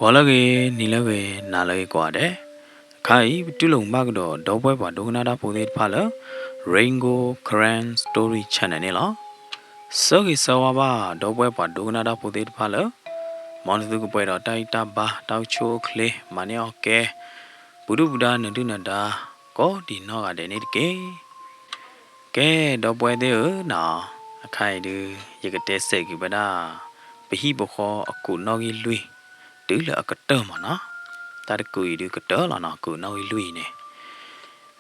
ဂီၤလၢအဂ့ၤ, နံၤလၢအဂ့ၤ, နၤလၢအဂ့ၤကိးဂၤဒဲး, အခါအံၤ ပတူၢ်လိာ်မုာ်ဘၣ်ကဒီး ဒီပုၢ်ဝဲၢ်ပှၤဒိကနၣ်တၢ်ဖိသ့ၣ်တဖၣ်လၢ Rain Gold Karen Story Channel န့ၣ်လီၤ. ဆၢဂ့ၤဆၢဝါဘၣ် ဒီပုၢ်ဝဲၢ်ပှၤဒိကနၣ်တၢ်ဖိသ့ၣ်တဖၣ်လၢ မ်နသုကပှဲၤဒီးတၢ်ဂံၢ်တၢ်ဘါ တၢ်အိၣ်ဆူၣ်အိၣ်ချ့ မၤန့ၢ်အီၣ်ကဲ ပှၤဒုၣ်ပှၤဒါ နဒုၣ်နဒါ ကိးဒံးနီၢ်ဂၤဒဲးန့ၣ်တက့ၢ်. ကဲ ဒီပုၢ်ဝဲၢ်သ့ၣ်ဧၢနီၤ, အခါအံၤဒုး ယကတဲစဲးကွံာ်ဝဲဒၣ် ပဟံၣ်ပဃီအကူာ်နီၣ်ဂံၢ်လွံၢ် တုၤလၢအကတၢၢ်မးနီၤ. တၢ်တကူာ်အံၤဒုးကတၢၢ်လီၤနီၤ, ကူာ်နီၣ်ဂံၢ်လွံၢ်အံၤန့ၣ်.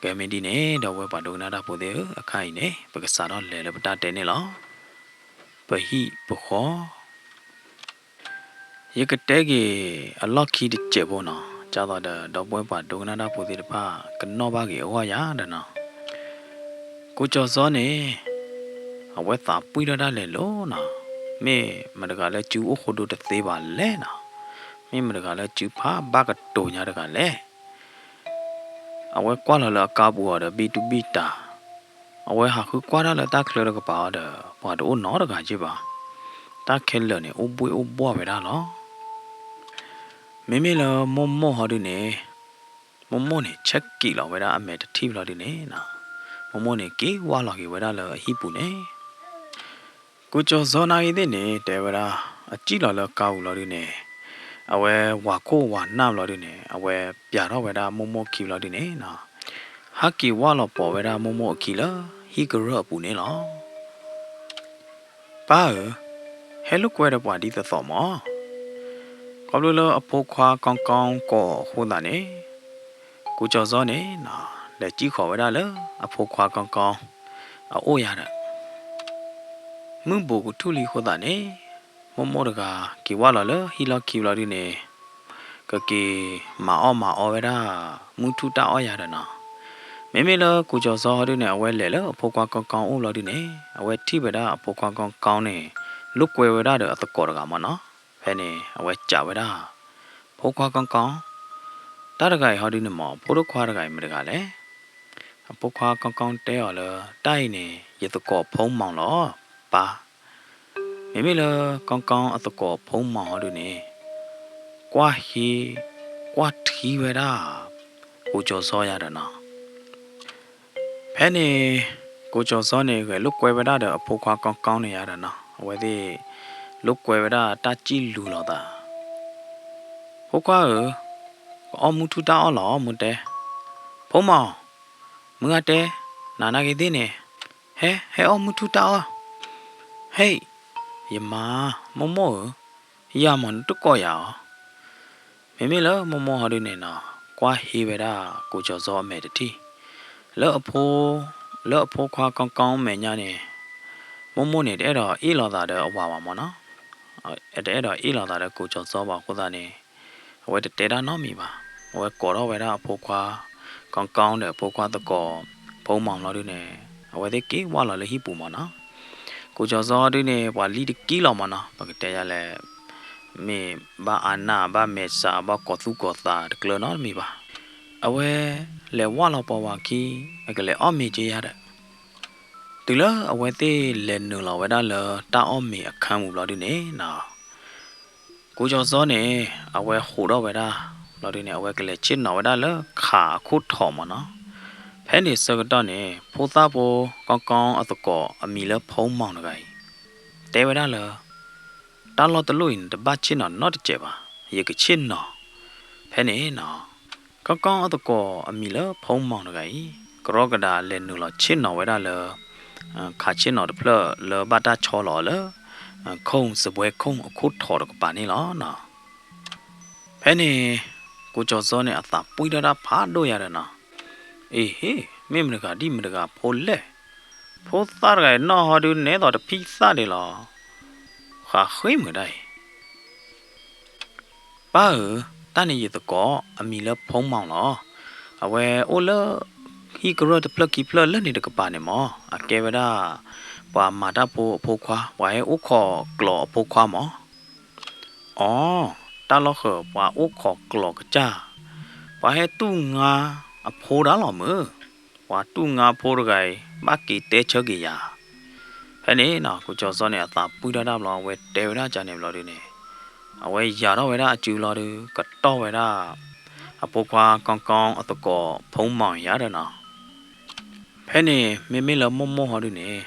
ကဲမ့ၢ်ဒ်န့ၣ် ဒီပုၢ်ဝဲၢ်ပှၤဒိကနၣ်တၢ်ဖိသ့ၣ်ဧၢ, အခါအံၤန့ၣ် ပကစးထီၣ်လဲၤလၢပတၢ်တဲန့ၣ်လီၤ. ပဟံၣ်ပဃီ ယကတဲက့ၤအလီၢ်ခံတစဲးဖိနီၤ, ဒ်သိးဒီး ဒီပုၢ်ဝဲၢ်ပှၤဒိကနၣ်တၢ်ဖိသ့ၣ်တဖၣ် ကနီၣ်ဘၣ်က့ၤအဂီၢ်ယၤဒီးနီၤ. ကိၢ်ကၠီၤစီန့ၣ် အဝဲသးပှံၢ်ထီၣ်ဒၣ်လဲာ်လီၤနီၤ, မ့ၢ်မတၤတဂၤလၢစုအိၣ်ဃိဒိတသ့ဘၣ်လဲၣ်နီၤ, မ့ၢ်မတၤတဂၤလၢစုဖးဘၣ်ကတိၤညါတဂၤလဲၣ်. အဝဲကွၢ်လီၤလၢအကါပူၤအီၤဒီး ဘံၣ်တူၢ်ဘံၣ်တၢ်, အဝဲဟးဃုကွၢ်တၢ်လၢတၢ်ချၢတကပၤအီၤဒီး ပှၤတအိၣ်နီတဂၤက့ဘၣ်. တၢ်ခဲလၢာ်န့ၣ် အိၣ်ဘှ့ၣ်အိၣ်ဘှီၣ်ဝဲဒၣ်လီၤ. မ့မ့ၢ်လၢမိၢ်မိၢ်ဟီဒုန့ၣ်, မိၢ်မိၢ်န့ၣ် ဆဲးက့ၤလီၤဝဲဒၣ်အမဲာ်တထံၣ်လီၤဒုန့ၣ်, မိၢ်မိၢ်န့ၣ် က့ၤဝၢ်လီၤက့ၤဝဲဒၣ်လၢအဟံၣ်ပူၤန့ၣ် ကိၢ်ကၠီၤစီနာ်ဂ့ၤသ့ၣ်န့ၣ် တဲဝဲဒၣ်, အစံၣ်လီၤလၢကါပူၤလီၤဒုန့ၣ်, အဝဲဝၤခိၣ်ဝၤနၢ်လီၤဒုန့ၣ်, အဝဲပျးထီၣ်ဝဲဒၣ်မိၢ်မိၢ်အခံလီၤဒုန့ၣ်, ဟဲက့ၤဝၢ်လီၤပိာ်ဝဲဒၣ်မိၢ်မိၢ်အခံလၢဟံၣ်ကရၢၢ်အပူၤန့ၣ်လီၤ. ပၢ်ဧၢ, ဟဲလိာ်ကွဲဒီးပှၤဒ်သိးသိးမး, ခီဖျိလၢအဖိခွါကီကီကိးအဃိသတးန့ၣ်, ကိၢ်ကၠီၤစီန့ၣ် လဲၤစံၣ်ဃီၤဝဲဒၣ်လၢအဖိခွါကီကီအအိၣ်ယၤဒီး မုၢ်ဘူးကထူၣ်လံအဃိသတးန့ၣ်, မိၢ်မိၢ်တဂၤ က့ၤဝၢ်လီၤလၢဟံၣ်လီၢ်ခံလီၤဒုန့ၣ်, ကက့ၤမၤအီၣ်မၤအီဝဲဒၣ် မုၢ်ထူၣ်တၢ်အီၣ်ယၤဒီးနီၤ. မ့မ့ၢ်လၢကိၢ်ကၠီၤစီဟီဒုန့ၣ် အဝဲလဲၤလၢအဖိခွါကီကီအိၣ်လီၤဒုန့ၣ်, အဝဲထံၣ်ဝဲဒၣ်အဖိခွါကီကီန့ၣ် လိာ်ကွဲဝဲဒၣ်ဒီးအသကိးတဂၤမးနီၤ. ဖဲန့ၣ် အဝဲစံးဝဲဒၣ်, ဖိခွါကီကီ, တၢ်တဂၤအံၤဟီဒုန့ၣ်မး ဖိဒိၣ်ခွါတဂၤအံၤမတၤတဂၤလဲၣ်. အဖိခွါကီကီတဲအီၤလၢ တၢ်အံၤန့ၣ် ယသကိးဖိမီၤလီၤ, ပၢ်. မ့မ့ၢ်လၢကီကီအသကိးဖိမီၤဟီဒုန့ၣ်, ကွၢ်ဟ့, ကွၢ်ထံဝဲဒၣ် ကိၢ်ကၠီၤစီယၤဒီးနီၤ. ဖဲန့ၣ် ကိၢ်ကၠီၤစီန့ၣ် ဂဲၤလိာ်ကွဲဝဲဒၣ်ဒီးအဖိခွါကီကီန့ၣ်ယၤဒီးနီၤ, အဝဲသ့ၣ်လိာ်ကွဲဝဲဒၣ်တၢ်စံၣ်လူၤလိာ်သး, ဖိခွါဧၢ, ကအီၣ်မုၢ်ထူၣ်တၢ်အီၣ်လီၤ မိၢ်တဲ. ဖိမီၤ, မုၢ်ဂၤတဲ, နၤနာ်က့ၤသ့ၣ်န့ၣ်, ဟဲ, ဟဲအီၣ်မုၢ်ထူၣ်တၢ်အီၣ်, ဟဲ, ယမါ, မိၢ်မိၢ်ဧၢ, ယၤမးနတကိးယၤအီၤ. မ့မ့ၢ်လၢမိၢ်မိၢ်ဟီဒုန့ၣ်နီၤ, ကွၢ်ဟ့ဝဲဒၣ်ကိၢ်ကၠီၤစီအမဲာ်တထံၣ်, လၢအဖိ, လၢအဖိခွါကီကီမဲာ်ညါန့ၣ်, မိၢ်မိၢ်န့ၣ် တအဲၣ်ဒိးအ့ၣ်လိာ်သးဒီးအဝၤဘၣ်မးနီၤ, တအဲၣ်ဒိးအ့ၣ်လိာ်သးဒီးကိၢ်ကၠီၤစီဘၣ်အဃိသတးန့ၣ်, အဝဲတတဲတၢ်နီတမံၤဘၣ်. အဝဲကိးထီၣ်ဝဲဒၣ်အဖိခွါကီကီဒီး အဖိခွါသကိးဖိမီၤလီၤဒုန့ၣ်, အဝဲသ့ၣ်က့ၤဝၢ်လီၤလၢဟံၣ်ပူၤမးနီၤ. ကိၢ်ကၠီၤစီဒုန့ၣ် ပှၤလံတကံလီၤမးနီၤ, ပကတဲယၤလဲၣ်, မ့ၢ်ဘၣ်အါနၢ် ဘၣ်မဲာ်ဆှး ဘၣ်ကီၤသူၣ်ကီၤသးတကျၢၤနီတမံၤဘၣ်. အဝဲလဲၤဝၢ်လီၤပိာ်ဝၤခံ, အကလဲၤအီၣ်မ့ၤက့ၤယၤဒီး တုၤလၢအဝဲသ့ၣ်လဲၤနုာ်လီၤဝဲဒၣ်လၢတၢ်အီၣ်မ့ၤအခန်းပူၤဘျီဒုန့ၣ်နီၤ, ကိၢ်ကၠီၤစီန့ၣ် အဝဲဟးထီၣ်ဝဲဒၣ်, ဘျီဒုန့ၣ် အဝဲကလဲၤဆ့ၣ်နီၤဝဲဒၣ်လၢခးအခိၣ်ထိးမးနီၤ. ဖဲန့ၣ်ဆၢကတီၢ်န့ၣ် ဖိသၣ်ဖိကီကီအသကိးအမံၤလၢဖိမီၤတဂၤအံၤ တဲဝဲဒၣ်လၢ တၢ်လီၢ်တလိၣ်အံၤန့ၣ် တဘၣ်ဆ့ၣ်နီၤနီတစဲးဘၣ်, ယကဆ့ၣ်နီၤ. ဖဲန့ၣ်နီၤ, ကီကီအသကိးအမံၤလၢဖိမီၤတဂၤအံၤ ကရီကဒါလဲၤနုာ်လီၤဆ့ၣ်နီၤဝဲဒၣ်လၢ ခးဆ့ၣ်နီၤတဖျၢၣ်လၢဘၣ်တၢ်ဆီလီၤအီၤလၢ ခိၣ်စပွဲခိၣ်အခိၣ်ထိးတကပၤန့ၣ်လီၤနီၤ. ဖဲန့ၣ် ကိၢ်ကၠီၤစီန့ၣ် အသးပှံၢ်ထီၣ်တၢ်ဖးဒိၣ်ယၤဒီးနီၤ, အ့ဟ့, မ့ၢ်မတၤတဂၤဒ်မတၤတဂၤဖိလဲၣ်. ဖိသၣ်တဂၤအံၤနီၢ်ဟီဒုးနဲသိးတဖံသၣ်ဒံးလီၤ. ဃးဃ့မုာ်ဒၣ်အံၤ ပၢ်ဧၢ, တၢ်န့ၣ်ယသကိးအမံၤလၢဖိမီၤလီၤ. အဝဲအိၣ်လၢဟံၣ်ကရၢၢ်တဖျၢၣ်ခံဖျၢၣ်လၢန့ၣ်တကပၤန့ၣ်မး, အကဲဝဲဒၣ် ပှၤမၤတၢ်ဖိအဖိခွါ, ပှၤဟဲအိၣ်ခိးကျိာ်အဖိခွါမး. အိ, တၢ်လီၢ်ဃၢၤ ပှၤအိၣ်ခိးကျိာ်ကစၢ်, ပှၤဟဲတူၢ်ငါအဖိဒၣ်လီၤမုၢ်, ပှၤတူၢ်ငါဖိတဂၤအံၤ ဘၣ်က့ၤတဲဆၢက့ၤယၤ. ဖဲန့ၣ်နီၤ ကိၢ်ကၠီၤစီန့ၣ် အသးပှံၢ်ထီၣ်တၢ်ဘျီ အဝဲတဲဝဲဒၣ်ကန့ၣ်ဘျီဒုန့ၣ်, အဝဲယၤထီၣ်ဝဲဒၣ်အစုလီၤဒုး ကတီၢ်ဝဲဒၣ် အဖိခွါကီကီအသကိးဖိမီၤယၤဒီးနီၤ. ဖဲန့ၣ် မ့မ့ၢ်လၢမိၢ်မိၢ်ဟီဒုန့ၣ်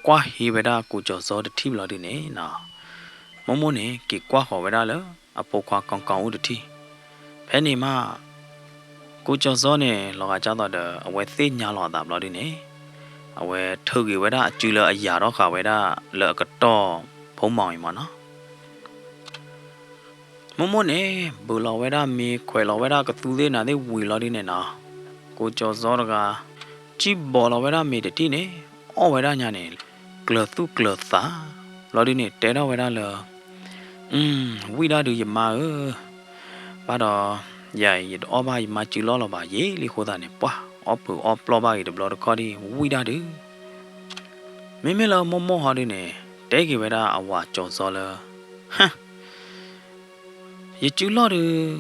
ကွၢ်ဟံးဝဲဒၣ်ကိကၠီၤစီတထံၣ်ဘျီဒုန့ၣ်နီၤ, မိၢ်မိၢ်န့ၣ် က့ၤကွၢ်ဃီၤဝဲဒၣ်လၢအဖိခွါကီကီအိၣ်တထံၣ်. ဖဲန့ၣ်မး ကိကၠီၤစီန့ၣ် လီၤဂာ်ကၢ်သိးဒီး အဝဲသ့ၣ်ညါလီၤအသးဘျီဒုန့ၣ် အဝဲထုးက့ၤဝဲဒၣ်အစုလၢအယၤထီၣ်ဃာ်ဝဲဒၣ်လၢအကတီၢ်ဖိမီၤအံၤမၢ်နီၤ. မိၢ်မိၢ်န့ၣ် ဘုးလီၤဝဲဒၣ်မ့ၤ ခွဲးလီၤဝဲဒၣ်ကသူသ့ၣ်နၤသ့ၣ်ဝံၤလီၤဒုန့ၣ်နီၤ, ကိကၠီၤစီတဂၤ စံၣ်ဘီးလီၤဝဲဒၣ်မ့ၤတထံၣ်န့ၣ် အီၣ်ဝဲဒၣ်ညါန့ၣ် ကျၢၤသူၣ်ကျၢၤသး ဘျီဒုန့ၣ် တဲထီၣ်ဝဲဒၣ်လၢ ဝံၣ်ဒၣ်ဒုးယမါဧၢ, ဘၣ်ဒီး ယၤအံၤယတအီၣ်ဘၣ်ယမါစုလီၢ်လီၤဘၣ် ယ့လံအဃိသတးန့ၣ် ပှၢ်အီၣ်ဖုးအီၣ်ပျီၢ်ဘၣ်ဂ့ၤတဘျီတခီၣ်ဒံး ဝံၣ်ဒၣ်ဒုး. မ့မ့ၢ်လၢမိၢ်မိၢ်ဟီဒုန့ၣ် တဲက့ၤဝဲဒၣ်အဝၤကၠီၤစီလၢ ယစုလီၢ်ဒုး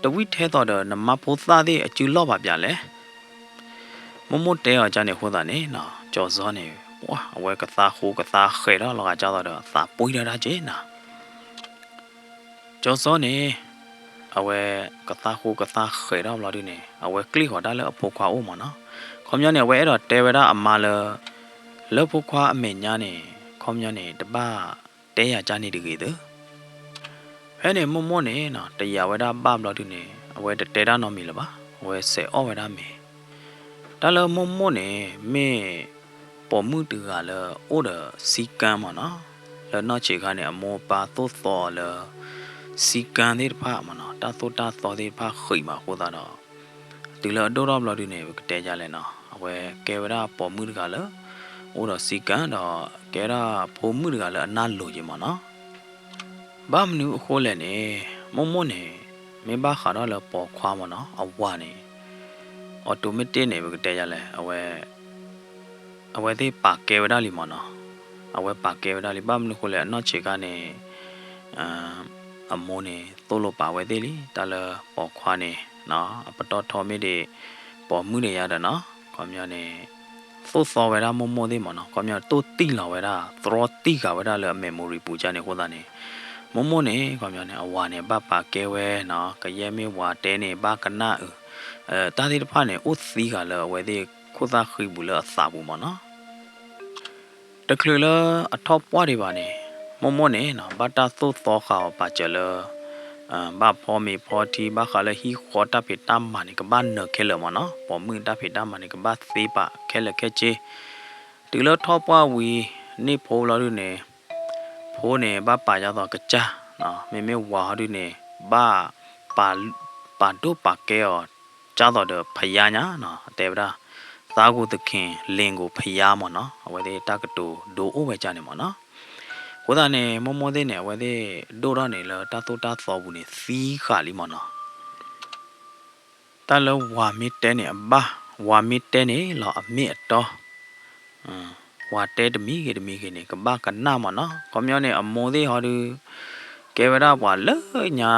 တဝံၣ်ထဲသိးဒီးနမါဖိသၣ်သ့ၣ်အစုလီၢ်ဘၣ်ပၠးလဲၣ်. မိၢ်မိၢ်တဲအီၤကၢ်န့ၣ်အဃိသတးန့ၣ်နီၤ ကၠီၤစီန့ၣ် အဝဲကသါဃိကသါဃဲးထီၣ်လီၤဂာ်ကၢ်သိးဒီး သးပှံၢ်ထီၣ်ဒၣ်က့ၤနီၤ. ကၠီၤစီန့ၣ် အဝဲကသါဃိကသါဃဲးထီၣ်ဘျီဒုန့ၣ် အဝဲကျ့ၣ်ဃီၤတၢ်လၢအဖိခွါအိၣ်မၢ်နီၤ. ခီပညီန့ၣ် အဝဲအဲၣ်ဒိးတဲဝဲဒၣ်အမါလၢ လၢဖိခွါအမဲာ်ညါန့ၣ် ခီပညီန့ၣ် တဘၣ်တဲယၤကၢ်န့ၣ်တဂ့ၤသၢ. ဖဲန့ၣ်မိၢ်မိၢ်န့ၣ်နီၤ တယာ်ဝဲဒၣ်ဘၣ်ဘျီဒုန့ၣ် အဝဲတတဲတၢ်နီတမံၤလၢၤဘၣ်, အဝဲစဲးအီၣ်ဝဲဒၣ်မ့ၤ. တၢ်လၢမိၢ်မိၢ်န့ၣ် မ့ၢ် ပိာ်မုၣ်တဂၤလၢအိၣ်ဒီးစည်းကမ်းမၢ်နီၤ. လၢနီၢ်ဆံးခါန့ၣ် အမိၢ်အပၢ်သိၣ်သီလၢ စည်းကမ်းသ့ၣ်တဖၣ်မၢ်နီၤ, တၢ်သိၣ်တၢ်သီသ့ၣ်တဖၣ်ဃံးမးအဃိသတးဒီး တုၤလၢအဒိၣ်ထီၣ်ဘျီဒုန့ၣ် ပကတဲယၤလဲၣ်နီၤ, အဝဲကဲဝဲဒၣ်ပိာ်မုၣ်တဂၤလၢ အိၣ်ဒီးစည်းကမ်းဒီး ကဲဒၣ်ဖိမုၣ်တဂၤလၢအနၢ်လိၤက့ၤမၢ်နီၤ. ဘၣ်မနုၤအဃိလဲၣ်န့ၣ် မိၢ်မိၢ်န့ၣ် မ့ၢ်ဘၣ်ဃးထီၣ်လၢပိာ်ခွါမၢ်နီၤ အဝၤန့ၣ် automatic န့ၣ် ပကတဲယၤလဲၣ် အဝဲ အဝဲသ့ၣ်ပာ်ကဲဝဲဒၣ်လံမၢ်နီၤ. အဝဲပာ်ကဲဝဲဒၣ်လံ ဘၣ်မနုၤအဃိလဲၣ် အနီၢ်ဆံးခါန့ၣ် အမိၢ်န့ၣ် သိၣ်လိပာ်ဝဲသ့ၣ်လံ တၢ်လၢပိာ်ခွါန့ၣ် အပတီၢ်ထီမ့ၢ်ဒံး ပိာ်မုၣ်ဒံးယၤဒီးနီၤ ခီပညီန့ၣ် သိၣ်သီဝဲဒၣ်မိၢ်မိၢ်သ့ၣ်မၢ်နီၤ, ခီပညီတိၢ်တံၢ်လီၤဝဲဒၣ် သရီတံၢ်ဃာ်ဝဲဒၣ်လၢအ memory ပူၤကၢ်န့ၣ်အဃိသတးန့ၣ် မိၢ်မိၢ်န့ၣ် ခီပညီန့ၣ် အဝၤန့ၣ် ဘၣ်ပာ်ကဲဝဲနီၤ, ကယဲၢ်မ့ၢ်ဝၤတဲန့ၣ် ဘၣ်ကနၣ်အုး တၢ်သ့ၣ်တဖၣ်န့ၣ် အိၣ်သံဃာ်လၢအဝဲသ့ၣ်ခိၣ်သၣ်ဃံပူၤလၢအသးပူၤမၢ်နီၤ. တချုးလၢအထီၣ်ပှၢ်ဒံးဘၣ်န့ၣ် မိၢ်မိၢ်န့ၣ်နီၤ ဘၣ်တၢ်သိၣ်သီဃာ်အီၤပာ်စၢၤလၢ ဘၣ်ဖီမ့ၤဖီထံ ဘၣ်ဃးလၢဟံၣ်ဃီတၢ်ဖံးတၢ်မၤန့ၣ် ကဘၣ်နၢၤခဲလၢာ်မၢ်နီၤ, ပိာ်မုၣ်တၢ်ဖံးတၢ်မၤန့ၣ် ကဘၣ်သ့ပာ်ခဲလၢာ်ခဲဆ့. တုၤလၢထီၣ်ပှၢ်ဝံၤန့ၣ် ဖိဘျီဒုန့ၣ် ဖိန့ၣ် ဘၣ်ပာ်ဒ်သိးကစၢ်, မ့မ့ၢ်ဝၤဟီဒုန့ၣ် ဘၣ်ပာ်ဒိၣ်ပာ်ကဲအီၤ ကၢ်သိးဒီးဖယါညါနီၤ, တဲဝဲဒၣ် သးကူသခင် လင်ကိုဖျားမၢ်နီၤ, အဝဲသ့ၣ်တၢ်ကတိၤဒိအိၣ်ဝဲကၢ်န့ၣ်မၢ်နီၤ. အဃိသတးန့ၣ် မိၢ်မိၢ်သ့ၣ်န့ၣ် အဝဲသ့ၣ်ဒိၣ်ထီၣ်န့ၣ်လၢတၢ်သိၣ်တၢ်သီပူၤန့ၣ် သံဃာ်လံမၢ်နီၤ. တၢ်လၢဝၤမ့ၢ်တဲန့ၣ်အဘၣ်, ဝၤမ့ၢ်တဲန့ၣ်လီၤအမ့ၢ်အတီ, ဝၤတဲတမံၤဂ့ၤတမံၤဂ့ၤန့ၣ် ကဘၣ်ကနၣ်မၢ်နီၤ. ခီပညီန့ၣ် အမိၢ်သ့ၣ်ဟီဒုး ကဲဝဲဒၣ်ပှၤလၢညါ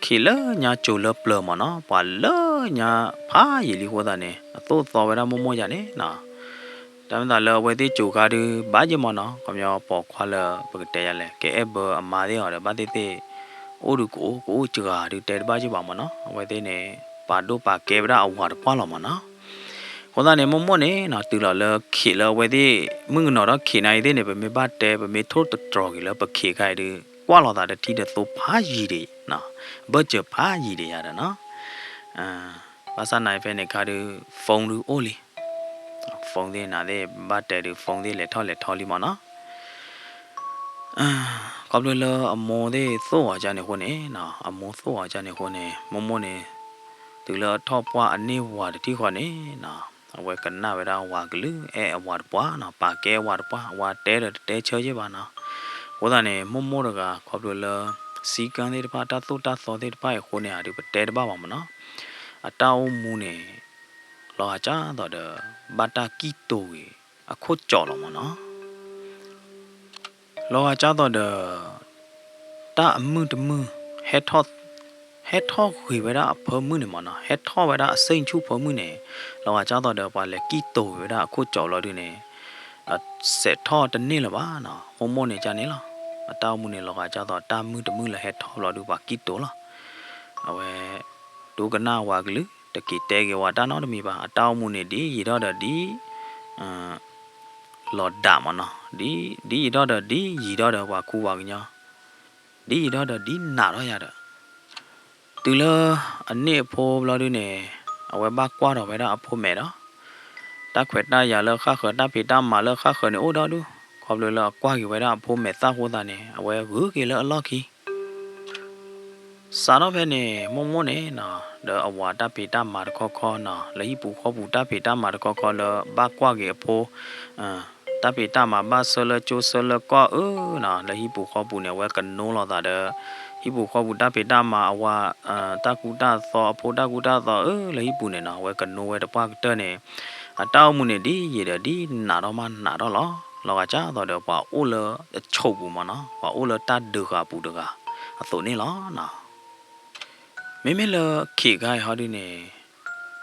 ခံးလၢညါ စိၤလၢပျၢၤမၢ်နီၤ, ပှၤလၢညါဖးယံာ်လံအဃိသတးန့ၣ် အသိၣ်သီဝဲဒၣ်မိၢ်မိၢ်ယၤန့ၣ်နီၤ. တၢ်မ့ၢ်သးလၢအဝဲသ့ၣ်စိၤခါဒုး ဘၣ်ယဲၢ်မၢ်နီၤ, ခီပညီပိာ်ခွါလၢပကတဲယၤလဲၣ် ကအဲၣ်ဘၢအမါသ့ၣ်အီၤဒီး ဘၣ်သ့ၣ်သ့ၣ် အိၣ်ဒုးကအိၣ် ကအိၣ်စှၤဒုးတဲတဘၣ်ယဲၢ်ဘၣ်မၢ်နီၤ. အဝဲသ့ၣ်န့ၣ် ပာ်ဒိၣ်ပာ်ကဲဝဲဒၣ်အဝၤတပှၢ်လီၤမၢ်နီၤ. အဃိသတးန့ၣ် မိၢ်မိၢ်န့ၣ်နီၤ တုၤလီၤလၢခံးလၢအဝဲသ့ၣ် မုၣ်ကနီၤဒီးခံးနၤအံၤသ့ၣ်န့ၣ် ပမ့ၢ်ဘၣ်တဲ ပမ့ၢ်ထိၣ်သတြီၤက့ၤလၢပခံးခါအံၤဒုး ကွၢ်လိာ်သးတထံၣ်တသိဖးယံာ်ဒံး, ဘၢၣ်စၢၤဖးယံာ်ဒံးယၤဒီးနီၤ. ဘၣ်ဆၣ်နၤအံၤဖဲန့ၣ်ခါဒုး phone ဒုးအိၣ်လံ phone သ့ၣ်နၤသ့ၣ် ဘၣ်တဲဒုး phone သ့ၣ်လဲၤထီၣ်လဲၤထီလံမၢ်နီၤ. ခီဖျိလၢအမိၢ်သ့ၣ်သိၣ်အီၤကၢ်န့ၣ်အဃိန့ၣ်, အမိၢ်သိၣ်အီၤကၢ်န့ၣ်အဃိန့ၣ် မိၢ်မိၢ်န့ၣ် တုၤလၢအထီၣ်ပှၢ်အန့ၢ်ဝၤတထံၣ်ဃီန့ၣ်နီၤ, အဝဲကနၣ်ဝဲဒၣ်ဝၤကလုၢ် အဲၣ်အဝၤတပှၢ်နီၤ, ပာ်ကဲအဝၤတပှၢ်, အဝၤတဲဒီးတတဲဆၢယဲၢ်ဘၣ်နီၤ. အဃိသတးန့ၣ် မိၢ်မိၢ်တဂၤ ခီဖျိလၢ စည်းကမ်းသ့ၣ်တဖၣ် တၢ်သိၣ်တၢ်သီသ့ၣ်တဖၣ်အံၤအဃိန့ၣ် အဒုးပတဲတဘၣ်ဘၣ်မၢ်နီၤ. အတၢ်အိၣ်မူန့ၣ် လီၤဂာ်ကၢ်သိးဒီး ဘၣ်တၢ်ကံၣ်တိၤဂ့ၤအခိၣ်ကၠီလီၤမၢ်နီၤ. လီၤဂာ်ကၢ်သိးဒီး တၢ်အမုၢ်တမုၢ် ဟဲထီၣ် ဟဲထီၣ်ဂ့ၤဝဲဒၣ်အဖၢမုၢ်န့ၣ်မၢ်နီၤ, ဟဲထီၣ်ဝဲဒၣ်အစ့ၣ်ဆူၣ်ဖၢမုၢ်န့ၣ်, လီၤဂာ်ကၢ်သိးဒီး ပှၤလဲၤကံၣ်တိၤဂ့ၤဝဲဒၣ်အခိၣ်ကၠီလီၤဒုးန့ၣ် စဲးထီၣ်တန့ၢ်လၢၤဘၣ်နီၤ, မိၢ်မိၢ်န့ၣ်ကၢ်န့ၣ်လီၤ. အတၢ်အိၣ်မူန့ၣ် လီၤဂာ်ဒ်သိးတၢ်မုၢ်တမုၢ်လၢဟဲထီၣ်ဘျီဒုး ပှၤကံၣ်တိၤလီၤ. အဝဲ ဒိကနၣ်ဝၤကလုာ် တက့ၤတဲက့ၤဝဲတၢ်နီတမံၤဘၣ်. အတၢ်အိၣ်မူန့ၣ် ဒ်ယံာ်ထီၣ်ဒီး ဒ် လီၤဒးမၢ်နီၤ, ဒ်ယံာ်ထီၣ်ဒီး ဒ်ယံာ်ထီၣ်ဒီး ပှၤခူပှၤကညီ, ဒ်ယံာ်ထီၣ်ဒီး ဒ်နးထီၣ်ယၤဒီး တုၤလၢအန့ၢ်အဖိဘျီဒုန့ၣ် အဝဲဘၣ်ကွၢ်ထီၣ်ဝဲဒၣ်အဖိမဲာ်ဒီး တၢ်ခွဲးတၢ်ယာ်လၢဃၣ်ဃၢၤ တၢ်ဖံးတၢ်မၤလၢဃၣ်ဃၢၤန့ၣ်အိၣ်ဒီဒူၣ်, ခီဖျိလၢအကွၢ်က့ၤဝဲဒၣ်အဖိမဲာ်သၣ်အဃိသတးန့ၣ် အဝဲဂုာ်က့ၤလၢအလီၢ်ခံ စးထီၣ်ဖဲန့ၣ် မိၢ်မိၢ်န့ၣ်နီၤ ဒီးအဝၤတၢ်ဖံးတၢ်မၤတခီခီနီၤ လၢဟံၣ်ပူၤဃီပူၤတၢ်ဖံးတၢ်မၤတခီခီလၢဘၣ်ကွၢ်က့ၤအဖိ တၢ်ဖံးတၢ်မၤဘၣ်ဆၢလၢကၠိဆၢလၢကီၢ်အၢနီၤ လၢဟံၣ်ပူၤဃီပူၤန့ၣ် အဝဲကနိလီၤသးဒီး ဟံၣ်ပူၤဃီပူၤတၢ်ဖံးတၢ်မၤအဝၤ တၢ်ကူတၢ်သိးအဖိတၢ်ကူတၢ်သိးအၢ လၢဟံၣ်ပူၤန့ၣ်နီၤ အဝဲကနိဝဲတပှၢ်ကတၢၢ်န့ၣ် အတၢ်အိၣ်မူန့ၣ်ဒ်ယံာ်ဒီးဒ်နးထီၣ်မးနးထီၣ်လီၤ. လီၤဂာ်ဒ်သိးဒီးပှၤအိၣ်လၢအဆိးပူၤမၢ်နီၤ ပှၤအိၣ်လၢတၢ်ဒုးဃာ်ပူၤတဂၤအသိးန့ၣ်လီၤနီၤ. မ့မ့ၢ်လၢခ့ၣ်ခါအံၤဟီဒုန့ၣ်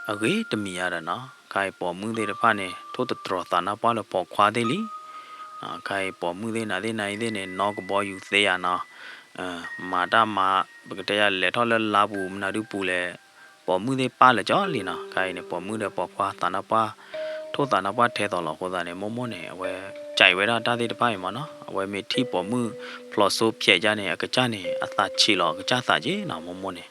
အဂ့ၤတမံၤယါဒီးနီၤ ခါအံၤပိာ်မုၣ်သ့ၣ်တဖၣ်န့ၣ် ထိၣ်သတြီၤသးနါပှၢ်လၢပိာ်ခွါသ့ၣ်လံ. ခါအံၤပိာ်မုၣ်သ့ၣ်နၤသ့ၣ်နၤအံၤသ့ၣ်န့ၣ် နီၢ်ကဘီယူၤသ့ယါနီၤ မၤတၢ်မၤ ပကတဲယါလဲၤထီၣ်လၢလါပူၤမနုၤဒုပူၤလဲၣ် ပိာ်မုၣ်သ့ၣ်ပၢ်လၢာ်ကၠီလံနီၤ. ခါအံၤန့ၣ် ပိာ်မုၣ်ဒီးပိာ်ခွါသးနါပှၢ် ထိၣ်သးနါပှၢ်ထဲသိးလီၤအဃိသတးန့ၣ် မိၢ်မိၢ်န့ၣ် အဝဲ ကးဝဲဒၣ်တၢ်သ့ၣ်တဖၣ်အံၤမၢ်နီၤ အဝဲမ့ၢ်ထံၣ်ပိာ်မုၣ်ဖျိးစိဖျဲးယါန့ၣ် အကစၢ်န့ၣ် အသးဆံးလီၤ အကစၢ်သးက့နီၤ မိၢ်မိၢ်န့ၣ်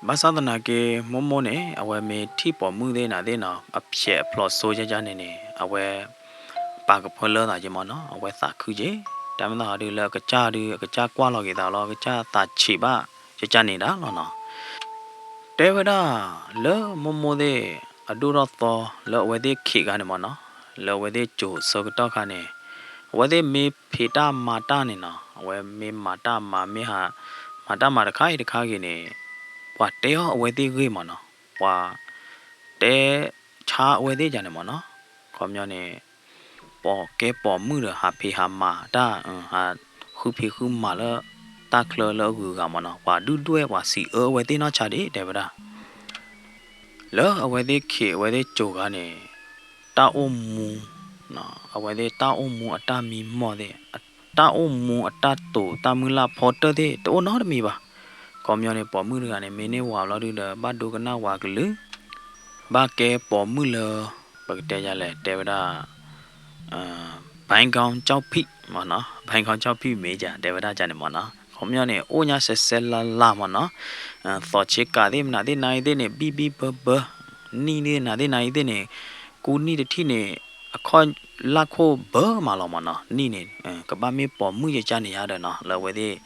ဘၣ်ဆၣ်သနာ်က့ မိၢ်မိၢ်န့ၣ် အဝဲမ့ၢ်ထံၣ်ပိာ်မုၣ်သ့ၣ်နၤသ့ၣ်နီၤ အဖျဲးအဖျိးစိယါန့ၣ်န့ၣ် အဝဲ ပာ်ကဖၢလၢသးက့မၢ်နီၤ အဝဲသးခုက့ တၢ်မ့ၢ်သးဟီဒုလၢအကစၢ်ဒု အကစၢ်ကွၢ်လီၤက့ၤသးလီၤ အကစၢ်သးဆံးဘၣ်ကကၢ်န့ၣ်ဒၣ်လီၤနီၤ. တဲဝဲဒၣ် လၢမိၢ်မိၢ်သ့ၣ် အဒိၣ်ထီၣ်သီ လၢအဝဲသ့ၣ်ခ့ၣ်ခါန့ၣ်မၢ်နီၤ လၢအဝဲသ့ၣ်စိၤဆၢကတီၢ်ခါန့ၣ် အဝဲသ့ၣ်မ့ၢ်ဖံးတၢ်မၤတၢ်န့ၣ်နီၤ အဝဲမ့ၢ်မၤတၢ်မၤမ့ၢ်ဟး မၤတၢ်မၤတခါအံၤတခါဂ့ၤန့ၣ် ပှၤတဲအီၤအဝဲသ့ၣ်ဂ့ၢ်မၢ်နီၤ ပှၤ တဲဆါအဝဲသ့ၣ်ယါန့ၣ်မၢ်နီၤ ခီပညီန့ၣ် ပိာ်ကဲပိာ်မုၣ်ဒီးဟးဖံးဟးမၤတၢ် ဟးဃုဖံးဃုမၤလၢ တၢ်ချၢလၢအဂုၤအဂၤမၢ်နီၤ ပှၤဒုၣ်ဒွဲၣ်ပှၤစံးအၢအဝဲသ့ၣ်နီၢ်ဆါဒံး တဲဝဲဒၣ် လၢအဝဲသ့ၣ်ခ့ၣ်အဝဲသ့ၣ်စိၤခါန့ၣ် တၢ်အိၣ်မူ အဝဲသ့ၣ်တၢ်အိၣ်မူအတၢ်မံမီၢ်သ့ၣ် တၢ်အိၣ်မူအတၢ်တိာ်တၢ်မုၢ်လၢ်ဖီတၢၢ်သ့ၣ် တအိၣ်နီတမံၤဘၣ်. ခီပညီန့ၣ် ပိာ်မုၣ်တဂၤန့ၣ် မ့ၢ်န့ၢ်ဝၤဘျီဒုဒီး ဘၣ်ဒိကနၣ်ဝၤကလုာ် ဘၣ်ကဲပိာ်မုၣ်လၢ ပကတဲယါလဲၣ် တဲဝဲဒၣ် ဘဲကီကၠီၣ်ဖံးမၢ်နီၤ ဘဲကီကၠီၣ်ဖံးမ့ၢ်ယါ တဲဝဲဒၣ်ယါန့ၣ်မၢ်နီၤ ခီပညီန့ၣ် အိၣ်ညါစဲးစဲးလၤလၤမၢ်နီၤ သီးဆ့ကၤသ့ၣ်မနုၤသ့ၣ်နၤအံၤသ့ၣ်န့ၣ် ဘံၣ်ဘံၣ်ဘၢဘၢ နံၣ်သ့ၣ်နၤသ့ၣ်နၤအံၤသ့ၣ်န့ၣ် ကူနံၣ်တထံၣ်န့ၣ် အခီၣ်လၢခိၣ်ဘၢမးလီၤမၢ်နီၤ နံၣ်န့ၣ် ကဘၣ်မ့ၢ်ပိာ်မုၣ်ယါန့ၣ်ယါဒီးနီၤ လၢအဝဲသ့ၣ်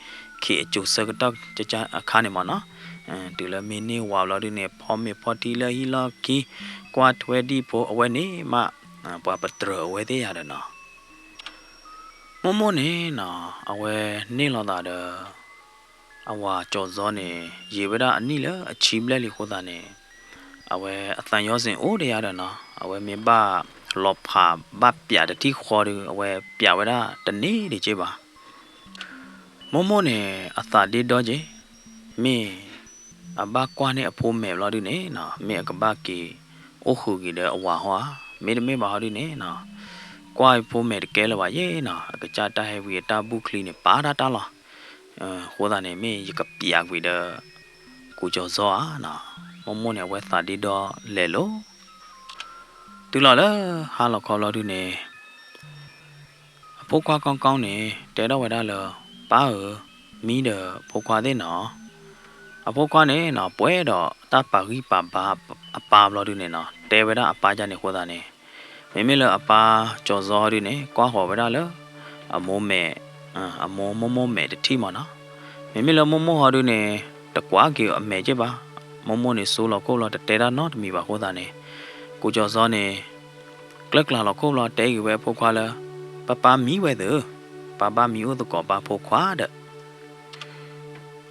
ခ့ၣ်အစိၤဆၢကတီၢ်အခါန့ၣ်မၢ်နီၤ တုၤလၢမ့ၢ်န့ၢ်ဝၤဘျီဒုန့ၣ် ဖီမ့ၤဖီထံလၢဟံၣ်လီၢ်ခံ ကွၢ်ထွဲဒံၣ်ဖိအဝဲန့ၣ်မး ပှၤပတြၢၤအဝဲသ့ၣ်ယါဒီးနီၤ မိၢ်မိၢ်န့ၣ်နီၤ အဝဲန့ၢ်လိာ်သးဒီး အဝၤကၠီၤစီန့ၣ် ယံာ်ဝဲဒၣ်အနံၣ်လၢအဆံဘျဲၣ်လံအဃိသတးန့ၣ် အဝဲအသးညီစ့ၣ်အိၣ်ဒီးယါဒီးနီၤ အဝဲမ့ၢ်ဘၣ်လီၤဖးဘၣ်ပျးတထံၣ်ဃီဒီး အဝဲပျးဝဲဒၣ်တန့ၢ်ဒံးက့ဘၣ် မိၢ်မိၢ်န့ၣ် အသးဒ့ဒီက့ၤ မ့ၢ်အဘၣ်ကွၢ်န့ၢ်အဖိမဲာ်ဘျီဒုန့ၣ်နီၤ မ့ၢ်အကဘၣ်က့ၤအိၣ်ဃုာ်က့ၤဒီးအဝၤဟီဧါ မ့တမ့ၢ်ဘၣ်ဟီဒုန့ၣ်နီၤ ကွၢ်အဖိမဲာ်တကဲလၢၤဘၣ်ယဲနီၤ အကစၢ်တၢ်ဟဲဝံၤအတၢ်ဘူၣ်ချံန့ၣ် ပာ်တၢ်တၢ်လီၤ အဃိသတးန့ၣ် မ့ၢ်ယကပျးကွံာ်ဒီး ကူကၠီၤစီဧါနီၤ မိၢ်မိၢ်န့ၣ် အဝဲသးဒ့ဒီလဲၤလိၤ တုၤလီၤလၢဟါလီၤခီဘျီဒုန့ၣ် အဖိခွါကီကီန့ၣ် တဲထီၣ်ဝဲဒၣ်လၢ ပၢ်ဧၢ, မံဒီးဖိခွါသ့ၣ်နီၤ, အဖိခွါန့ၣ်နီၤ ပှဲၤဒီးတၢ်ပာ်ဂံၢ်ပာ်ဘါအပၢ်ဘျီဒုန့ၣ်နီၤ တဲဝဲဒၣ်အပၢ်ဒ်န့ၣ်အဃိသတးန့ၣ် မ့မ့ၢ်လၢအပၢ်ကၠီၤစီဟီဒုန့ၣ် ကွၢ်ဃီၤဝဲဒၣ်လၢ အမိၢ်မဲာ်, အမိၢ်မိၢ်မိၢ်မဲာ်တထံၣ်မးနီၤ, မ့မ့ၢ်လၢမိၢ်မိၢ်ဟီဒုန့ၣ် တကွၢ်က့ၤအမဲာ်က့ၢ်ဘၣ်, မိၢ်မိၢ်န့ၣ် စိလီၤခိၣ်လီၤ တတဲတၢ်နီတမံၤဘၣ်အဃိသတးန့ၣ် ကူကၠီၤစီန့ၣ် ကျၢၢ်ကျါလီၤခိၣ်ဘျီ တဲက့ၤဝဲအဖိခွါလၢ ပၢ်ပၢ်မံဝဲသ့ၣ်ဧၢ, ပၢ်ဘၣ်မံအိၣ်သကိးပၢ်ဖိခွါဒီး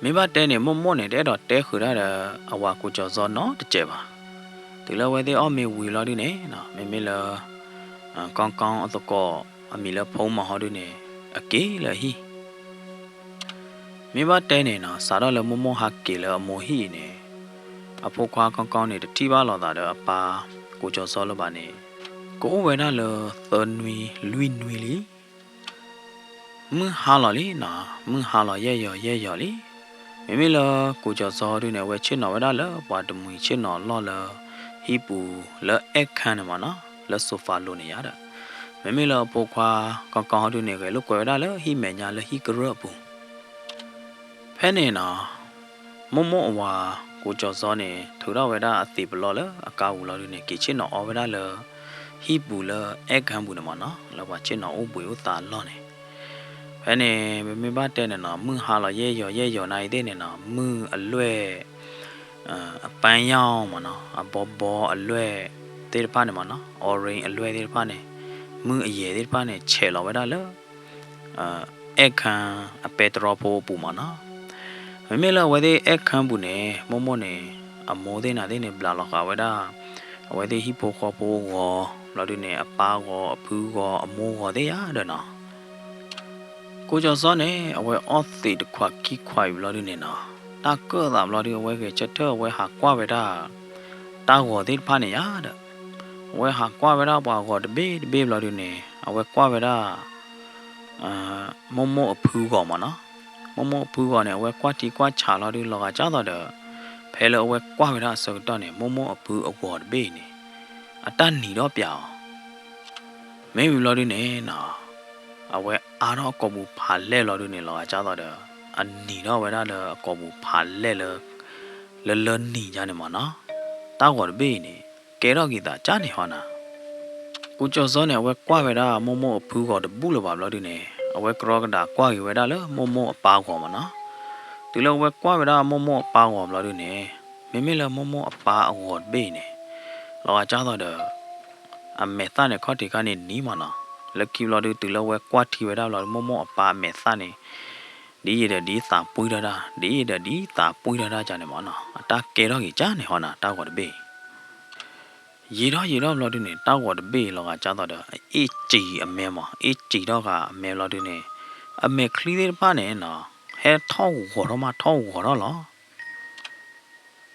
မ့ၢ်ဘၣ်တဲန့ၣ် မိၢ်မိၢ်န့ၣ် တအဲၣ်ဒိးတဲဃုာ်တၢ်ဒီး အဝၤကူကၠီၤစီနီတစဲးဘၣ်. တုၤလၢအဝဲသ့ၣ်အီၣ်မ့ၤဝံၤလီၤဒုန့ၣ် မ့မ့ၢ်လၢ ကီကီအသကိး အမံၤလၢဖိမီၤဟီဒုန့ၣ် အက့ၤလၢအဟံၣ် မ့ၢ်ဘၣ်တဲန့ၣ်နီၤ စးထီၣ်လၢမိၢ်မိၢ်ဟးက့ၤလၢအမိၢ်ဟံၣ်အံၤန့ၣ် အဖိခွါကီကီန့ၣ် တထံၣ်ဘၣ်လိာ်သးဒီးအပၢ်ကူကၠီၤစီလၢၤဘၣ်န့ၣ် ကအိၣ်ဝဲဒၣ်လၢသၢနွံလွံၢ်နွံလံ. မုၢ်ဟါလီၤလံနီၤ, မုၢ်ဟါလီၤယဲၢ်ယီၤယဲၢ်ယီၤလံ. မ့မ့ၢ်လၢကိၣ်ကၠီၤစီၤဒုန့ၣ် အဝဲဆ့ၣ်နီၤဝဲဒၣ်လၢပှၤတမှံၤဆ့ၣ်နီၤလီၢ်လၢ ဟံၣ်ပူၤလၢအဲၣ်ခၢၣ်န့ၣ်မ့ၢ်နီၤ, လၢ sofa လိၤန့ၣ်ယါဒီး, မ့မ့ၢ်လၢအဖိခွါကီကီၤဟီဒုန့ၣ် ဂဲၤလိာ်ကွဲဝဲဒၣ်လၢဟံၣ်မဲာ်ညါလၢဟံၣ်ကရၢၢ်အပူၤ ဖဲန့ၣ်နီၤ, မိၢ်မိၢ်အဝၤ ကိၣ်ကၠီၤစီၤန့ၣ် ထုးထီၣ်ဝဲဒၣ်အသံးပလီၢ်လၢအကါပူၤလီၤဒုန့ၣ် က့ၤဆ့ၣ်နီၤအီဝဲဒၣ်လၢ ဟံၣ်ပူၤလၢအဲၣ်ခၢၣ်ပူၤန့ၣ်မ့ၢ်နီၤ, လၢပှၤဆ့ၣ်နီၤအိၣ်ဘှံးအိၣ်သါအလီၢ်န့ၣ်. ဖဲန့ၣ် ပမ့ၢ်ဘၣ်တဲန့ၣ်နီၤ, မုၢ်ဟါလီၤယဲၢ်ယီၤယဲၢ်ယီၤနၤအံၤသ့ၣ်န့ၣ်နီၤ, မုၢ်အလွဲၢ် အပန်းရောင်မ့ၢ်နီၤ, အဘီဘီအလွဲၢ်သ့ၣ်တဖၣ်န့ၣ်မ့ၢ်နီၤ, orange အလွဲၢ်သ့ၣ်တဖၣ်န့ၣ်, မုၢ်အယဲၢ်သ့ၣ်တဖၣ်န့ၣ် ဆဲးလီၤဝဲဒၣ်လၢ အဲၣ်ခၢၣ်အပဲတြီဖိအပူၤမ့ၢ်နီၤ. မ့မ့ၢ်လၢအဝဲသ့ၣ်အဲၣ်ခၢၣ်ပူၤန့ၣ် မိၢ်မိၢ်န့ၣ် အမိၢ်သ့ၣ်နၤသ့ၣ်န့ၣ် ဘျးလီၤဃာ်ဝဲဒၣ် အဝဲသ့ၣ်ဟံၣ်ဖိဃီဖိအဂီၤ ဘျီဒုန့ၣ် အပၢ်ဂီၤ အဖုဂီၤ အမိၢ်ဂီၤသ့ၣ်ယါဒီးနီၤ. ကိၣ်ကၠီၤစီၤန့ၣ် အဝဲအီၣ်သံးတခွးခံခွးအံၤဘျီဒုန့ၣ်နီၤ, တၢ်ကၢၣ်သးဘျီဒု အဝဲဂဲၤဆၢထၢၣ် အဝဲဟးကွၢ်ဝဲဒၣ် တၢ်ဂီၤသ့ၣ်တဖၣ်န့ၣ်ယါဒီး, အဝဲဟးကွၢ်ဝဲဒၣ်ပှၤဂီၤတဘ့ၣ်တဘ့ၣ်ဘျီဒုန့ၣ် အဝဲကွၢ်ဝဲဒၣ် မိၢ်မိၢ်အဖုဂီၤမ့ၢ်နီၤ. မိၢ်မိၢ်အဖုဂီၤန့ၣ် အဝဲကွၢ်ထံကွၢ်ဆးလီၤဒု လီၤဂာ်ကၢ်သိးဒီး ဖဲလၢအဝဲကွၢ်ဝဲဒၣ်အဆၢကတီၢ်န့ၣ် မိၢ်မိၢ်အဖုအဂီၤတဘ့ၣ်အံၤန့ၣ် အတၢ်နံၤဒီးပျးအီၤ မ့ၢ်ဝံၤဘျီဒုန့ၣ်နီၤ, အဝဲအါထီၣ်အကိာ်ပူၤဖးလဲၢ်ဘျီဒုန့ၣ် လီၤဂာ်ကၢ်သိးဒီး အနံၤထီၣ်ဝဲဒၣ်လၢအကိာ်ပူၤဖးလဲၢ်လၢ လၢလၢနံၤယါန့ၣ်မ့ၢ်နီၤ, တၢ်ဂီၤတဘ့ၣ်အံၤန့ၣ် ကဲထီၣ်က့ၤသးကၢ်န့ၣ်ဟီနီၤ. ကိၣ်ကၠီၤစီၤန့ၣ် အဝဲကွၢ်ဝဲဒၣ်မိၢ်မိၢ်အဖုဂီၤတဘူၣ်လၢၤဘၣ်ဘျီဒုန့ၣ် အဝဲကရီကဒးကွၢ်က့ၤဝဲဒၣ်လၢမိၢ်မိၢ်အပၢ်ဂီၤမ့ၢ်နီၤ. တုၤလၢအဝဲကွၢ်ဝဲဒၣ်မိၢ်မိၢ်အပၢ်ဂီၤဘျီဒုန့ၣ် မ့မ့ၢ်လၢမိၢ်မိၢ်အပၢ်အဂီၤတဘ့ၣ်အံၤန့ၣ် လီၤဂာ်ကၢ်သိးဒီး အမဲာ်သၣ်န့ၣ် ခီၣ်ထံးခါန့ၣ်နံၤမ့ၢ်နီၤ. လၢခံဘျီဒု တုၤလၢအဝဲကွၢ်ထံဝဲဒၣ်ဘျီဒု မိၢ်မိၢ်အပၢ်အမဲာ်သၣ်န့ၣ် ဒ်အံၤဒီးဒ်သးပှံၢ်ထီၣ်တၢ် ဒ်အံၤဒီးဒ်သးပှံၢ်ထီၣ်တၢ်ကန့ၣ်မ့ၢ်နီၤ. အတၢ်ကဲထီၣ်က့ၤကန့ၣ်ဟီနီၤ တၢ်ဂီၤတဘ့ၣ်အံၤ ယံာ်ထီၣ်ယံာ်ထီၣ်ဘျီဒုန့ၣ် တၢ်ဂီၤတဘ့ၣ်အံၤ လီၤဂာ်ကၢ်သိးဒီး အအ့ၣ်စံၤအမဲမ့ၢ် အ့ၣ်စံၤထီၣ်ဃာ်အမဲဘျီဒုန့ၣ် အမဲာ်ချံသ့ၣ်တဖၣ်န့ၣ်နီၤ ဟဲထီၣ်ဂီၤထီၣ်မး ထီၣ်ဂီၤထီၣ်လီၤ.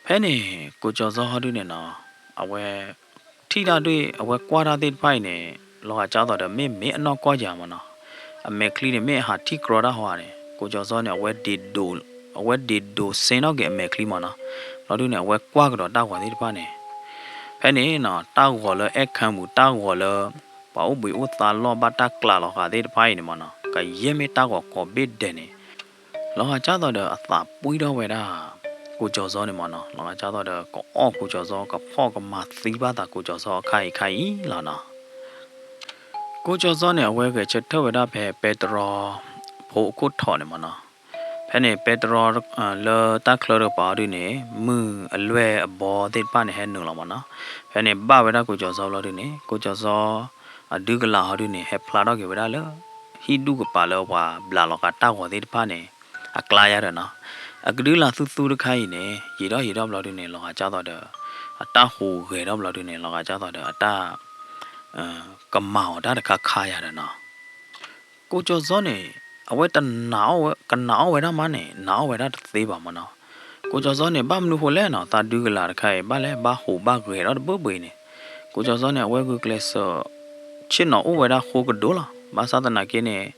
ဖဲန့ၣ် ကိၣ်ကၠီၤစီၤဟီဒုန့ၣ်နီၤ အဝဲ ထံၣ်တၢ်ဒုး အဝဲကွၢ်တၢ်သ့ၣ်တဖၣ်အံၤန့ၣ် လီၤဂာ်ကၢ်သိးဒီး မ့ၢ်မ့ၢ်အနီၢ်ကီၢ်ယၤမ့ၢ်နီၤ. အမဲာ်ချံန့ၣ် မ့ၢ်အဟးထံၣ်ကြီတၢ်ဟီဧါန့ၣ် ကိၣ်ကၠီၤစီၤန့ၣ် အဝဲဒ့ဒိး အဝဲဒ့ဒိးစ့နီၣ်က့ၤအမဲာ်ချံမ့ၢ်နီၤ. ဘျီဒုန့ၣ် အဝဲကွၢ်ကဒီးတၢ်ဂီၤသ့ၣ်တဖၣ်န့ၣ် ဖဲန့ၣ်နီၤ တၢ်ဂီၤလၢအဲၣ်ခၢၣ်ပူၤ တၢ်ဂီၤလၢ ပှၤအိၣ်ဘှံးအိၣ်သါလီၢ်ဘၣ်တၢ်ကျးလီၤဃာ်သ့ၣ်တဖၣ်အံၤန့ၣ်မ့ၢ်နီၤ ကယဲၢ်မ့ၢ်တၢ်ဂီၤကိးဘ့ၣ်ဒဲးန့ၣ် လီၤဂာ်ကၢ်သိးဒီးအသးပှံၢ်ထီၣ်ဝဲဒၣ် ကိၣ်ကၠီၤစီၤန့ၣ်မ့ၢ်နီၤ. လီၤဂာ်ကၢ်သိးဒီး ကအီၣ်ကိၣ်ကၠီၤစီၤ ကဖီၣ်ကမၤသံဘၣ်သးကိၣ်ကၠီၤစီၤအခါအံၤခါအံၤလီၤနီၤ. ကိၣ်ကၠီၤစီၤန့ၣ် အဝဲဂဲၤဆၢထၢၣ်ဝဲဒၣ်ဖဲပဲတြီဖိအခိၣ်ထီးန့ၣ်မ့ၢ်နီၤ. ဖဲန့ၣ် ပဲတြီ လၢတၢ်ချၢတကပၤအီၤဒုန့ၣ် မုၢ်အလွဲၢ်အဘီသ့ၣ်တဖၣ်န့ၣ် ဟဲနုာ်လီၤမ့ၢ်နီၤ. ဖဲန့ၣ် ဘၣ်ဝဲဒၣ်ကိၣ်ကၠီၤစီၤဘျီဒုန့ၣ် ကိၣ်ကၠီၤစီၤ အဒုကလးဟီဒုန့ၣ် ဟဲဖျါထီၣ်က့ၤဝဲဒၣ်လၢ ဟံၣ်ဒူၣ်ကပၤလၢပှၤဘျးလီၤဃာ်တၢ်ဂီၤသ့ၣ်တဖၣ်န့ၣ် အကျါယါဒီးနီၤ. အကဒုကလးသူသူတခါအံၤန့ၣ် ယံာ်ထီၣ်ယံာ်ထီၣ်ဘျီဒုန့ၣ် လီၤဂာ်ကၢ်သိးဒီး အတၢ်ဟူးဂဲၤထီၣ်ဘျီဒုန့ၣ် လီၤဂာ်ကၢ်သိးဒီးအတၢ် ကမၤအီၤတၢ်တခါခါယါဒီးနီၤ. ကိၣ်ကၠီၤစီၤန့ၣ် အဝဲတနာ်အီၣ်ဝဲ ကနာ်အီၣ်ဝဲဒၣ်မးန့ၣ် နာ်အီၣ်ဝဲဒၣ်တသ့ဘၣ်မ့ၢ်နီၤ. ကိၣ်ကၠီၤစီၤန့ၣ် ဘၣ်မနုၤဃိလဲၣ်နီၤ သးဒုကလးတခါအံၤ ဘၣ်လဲၣ် ဘၣ်ဟူးဘၣ်ဂဲၤထီၣ်တဘၢဘၢအံၤန့ၣ်. ကိၣ်ကၠီၤစီၤန့ၣ် အဝဲဂုာ်ကျဲးစၢး ဆ့ၣ်နီၤအိၣ်ဝဲဒၣ်ဃိကဒိၣ်လီၤ. ဘၣ်ဆၣ်သနာ်က့န့ၣ်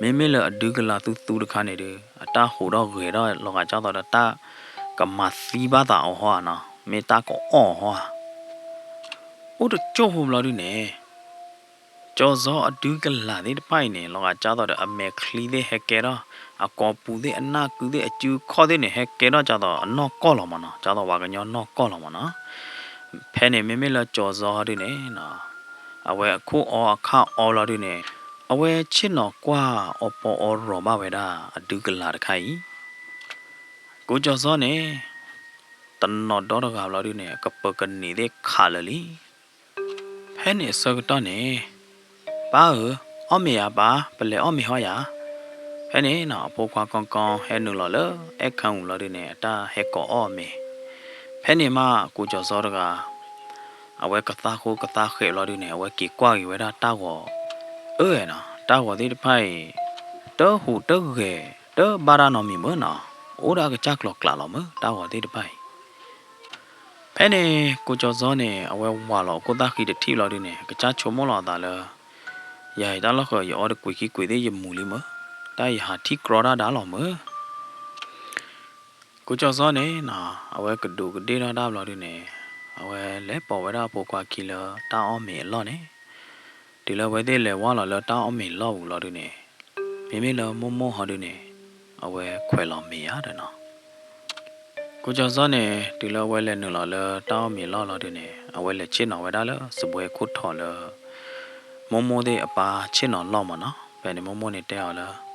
မ့မ့ၢ်လၢအဒုကလးသူသူတခါန့ၣ်ဒီး အတၢ်ဟူးထီၣ်ဂဲၤထီၣ်လီၤဂာ်ကၢ်သိးဒီး တၢ်ကမၤသံဘၣ်သးအီၤဟီဧါနီၤ မ့ၢ်တၢ်ကအီၣ်အီၤဟီဧါ. အိၣ်တကၠိၢ်ဖိဘျီဒုန့ၣ် ကၠီၤစီၤအဒုကလးသ့ၣ်တဖၣ်အံၤန့ၣ် လီၤဂာ်ကၢ်သိးဒီး အမဲာ်ချံသ့ၣ်ဟဲကဲထီၣ် အကိာ်ပူၤသ့ၣ် အနၢ်ကုသ့ၣ် အစုခီၣ်သ့ၣ်န့ၣ် ဟဲကဲထီၣ်ကၢ်သိးအနီၢ်ကီၢ်လီၤမ့ၢ်နီၤ ကၢ်သိးပှၤကညီနီၢ်ကီၢ်လီၤမ့ၢ်နီၤ. ဖဲန့ၣ်မ့မ့ၢ်လၢကၠီၤစီၤဟီဒုန့ၣ်နီၤ အဝဲအခိၣ်အီအခါအီဘျီဒုန့ၣ် အဝဲဆ့ၣ်နီၤကွၢ်အီပီအီရီၤဘၣ်ဝဲဒၣ်အဒုကလးတခါအံၤ ကိၣ်ကၠီၤစီၤန့ၣ် တနီၤဒီတဂၤဘျီဒုန့ၣ် အကပၢၤကန့ၢ်သ့ၣ်ခးလၢာ်လံ. ဖဲန့ၣ်အဆၢကတီၢ်န့ၣ် ပၢ်ဧၢ, အီၣ်မ့ၤယၤပၢ်, ပလဲၤအီၣ်မ့ၤဟီယၤ. ဖဲန့ၣ်နီၤ အဖိခွါကီကီဟဲနုာ်လီၤလၢအဲၣ်ခၢၣ်ပူၤဘျီဒုန့ၣ် အတၢ်ဟဲကိးအီၣ်အမ့ၤ. ဖဲန့ၣ်မး ကိၣ်ကၠီၤစီၤတဂၤ အဝဲကသါဃိကသါဃဲးဘျီဒုန့ၣ် အဝဲက့ၤကွၢ်က့ၤဝဲဒၣ်တၢ်ဂီၤ အၢနီၤ တၢ်ဂီၤသ့ၣ်တဖၣ်အံၤ တဟူးတဂဲၤ တဘၣ်တၢ်နီတမံၤမ့ၢ်နီၤ အိၣ်ဒၣ်အကစၢ်ကျီၤကျးလီၤမ့ၢ် တၢ်ဂီၤသ့ၣ်တဖၣ်အံၤ. ဖဲန့ၣ် ကိၣ်ကၠီၤစီၤန့ၣ် အဝဲဝးလီၤအခိၣ်သၣ်ဃံတထံၣ်ဘျီဒုန့ၣ် အကစၢ်ဆိကမိၣ်လီၤအသးလၢ ယၤအံၤတၢ်လီၢ်ဃၢၤ ယအီတကွံာ်ခံကွံာ်သ့ၣ်ယမူၤလံမ့ၢ် တၢ်ယဟးထံၣ်ကြီတၢ်ဒၣ်လီၤမုၢ်. ကိၣ်ကၠီၤစီန့ၣ်နီၤ အဝဲကဒူးကဒ့ၣ်ထီၣ်တၢ်ဘျီဒုန့ၣ် အဝဲလဲၤပိာ်ဝဲဒၣ်အဖိခွါခံလၢတၢ်အီၣ်မ့ၤအလီၢ်န့ၣ်, တုၤလၢအဝဲသ့ၣ်လဲၤဝါလီၤလၢတၢ်အီၣ်မ့ၤလီၢ်ပူၤလီၤဒုန့ၣ်, မ့မ့ၢ်လၢမိၢ်မိၢ်ဟီဒုန့ၣ် အဝဲခွဲးလီၤမ့ၤယါဒီးနီၤ. ကိၣ်ကၠီၤစီန့ၣ် တုၤလၢအဝဲလဲၤနုာ်လီၤလၢတၢ်အီၣ်မ့ၤလီၢ်လီၤဒုန့ၣ် အဝဲလဲၤဆ့ၣ်နီၤဝဲဒၣ်လၢစပွဲခိၣ်ထိးလၢ မိၢ်မိၢ်သ့ၣ်အပၢ်ဆ့ၣ်နီၤလီၢ်မးနီၤ. ဖဲန့ၣ်မိၢ်မိၢ်န့ၣ်တဲအီၤလၢ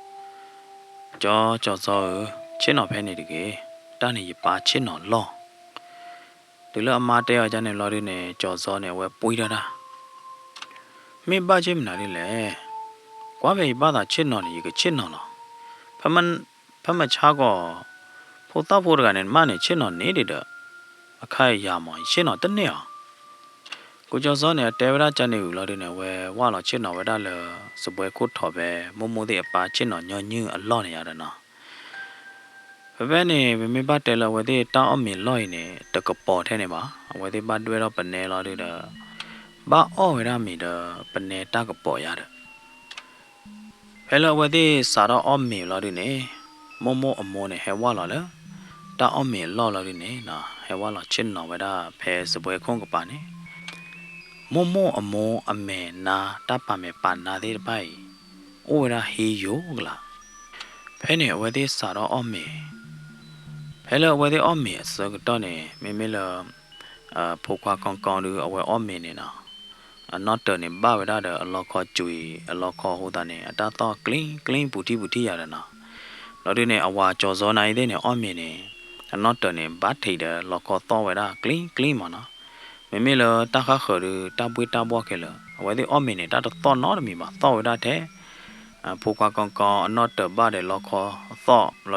ကၠီၤကၠီၤစီဧၢ, ဆ့ၣ်နီၤဖဲန့ၣ်တဂ့ၤ, တၢ်န့ၣ်ယပၢ်ဆ့ၣ်နီၤလီၢ်. တုၤလၢအမါတဲအီၤဒ်န့ၣ်လီၤဒုန့ၣ် ကၠီၤစီန့ၣ် အဝဲပှံၢ်ထီၣ်တၢ်, မ့ၢ်ဘၣ်ဆ့ၣ်မနုၤဒ်လဲၣ်, ကွၢ်ဖဲယဘၣ်သးဆ့ၣ်နီၤန့ၣ် ယကဆ့ၣ်နီၤလီၤ. ဖဲမဆါကီး ဖိသၣ်ဖိတဂၤန့ၣ် မးန့ၣ်ဆ့ၣ်နီၤန့ၢ်ဒံးဒီး အခါအံၤယၤမး ယဆ့ၣ်နီၤတန့ၢ်အီၤ. ကိၣ်ကၠီၤစီန့ၣ် အတဲဝဲဒၣ်ကန့ၣ်ဝံၤလီၤဒုန့ၣ် အဝဲဝၢ်လီၤဆ့ၣ်နီၤဝဲဒၣ်လၢ စပွဲခိၣ်ထိးဖဲ မိၢ်မိၢ်သ့ၣ်အပၢ်ဆ့ၣ်နီၤညီနုၢ်အလီၢ်န့ၣ်ယါဒီးနီၤ. ဖဲဖဲန့ၣ် ပမ့ၢ်ဘၣ်တဲလၢအဝဲသ့ၣ်တၢ်အီၣ်မ့ၤလီၢ်အံၤန့ၣ် တကပီၤထဲန့ၣ်ဘၣ်, အဝဲသ့ၣ်ဘၣ်ဒွဲၣ်ထီၣ်ပနဲလီၤဒုဒီး ဘၣ်အီၣ်ဝဲဒၣ်မ့ၤဒီးပနဲတၢ်ကပီၤယါဒီး ဖဲလၢအဝဲသ့ၣ်စးထီၣ်အီၣ်မ့ၤလီၤဒုန့ၣ် မိၢ်မိၢ်အမိၢ်န့ၣ် ဟဲဝၢ်လီၤလၢ တၢ်အီၣ်မ့ၤအလီၢ်လီၤဒုန့ၣ် ဟဲဝၢ်လီၤဆ့ၣ်နီၤဝဲဒၣ်ဖဲစပွဲခိၣ်ကပၤန့ၣ် မိၢ်မိၢ်အမိၢ်အမဲာ်နါ တၢ်ပာ်မဲာ်ပာ်နါသ့ၣ်တဖၣ်အံၤ အိၣ်ဝဲဒၣ်ဟ့ယိၤကလး. ဖဲန့ၣ်အဝဲသ့ၣ်စးထီၣ်အီၣ်မ့ၤ, ဖဲလၢအဝဲသ့ၣ်အီၣ်မ့ၤအဆၢကတီၢ်န့ၣ် မ့မ့ၢ်လၢ ဖိခွါကီကီဒု အဝဲအီၣ်မ့ၤန့ၣ်နီၤ အနီၣ်တၢၤန့ၣ်ဘၣ်ဝဲဒၣ်ဒီးအလီခီကွံာ် အလီခီအဃိသတးန့ၣ် အတၢ်သီၣ်ကျံကျံပူၤထံၣ်ပူၤထံၣ်ယၤဒီးနီၤ. လီၤဒုန့ၣ် အဝၤကၠီၤစီနၤအံၤသ့ၣ်န့ၣ် အီၣ်မ့ၤန့ၣ် အနီၣ်တၢၤန့ၣ် ဘၣ်ထံးဒီးလီခီသီၣ်ဝဲဒၣ်ကျံကျံမးနီၤ. မ့မ့ၢ်လၢတၢ်ဃၣ်ဃၢၤဒု တၢ်ဘှ့ၣ်တၢ်ဘှီၣ်ခဲလၢာ် အဝဲသ့ၣ်အီၣ်မ့ၤန့ၣ် တၢ်တသီၣ်နီတမံၤဘၣ် သီၣ်ဝဲဒၣ်ထဲ ဖိခွါကီကီအနီၣ်တၢၤဘၣ်ဒီးလီခီသီၣ်လီၤ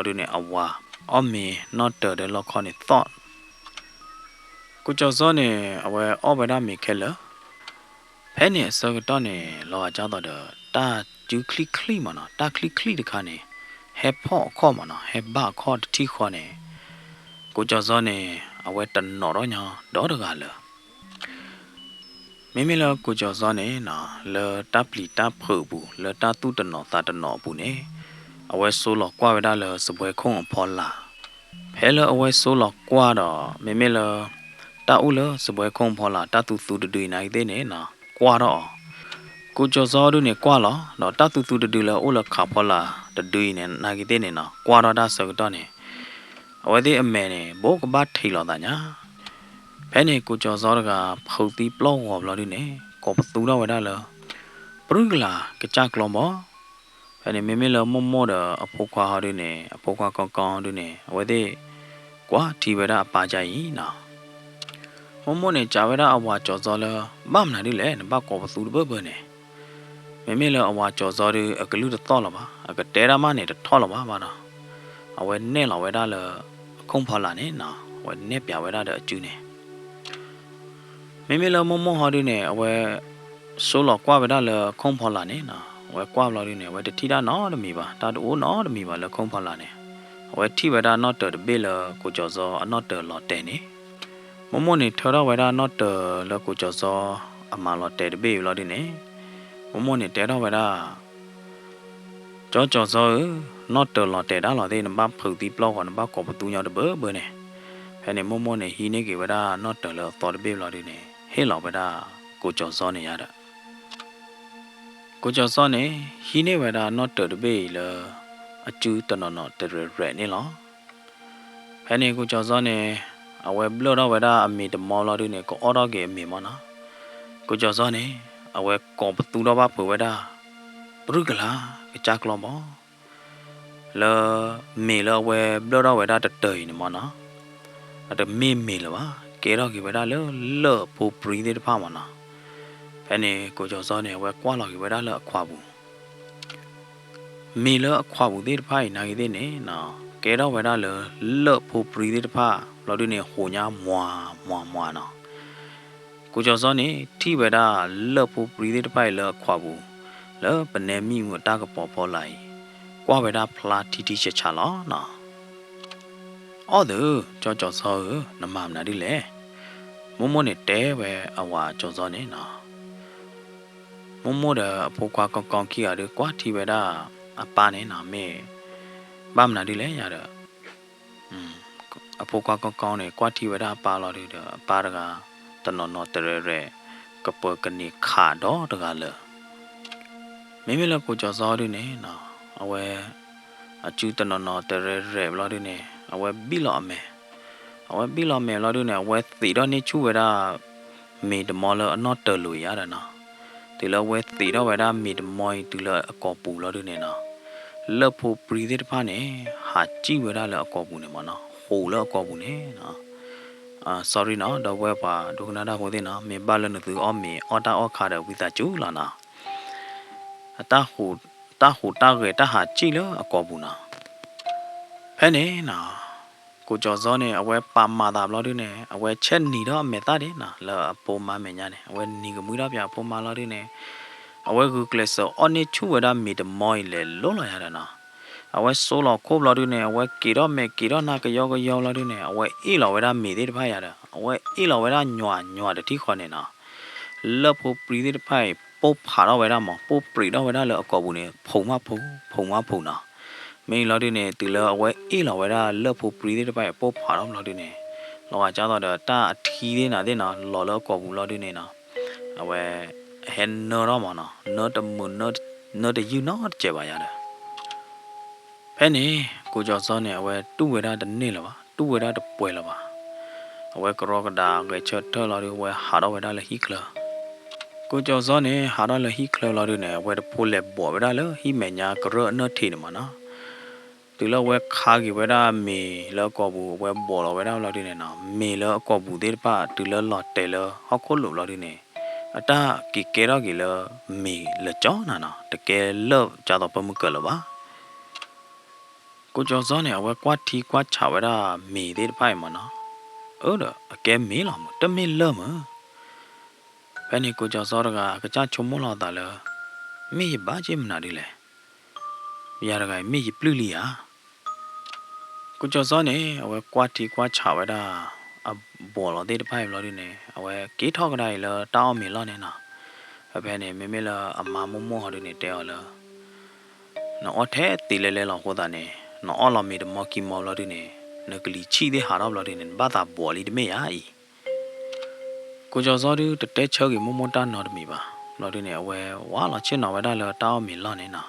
ဒုန့ၣ် အဝၤအီၣ်မ့ၤနီၣ်တၢၤဒီးလီခီန့ၣ်သီၣ် ကိၣ်ကၠီၤစီန့ၣ် အဝဲအီၣ်ဝဲဒၣ်မ့ၤခဲလၢာ်. ဖဲန့ၣ်အဆၢကတီၢ်န့ၣ် လီၤဂာ်ကၢ်သိးဒီး တၢ်စုချံချံမးနီၤ တၢ်ချံချံတခါန့ၣ် ဟဲဖီၣ်အခီၣ်မးနီၤ ဟဲဘၣ်အခီၣ်တထံၣ်ဃီန့ၣ် ကိၣ်ကၠီၤစီန့ၣ် အဝဲတနီၤထီၣ်ညီဒီတဂၤလၢၤ မ့မ့ၢ်လၢကိၣ်ကၠီၤစီန့ၣ်နီၤ လၢတၢ်ပျံၤတၢ်ဖုးအပူၤ လၢတၢ်သူၣ်တနီၤသးတနီၤအပူၤန့ၣ် အဝဲဆိလီၤကွၢ်ဝဲဒၣ်လၢစပွဲခိၣ်အဖီလာ်. ဖဲလၢအဝဲဆိလီၤကွၢ်ဒီး မ့မ့ၢ်လၢ တၢ်အိၣ်လၢစပွဲခိၣ်အဖီလာ် တၢ်သူသူတဒုအံၤနာ်က့သ့ၣ်န့ၣ်နီၤ ကွၢ်ထီၣ်အီၤ. ကိၣ်ကၠီၤစီဒုန့ၣ်ကွၢ်လီၤ ဒီးတၢ်သူသူတဒုလၢအအိၣ်လၢခးဖီလာ်တဒုအံၤန့ၣ် နာ်က့သ့ၣ်န့ၣ်နီၤ ကွၢ်ထီၣ်တၢ်ဆၢကတီၢ်န့ၣ် အဝဲသ့ၣ်အမဲာ်န့ၣ် ဘိးကဘၣ်ထံးလိာ်သးညါ ဖဲန့ၣ်ကိၣ်ကၠီၤစီတဂၤ ဖုးသံပျီၢ်ဂီၤဘျီဒုန့ၣ် ကိးပသူထီၣ်ဝဲဒၣ်လၢ ပြံကလၤကစၢ်ကျီဘီ. ဖဲန့ၣ်မ့မ့ၢ်လၢမိၢ်မိၢ်ဒီးအဖိခွါဟီဒုန့ၣ် အဖိခွါကီကီဒုန့ၣ် အဝဲသ့ၣ် ကွၢ်ထံဝဲဒၣ်အပၢ်ကါအံၤနီၤ မိၢ်မိၢ်န့ၣ် စံးဝဲဒၣ်အဝၤကၠီၤစီလၢ ဘၣ်မနုၤဒ်လဲၣ် နဘၣ်ကိးပသူတဘၢဘၢန့ၣ်. မ့မ့ၢ်လၢအဝၤကၠီၤစီဒု အကလုၢ်တသီၣ်လၢၤဘၣ် အကတဲတၢ်မးန့ၣ် တထီၣ်လၢၤဘၣ်ဘၣ်ဒီး အဝဲနဲၣ်လီၤဝဲဒၣ်လၢ အခိၣ်ဖီလာ်န့ၣ်နီၤ အဝဲနဲၣ်ပၠးဝဲဒၣ်ဒီးအစုန့ၣ် မ့မ့ၢ်လၢမိၢ်မိၢ်ဟီဒုန့ၣ် အဝဲ ဆိလီၤကွၢ်ဝဲဒၣ်လၢခိၣ်ဖီလာ်န့ၣ်နီၤ အဝဲကွၢ်ဘျီဒုန့ၣ် အဝဲတထံၣ်တၢ်နီတမံၤဘၣ် တၢ်တအိၣ်နီတမံၤဘၣ်လၢခိၣ်ဖီလာ်န့ၣ်. အဝဲထံၣ်ဝဲဒၣ်နီၣ်တၢၤတဘ့ၣ်လၢကိၣ်ကၠီၤစီအနီၣ်တၢၤလီၤတဲာ်န့ၣ် မိၢ်မိၢ်န့ၣ် ထၢထီၣ်ဝဲဒၣ်နီၣ်တၢၤလၢကိၣ်ကၠီၤစီအမၤလီၤတဲာ်တဘ့ၣ်အံၤဘျီဒုန့ၣ် မိၢ်မိၢ်န့ၣ်တဲထီၣ်ဝဲဒၣ် ကၠီကၠီၤစီဧၢ, နီၣ်တၢၤလီၤတဲာ်ဒၣ်လီၤသ့ၣ် နဘၣ်ဖုးသံပျီၢ်ဂီၤ နဘၣ်ကိးပသူညီတဘၢဘၢန့ၣ်. ဖဲန့ၣ်မိၢ်မိၢ်န့ၣ် ဟံးန့ၢ်က့ၤဝဲဒၣ်နီၣ်တၢၤလၢအသီတဘ့ၣ်ဘျီဒုန့ၣ် ဟ့ၣ်လီၤဝဲဒၣ်ကိၣ်ကၠီၤစီန့ၣ်ယါဒီး ကိၣ်ကၠီၤစီန့ၣ် ဟံးန့ၢ်ဝဲဒၣ်နီၣ်တၢၤတဘ့ၣ်အံၤလၢ အစုတနီၤနီၤတရဲၣ်ရဲၣ်န့ၣ်လီၤ. ဖဲန့ၣ်ကိၣ်ကၠီၤစီန့ၣ် အဝဲဘျၢၣ်ထီၣ်ဝဲဒၣ်အမ့ၤတမီဘျီဒုန့ၣ် ကအီၣ်ထီၣ်က့ၤအမ့ၤမးနီၤ. ကိၣ်ကၠီၤစီန့ၣ် အဝဲကိးပသူထီၣ်ဘၣ်ဖုးဝဲဒၣ် ပြံကလၤကစၢ်ကျီဘီ လၢ မ့ၤလၢအဝဲဘျၢၣ်ထီၣ်ဝဲဒၣ်တတၢၤအံၤန့ၣ်မးနီၤ, အတမ့ၢ်မ့ၤလၢၤဘၣ်, ကဲထီၣ်က့ၤဝဲဒၣ်လၢလၢၢ်ဖိပြံသ့ၣ်တဖၣ်မးနီၤ. ဖဲန့ၣ်ကိၣ်ကၠီၤစီန့ၣ် အဝဲကွၢ်လီၤက့ၤဝဲဒၣ်လၢအခွးပူၤ မ့ၤလၢအခွးပူၤသ့ၣ်တဖၣ်အံၤနာ်က့သ့ၣ်န့ၣ်နီၤ, ကဲထီၣ်ဝဲဒၣ်လၢလၢၢ်ဖိပြံသ့ၣ်တဖၣ် ဘျီဒုန့ၣ် ဟိးညါမွၤမွၤမွၤနီၤ. ကိၣ်ကၠီၤစီန့ၣ် ထံၣ်ဝဲဒၣ်လၢၢ်ဖိပြံသ့ၣ်တဖၣ်အံၤလၢအခွးပူၤ လၢပနဲမံမုာ်အတၢ်ကပီၤဖီလာ်အံၤ ကွၢ်ဝဲဒၣ်ဖျါထံထံဆးဆးလီၤနီၤ. အီၣ်သု, ကၠီကၠီၤစီဧၢ, နမၤမနုၤဒ်လဲၣ်. မိၢ်မိၢ်န့ၣ်တဲဝဲအဝၤကၠီၤစီန့ၣ်နီၤ. မိၢ်မိၢ်ဒီးအဖိခွါကီကီခံဂၤဒုး ကွၢ်ထံဝဲဒၣ် အပၢ်န့ၣ်နီၤ မ့ၢ်ဘၣ်မနုၤဒ်လဲၣ်ယၤဒီး အဖိခွါကီကီန့ၣ် ကွၢ်ထံဝဲဒၣ်အပၢ်လီၤဒုးဒီး အပၢ်တဂၤ တနီၤနီၤတရဲရဲ ကပၢၤကန့ၢ်ခးဒီတဂၤလၢာ်. မ့မ့ၢ်လၢကိၣ်ကၠီၤစီဒုန့ၣ်နီၤ အဝဲ အစုတနီၤနီၤတရဲရဲဘျီဒုန့ၣ် အဝဲဘံၣ်လီၤအမဲာ်, အဝဲဘံၣ်လီၤအမဲာ်ဘျီဒုန့ၣ် အဝဲသံးထီၣ်န့ၢ်ဆူၣ်ဝဲဒၣ် မ့ၤတမီလၢအနီၢ်တၢၤလိၤယၤဒီးနီၤ, တုၤလၢအဝဲသံးထီၣ်ဝဲဒၣ်မ့ၤတမီအံၤ တုၤလၢအကိာ်ပူၤလီၤဒုန့ၣ်နီၤ, လၢၢ်ဖိပြံသ့ၣ်တဖၣ်န့ၣ် ဟးစံၣ်ဝဲဒၣ်လၢအကိာ်ပူၤန့ၣ်မ့ၢ်နီၤ, ဟူးလၢအကိာ်ပူၤန့ၣ်နီၤ. Sorry နီၤ ဒီပုၢ်ဝဲၢ်ပှၤဒိကနၣ်တၢ်ဖိသ့ၣ်နီၤ, မ့ၢ်ဘၣ်လၢနသုအီၣ်မ့ၤအီၣ်တၢ်အီၣ်ခါဒီး ဝံသးစူၤလီၤနီၤ. တၢ်ဟူးတၢ်ဂဲၤတၢ်ဟးစံၣ်လၢအကိာ်ပူၤနီၤ. ဖဲန့ၣ်နီၤ ကိၣ်ကၠီၤစီန့ၣ် အဝဲပာ်မၤသးဘျီဒုန့ၣ် အဝဲဆဲးနံၤထီၣ်အမဲာ်သၣ်ဒၣ်နီၤ လၢအဖိမါမဲာ်ညါန့ၣ် အဝဲနံၤကမှံထီၣ်ပၠးအဖိမါလီၤဒုန့ၣ် အဝဲဂုာ်ကျဲးစၢးအီၣ်န့ၢ်ဆူၣ်ဝဲဒၣ်မ့ၤတမီအံၤလဲၤလိၤလီၤယၤဒီးနီၤ, အဝဲစိလီၤခိၣ်ဘျီဒုန့ၣ် အဝဲက့ၤထီၣ်မဲာ်က့ၤထီၣ်နါကယီကယီဘျီဒုန့ၣ် အဝဲအ့ၣ်လီၤဝဲဒၣ်မ့ၤသ့ၣ်တဖၣ်ယၤဒီး အဝဲအ့ၣ်လီၤဝဲဒၣ်ညွၤညွၤတထံၣ်ဃီန့ၣ်နီၤ. လၢၢ်ဖိပြံသ့ၣ်တဖၣ်အံၤ ပိၢ်ဖးထီၣ်ဝဲဒၣ်မး ပိၢ်ပြံးထီၣ်ဝဲဒၣ်လၢအကိာ်ပူၤန့ၣ် ဖုးမးဖုး ဖုးမးဖုးနီၤ. မ့ၢ်လီၤဒုန့ၣ် တုၤလၢအဝဲအ့ၣ်လီၤဝဲဒၣ်လၢၢ်ဖိပြံသ့ၣ်တဖၣ်အံၤ ပိၢ်ဖးထီၣ်ဘျီဒုန့ၣ် လီၤဂာ်ကၢ်သိးဒီးတၢ်အထံသ့ၣ်နၤသ့ၣ်နီၤ လီၤလၢအကိာ်ပူၤလီၤဒုန့ၣ်နီၤ, အဝဲ ဟဲနၢထီၣ်မးနီၤ နၢတမုာ် နၢတယုၢ်နီတစဲးဘၣ်ယၤဒီး ဖဲန့ၣ် ကိၣ်ကၠီၤစီန့ၣ် အဝဲတူၢ်ဝဲဒၣ်တန့ၢ်လၢၤဘၣ် တူၢ်ဝဲဒၣ်တပှဲၤလၢၤဘၣ်. အဝဲကရီကဒါဂဲၤဆၢထၢၣ်လီၤဒု အဝဲဟးထီၣ်ဝဲဒၣ်လၢဟံၣ်ချၢ. ကိၣ်ကၠီၤစီန့ၣ် ဟးထီၣ်လၢဟံၣ်ချၢလီၤဒုန့ၣ် အဝဲတဖိလဲၤဘိးဝဲဒၣ်လၢဟံၣ်မဲာ်ညါကရၢၢ်အနၢၣ်ထံးန့ၣ်မးနီၤ. တုၤလၢအဝဲခါက့ၤဝဲဒၣ်မ့ၤလၢအကိာ်ပူၤ အဝဲဘိးလီၤဝဲဒၣ်လီၤဒုန့ၣ်နီၤ မ့ၤလၢအကိာ်ပူၤသ့ၣ်တဖၣ် တုၤလၢလီၤတဲာ်လၢဟီၣ်ခိၣ်လိၤလီၤဒုန့ၣ် အတၢ်က့ၤကဲထီၣ်က့ၤလၢမ့ၤလၢာ်ကၠီနၤနီၤ တကဲလၢာ်ကၢ်သိးပၢမုၢ်ကၢၤလၢၤဘၣ်. ကိၣ်ကၠီၤစီန့ၣ် အဝဲကွၢ်ထံကွၢ်ဆးဝဲဒၣ်မ့ၤသ့ၣ်တဖၣ်အံၤမးနီၤ, အၢဒီး အကဲမ့ၤလီၤမး တမ့ၢ်လၢၢ်မး. ဖဲန့ၣ်ကိၣ်ကၠီၤစီတဂၤ အကစၢ်ဆိကမိၣ်လီၤအသးလၢ မ့ၢ်ယဘၣ်က့ၢ်မနုၤဒ်လဲၣ်, ယၤတဂၤအံၤမ့ၢ်ယပျုၢ်လံဧါ. ကိၣ်ကၠီၤစီန့ၣ် အဝဲကွၢ်ထံကွၢ်ဆးဝဲဒၣ် အဘိးလီၤသ့ၣ်တဖၣ်အံၤဘျီဒုန့ၣ် အဝဲက့ၤထီၣ်ကဒါအံၤလၢတၢ်အီၣ်မ့ၤလီၢ်န့ၣ်နီၤ. ဖဲဖဲန့ၣ် မ့မ့ၢ်လၢအမါမိၢ်မိၢ်ဟီဒုန့ၣ် တဲအီၤလၢ နအီၣ်ထဲသ့လဲၤလဲၤလီၤအဃိသတးန့ၣ် နအီၣ်လီၤမ့ၤတမီခံမီဘျီဒုန့ၣ် နကလံၤဆံၣ်သ့ၣ်ဟးထီၣ်ဘျီဒုန့ၣ် နဘၣ်သးဘိးလံတမ့ၢ်ဧါအံၤ. ကိၣ်ကၠီၤစီဒုတတဲဆၢက့ၤမိၢ်မိၢ်တၢ်နီတမံၤဘၣ်. ဘျီဒုန့ၣ် အဝဲဝးလီၤဆ့ၣ်နီၤဝဲဒၣ်လၢတၢ်အီၣ်မ့ၤလီၢ်န့ၣ်နီၤ.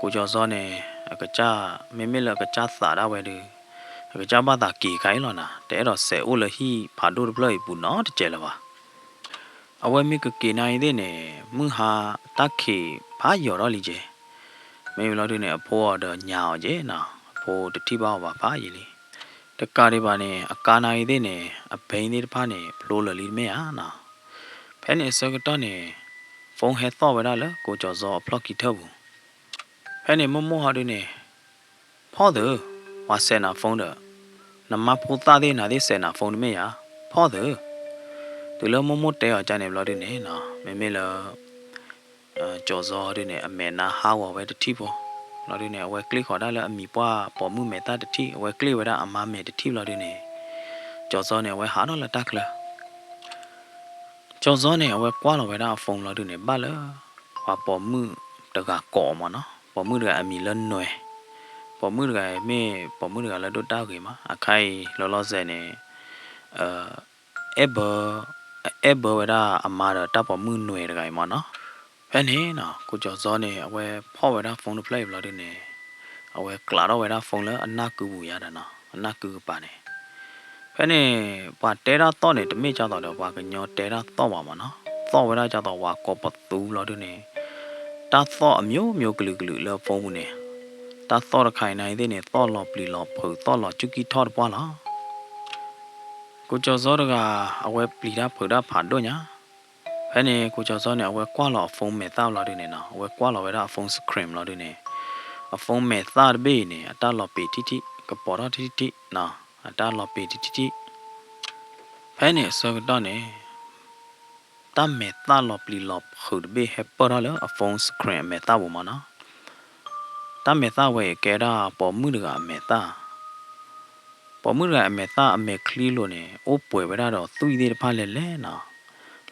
ကိၣ်ကၠီၤစီန့ၣ် အကစၢ် မ့မ့ၢ်လၢအကစၢ်သးဒၣ်ဝဲဒု အကစၢ်ဘၣ်သးက့ၤခါအံၤလီၤနီၤ. တအဲၣ်ဒိးစဲးအိၣ်လၢဟံၣ်ဖးဒိၣ်တဖျၢၣ်အံၤပူၤနီတစဲးလၢၤဘၣ်. အဝဲမ့ၢ်ကက့ၤနၤအံၤသ့ၣ်န့ၣ် မုၢ်ဟါတၢ်ခံးဖးယိာ်ထီၣ်လံက့ၤ. မ့ၢ်ဘျီဒုန့ၣ် အဖိအီၤဒီးညါအီၤက့ၤနီၤ. အဖိတထံၣ်ဘၣ်အီၤဘၣ်ဖးယံာ်လံ. တကးဒံးဘၣ်န့ၣ် အကါနၤအံၤသ့ၣ်န့ၣ် အဘဲသ့ၣ်တဖၣ်န့ၣ် ဖျိလၢာ်လံတမ့ၢ်ဧါနီၤ. ဖဲန့ၣ်အဆၢကတီၢ်န့ၣ် phone ဟဲသီၣ်ဝဲဒၣ်လၢကိၣ်ကၠီၤစီအဖျီၣ်ခံထၢၣ်ပူၤ. ဖဲန့ၣ်မိၢ်မိၢ်ဟီဒုန့ၣ် ဖီၣ်သု, ပှၤစဲးနၤ phone ဒီး နမါဖိသၣ်သ့ၣ်နၤသ့ၣ်စဲးနၤ phone တမ့ၢ်ဧါ, ဖီၣ်သု. တုၤလၢမိၢ်မိၢ်တဲအီၤကန့ၣ်ဘျီဒုန့ၣ်နီၤ မ့မ့ၢ်လၢ ကၠီၤစီဒုန့ၣ် အမဲာ်နါဟးဂီၤဝဲတထံၣ်ဖိ, ဘျီဒုန့ၣ် အဝဲကျ့ၣ်ဃီၤဒၣ်လၢအမံၤပှၢ်ပိာ်မုၣ်မဲာ်သၣ်တထံၣ်, အဝဲကျ့ၣ်ဝဲဒၣ်အမါမဲာ်တထံၣ်ဘျီဒုန့ၣ် ကၠီၤစီန့ၣ် အဝဲဟးထီၣ်လၢတၢ်ချၢ ကၠီၤစီန့ၣ် အဝဲကွၢ်လီၤဝဲဒၣ်အ phone လီၤဒုန့ၣ် ဘၣ်လၢ ပှၤပိာ်မုၣ်တဂၤကိးအီၤမးနီၤ, ပိာ်မုၣ်တဂၤအမံၤလၢနွဲၣ်, ပိာ်မုၣ်တဂၤမ့ၢ်ပိာ်မုၣ်တဂၤလၢဒိၣ်တၢ်ဂ့ၤမး, အခါအံၤလီၤလီၤဆဲးန့ၣ် အဲၣ်ဘၢ အဲၣ်ဘၢဝဲဒၣ်အမါဒီးတၢ်ပိာ်မုၣ်နွဲၣ်တဂၤအံၤမးနီၤ. ဖဲန့ၣ်နီၤ ကိၣ်ကၠီၤစီန့ၣ် အဝဲဖီၣ်ဝဲဒၣ် phone တဖျၢၣ်အံၤဘျီဒုန့ၣ် အဝဲကျးထီၣ်ဝဲဒၣ် phone လၢအနၢ်ကုပူၤယါဒီးနီၤ, အနၢ်ကုကပၤန့ၣ် ဖဲန့ၣ် ပှၤတဲတၢ်သီၣ်န့ၣ် တမ့ၢ်ကၢ်သိးဒီးပှၤကညီတဲတၢ်သီၣ်ဘၣ်မးနီၤ, သီၣ်ဝဲဒၣ်ကၢ်သိးဝၤကိးပသူဘျီဒုန့ၣ် တၢ်သီၣ်အမျိုးမျိုးကလုာ်ကလုာ်လၢ phone ပူၤန့ၣ်, တၢ်သီၣ်တခါအံၤနၤအံၤသ့ၣ်န့ၣ် သီၣ်လီၤပျံၤလီၤဖုး သီၣ်လီၤကၠူကံၢ်ထီၣ်တပှၢ်လီၤ. ကိၣ်ကၠီၤစီတဂၤ အဝဲပျံၤတၢ်ဖုးတၢ်ဖးဒိၣ်ညါ, ဖဲန့ၣ် ကိၣ်ကၠီၤစီန့ၣ် အဝဲကွၢ်လီၤအ phone မဲာ်သၣ်ဘျီဒုန့ၣ်နီၤ, အဝဲကွၢ်လီၤဝဲဒၣ်အ phone screen ဘျီဒုန့ၣ်, အ phone မဲာ်သၣ်တဘ့ၣ်အံၤန့ၣ် အတၢ်လီၤပံၤထံထံ ကပီၤထီၣ်ထံထံနီၤ, အတၢ်လီၤပံၤထံထံထံ ဖဲန့ၣ်အဆၢကတီၢ်န့ၣ် တၢ်မဲာ်သၣ်လီၤပျံၤလီၤဖုးတဘ့ၣ်ဟဲပၢၢ်ထီၣ်လၢအ phone screen အမဲာ်သၣ်ပူၤမးနီၤ. တၢ်မဲာ်သၣ်ဝဲအံၤကဲဒၣ်ပိာ်မုၣ်တဂၤအမဲာ်သၣ်, ပိာ်မုၣ်တဂၤအမဲာ်သၣ်အမဲာ်ချံလိၤန့ၣ် အိၣ်ပှဲၤဝဲဒၣ်ဒီးသွံၣ်သ့ၣ်တဖၣ်လဲၣ်လဲၣ်နီၤ.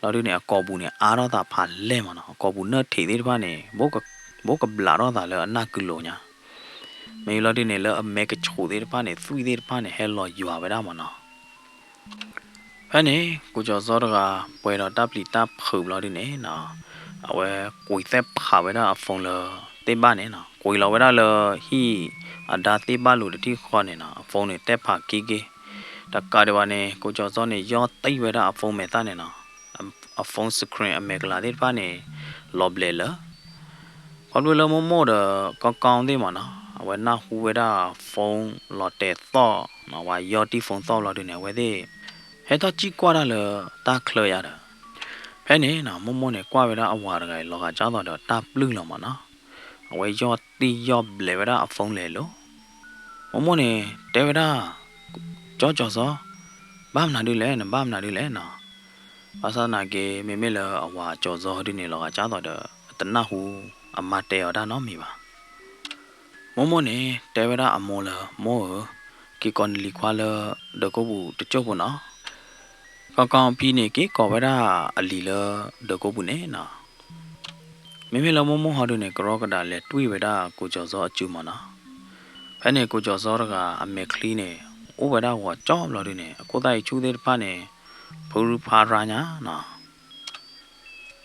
လီၤဒုန့ၣ် အကိာ်ပူၤန့ၣ် အါထီၣ်သးဖးလဲၢ်မးနီၤ, အကိာ်ပူၤနၢၣ်ထံးသ့ၣ်တဖၣ်န့ၣ် ဘိက ဘိးကဘျးထီၣ်သးလၢအနၢ်ကုလိၤညါ, မ့ၢ်လီၤဒုန့ၣ် လၢအမဲာ်ကဆူးသ့ၣ်တဖၣ်န့ၣ် သွံၣ်သ့ၣ်တဖၣ်န့ၣ် ဟဲလီၤယွၤဝဲဒၣ်မၢ်နီၤ. ဖဲန့ၣ် ကိၣ်ကၠီၤစီတဂၤ ပှဲၤဒီးတၢ်ပျံၤတၢ်ဖုးဘျီဒုန့ၣ်နီၤ, အဝဲကွံာ်သဲးဖးဝဲဒၣ်အ phone လၢသ့ၣ်ဘၣ်န့ၣ်နီၤ, ကွံာ်လီၤဝဲဒၣ်လၢဟံၣ်အဒါသ့ၣ်ဘၣ်လိၤတထံၣ်ဃီန့ၣ်နီၤ, အ phone န့ၣ် တဲဖးက့က့. တကးဒံးဘၣ်န့ၣ် ကိၣ်ကၠီၤစီန့ၣ် ယီၢ်တံၢ်ဝဲဒၣ်အ phone မဲာ်သၣ်န့ၣ်နီၤ, အ phone screen အမဲာ်ကလၤသ့ၣ်တဖၣ်န့ၣ် လီၤဘျဲးလၢ ခီဖျိလၢမိၢ်မိၢ်ဒီးကီကီသ့ၣ်မၢ်နီၤ, အဝဲနၢ်ဟူဝဲဒၣ် phone လီၤတဲာ်သီၣ်နီၤ, ပှၤယီၢ်တံၢ် phone သီၣ်ဘျီဒုန့ၣ် အဝဲသ့ၣ် ဟဲထီၣ်စံၣ်ကွၢ်တၢ်လၢတၢ်ချၢယါဒီး, ဖဲန့ၣ်နီၤ မိၢ်မိၢ်န့ၣ် ကွၢ်ဝဲဒၣ်အဝၤတဂၤအံၤ လီၤဂာ်ကၢ်သိးဒီးတၢ်ပျုၢ်လီၤမၢ်နီၤ, အဝဲယီၢ်တံၢ်ယီၢ်ဘျဲးဝဲဒၣ်အ phone လဲၤလိၤ မိၢ်မိၢ်န့ၣ် တဲဝဲဒၣ်, ကၠီကၠီၤစီ, ဘၣ်မနုၤဒုလဲၣ်, နဘၣ်မနုၤဒုလဲၣ်နီၤ. ဘၣ်ဆၣ်သနာ်က့ မ့မ့ၢ်လၢအဝၤကၠီၤစီဒုန့ၣ် လီၤဂာ်ကၢ်သိးဒီး အတနၢ်ဟူအမါတဲအီၤတၢ်နီတမံၤဘၣ်. မိၢ်မိၢ်န့ၣ် တဲဝဲဒၣ်အမိၢ်လၢ မိၢ်ဧၢ, က့ၤကိးနလံၤခွါလၢဒၢးကိးပူၤတစိၢ်ဖိနီၤ. ကီကီဖံန့ၣ် က့ၤကိးဝဲဒၣ်အလံၤလၢဒၢးကိးပူၤန့ၣ်နီၤ. မ့မ့ၢ်လၢမိၢ်မိၢ်ဟီဒုန့ၣ် ကရီကဒးလဲၤတွံၢ်ဝဲဒၣ်ကိၣ်ကၠီၤစီအစုမၢ်နီၤ. ဖဲန့ၣ် ကိၣ်ကၠီၤစီတဂၤ အမဲာ်ချံန့ၣ် အိၣ်ဝဲဒၣ်ဂီၤကၠီဘျီဒုန့ၣ် အခိၣ်သၣ်အံၤဆူၣ်သ့ၣ်တဖၣ်န့ၣ် ဖုရူဖးရါညါနီၤ.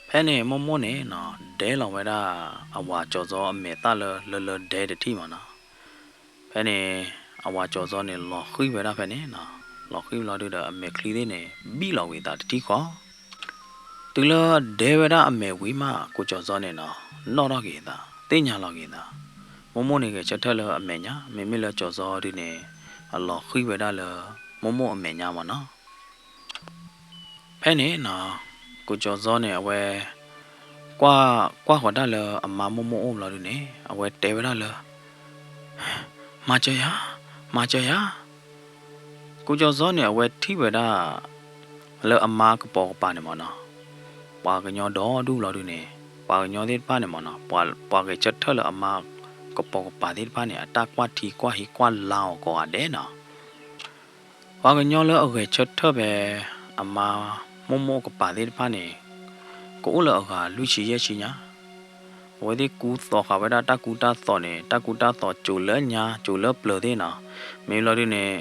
ဖဲန့ၣ် မိၢ်မိၢ်န့ၣ်နီၤ ဒဲလီၤဝဲဒၣ်အဝၤကၠီၤစီအမဲာ်သၣ်လၢ လၢလၢဒဲတထံၣ်မၢ်နီၤ. ဖဲန့ၣ် အဝၤကၠီၤစီန့ၣ် လီၤဃံၤဝဲဒၣ်ဖဲန့ၣ်နီၤ. လီၤဃံၤဘျီဒုဒီး အမဲာ်ချံသ့ၣ်န့ၣ် ဘံၣ်လီၤဝံၤသးတထံၣ်ဃီ တုၤလၢဒဲဝဲဒၣ်အမဲာ်ဝံၤမး ကိၣ်ကၠီၤစီန့ၣ်နီၤ နီၣ်ထီၣ်က့ၤသး, သ့ၣ်ညါလီၤက့ၤသး. မိၢ်မိၢ်န့ၣ် ဂဲၤဆၢထၢၣ်လၢအမဲာ်ညါ, မ့မ့ၢ်လၢကၠီၤစီဒုန့ၣ် အလီၤဃံၤဝဲဒၣ်လၢ မိၢ်မိၢ်အမဲာ်ညါမၢ်နီၤ. ဖဲန့ၣ်နီၤ ကိၣ်ကၠီၤစီန့ၣ် အဝဲ ကွၢ် ကွၢ်ဃီၤတၢ်လၢအမါမိၢ်မိၢ်အိၣ်ဘျီဒုန့ၣ် အဝဲတဲဝဲဒၣ်လၢ မၤစၢၤယၤ, မၤစၢၤယၤ. ကိၣ်ကၠီၤစီန့ၣ် အဝဲထံၣ်ဝဲဒၣ် လၢအမါကပိာ်ကပၤန့ၣ်မၢ်နီၤ, ပှၤကညီဒီဒူၣ်ဘျီဒုန့ၣ် ပှၤကညီသ့ၣ်တဖၣ်န့ၣ်မၢ်နီၤ, ပှၤဂဲၤဆၢထၢၣ်လၢအမါကပိာ်ကပၤသ့ၣ်တဖၣ်န့ၣ် အတၢ်ကွၢ်ထံကွၢ်ဟံးကွၢ်လါအီၤကိးဂၤဒဲးနီၤ. ပှၤကညီလၢအဂဲၤဆၢထၢၣ်ဖဲ အမါမိၢ်မိၢ်ကပၤသ့ၣ်တဖၣ်န့ၣ် ကအိၣ်လၢအဂၤလွံၢ်ဆံယဲၢ်ဆံညါ, အဝဲသ့ၣ်ကူသိးဃာ်ဝဲဒၣ်တၢ်ကူတၢ်သိးန့ၣ် တၢ်ကူတၢ်သိးစိၤလၢညါ စိၤလၢပျၢၤသ့ၣ်နီၤ. မ့ၢ်ဘျီဒုန့ၣ်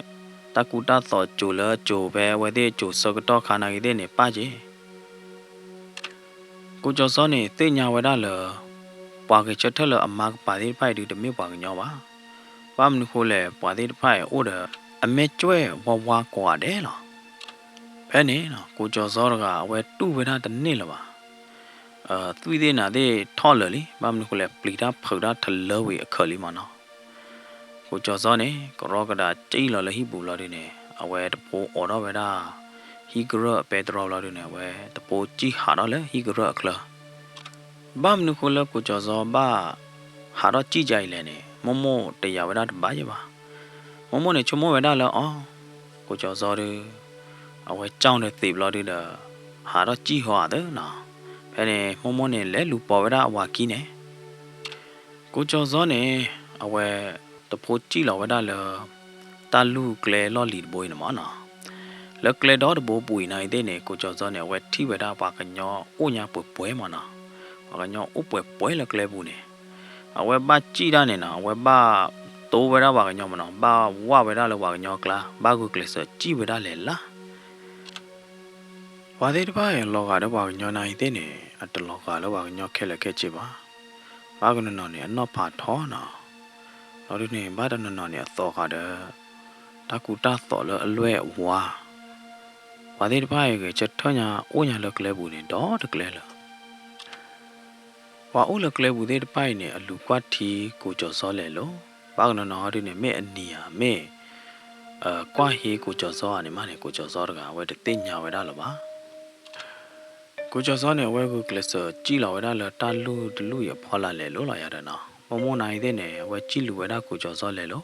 တၢ်ကူတၢ်သိးစိၤလၢစိၤဖဲအဝဲသ့ၣ်စိၤဆၢကတီၢ်ခါနာ်ဂ့ၤသ့ၣ်န့ၣ် ပၣ်က့ၤ ကိၣ်ကၠီၤစီန့ၣ် သ့ၣ်ညါဝဲဒၣ်လၢ ပှၤဂဲၤဆၢထၢၣ်လၢအမါကပၤသ့ၣ်တဖၣ်အံၤဒု တမ့ၢ်ပှၤကညီဘၣ်. ဘၣ်မနုၤဃိလဲၣ် ပှၤသ့ၣ်တဖၣ်အံၤအိၣ်ဒီး အမဲာ်ကွဲးဝါဝါကိးဂၤဒဲးလီၤ. ဖဲန့ၣ် ကိၣ်ကၠီၤစီတဂၤ အဝဲတူၢ်ဝဲဒၣ်တန့ၢ်လၢၤဘၣ်. သွံၣ်သ့ၣ်နၤသ့ၣ်ထီၣ်လၢာ်လံ, ဘၣ်မနုၤဃိလဲၣ် ပျံၤတၢ်ဖုးတၢ်ထလၢဝံၤအခၢးလံမၢ်နီၤ. ကိၣ်ကၠီၤစီန့ၣ် ကရီကဒးစံၣ်လီၤလၢဟံၣ်ပူၤဘျီဒုန့ၣ် အဝဲတဖိအိးထီၣ်ဝဲဒၣ် ဟံၣ်ကရၢၢ်အပဲတြီဘျီဒုန့ၣ် အဝဲတဖိစံၣ်ဟးထီၣ်လၢဟံၣ်ကရၢၢ်အချၢ ဘၣ်မနုၤဃိလၢကိၣ်ကၠီၤစီဘၣ်ဟးထီၣ်စံၣ်ကါအံၤလဲၣ်န့ၣ် မိၢ်မိၢ်တယာ်ဝဲဒၣ်တဘၣ်ယဲၢ်ဘၣ်. မိၢ်မိၢ်န့ၣ်ဆိကမိၣ်ဝဲဒၣ်လၢအီၤ ကိၣ်ကၠီၤစီဒု အဝဲကၠီၣ်ဒီးသံးဘျီဒုဒီး ဟးထီၣ်စံၣ်ဟီဧါသၢနီၤ. ဖဲန့ၣ် မိၢ်မိၢ်န့ၣ် လဲၤလူၤပိာ်ဝဲဒၣ်အဝၤခံန့ၣ် ကိၣ်ကၠီၤစီန့ၣ် အဝဲတဖိစံၣ်လီၤဝဲဒၣ်လၢ တၢ်လူၢ်ကျဲလီၢ်လံၤတဘိအံၤန့ၣ်မၢ်နီၤ. လၢကျဲဒီတဘိပူၤအံၤနာ်အံၤသ့ၣ်န့ၣ် ကိၣ်ကၠီၤစီန့ၣ် အဝဲထံၣ်ဝဲဒၣ်ပှၤကညီအိၣ်ညါပှဲၤပှဲၤမၢ်နီၤ. ပှၤကညီအိၣ်ပှဲၤပှဲၤလၢကျဲပူၤန့ၣ် အဝဲဘၣ်စံၣ်တၢ်န့ၣ်နီၤ အဝဲဘၣ်တိဝဲဒၣ်ပှၤကညီမၢ်နီၤ, ဘၣ်ဝၣ်ဝဲဒၣ်လၢပှၤကညီအကျါ, ဘၣ်ဂုာ်ကျဲးစၢးစံၣ်ဝဲဒၣ်လဲၤလၢ် ပှၤသ့ၣ်တဖၣ်အံၤ လီၤဂာ်ဒီးပှၤကညီနာ်အံၤသ့ၣ်န့ၣ် အတလီၤဂာ်လၢပှၤကညီခဲလၢာ်ခဲဆ့ဘၣ်. ဘၣ်ကနီၤနီၤန့ၣ် အနီၢ်ဖးထီနီၤ, လီၤဒုန့ၣ် ဘၣ်တနီၤနီၤန့ၣ် အသိးဃာ်ဒီး တၢ်ကူတၢ်သိးလၢအလွဲၢ်အဝါ, ပှၤသ့ၣ်တဖၣ်အံၤ ဂဲၤဆၢထၢၣ်ညါ အိၣ်ညါလၢကျဲပူၤန့ၣ် ဒီတကျဲလၢၤ ပှၤအိၣ်လၢကျဲပူၤသ့ၣ်တဖၣ်အံၤန့ၣ် အလူၤကွၢ်ထံကိၣ်ကၠီၤစီလဲၤလိၤ, ဘၣ်ကနီၤနီၤဒုန့ၣ် မ့ၢ်အနံၤဧါ, မ့ၢ် ကွၢ်ဟ့ကိၣ်ကၠီၤစီဧါန့ၣ်မးန့ၣ် ကိၣ်ကၠီၤစီတဂၤ အဝဲတသ့ၣ်ညါဝဲဒၣ်လၢၤဘၣ်. ကိၣ်ကၠီၤစီန့ၣ် အဝဲဂုာ်ကျဲးစၢးစံၣ်လီၤဝဲဒၣ်လၢတၢ်လူၢ်တလူၢ်အံၤအဖီလာ်လဲၤလိၤလီၤယၤဒီးနီၤ, မိၢ်မိၢ်နာ်အံၤသ့ၣ်န့ၣ် အဝဲစံၣ်လူၤဝဲဒၣ်ကိၣ်ကၠီၤစီလဲၤလိၤ,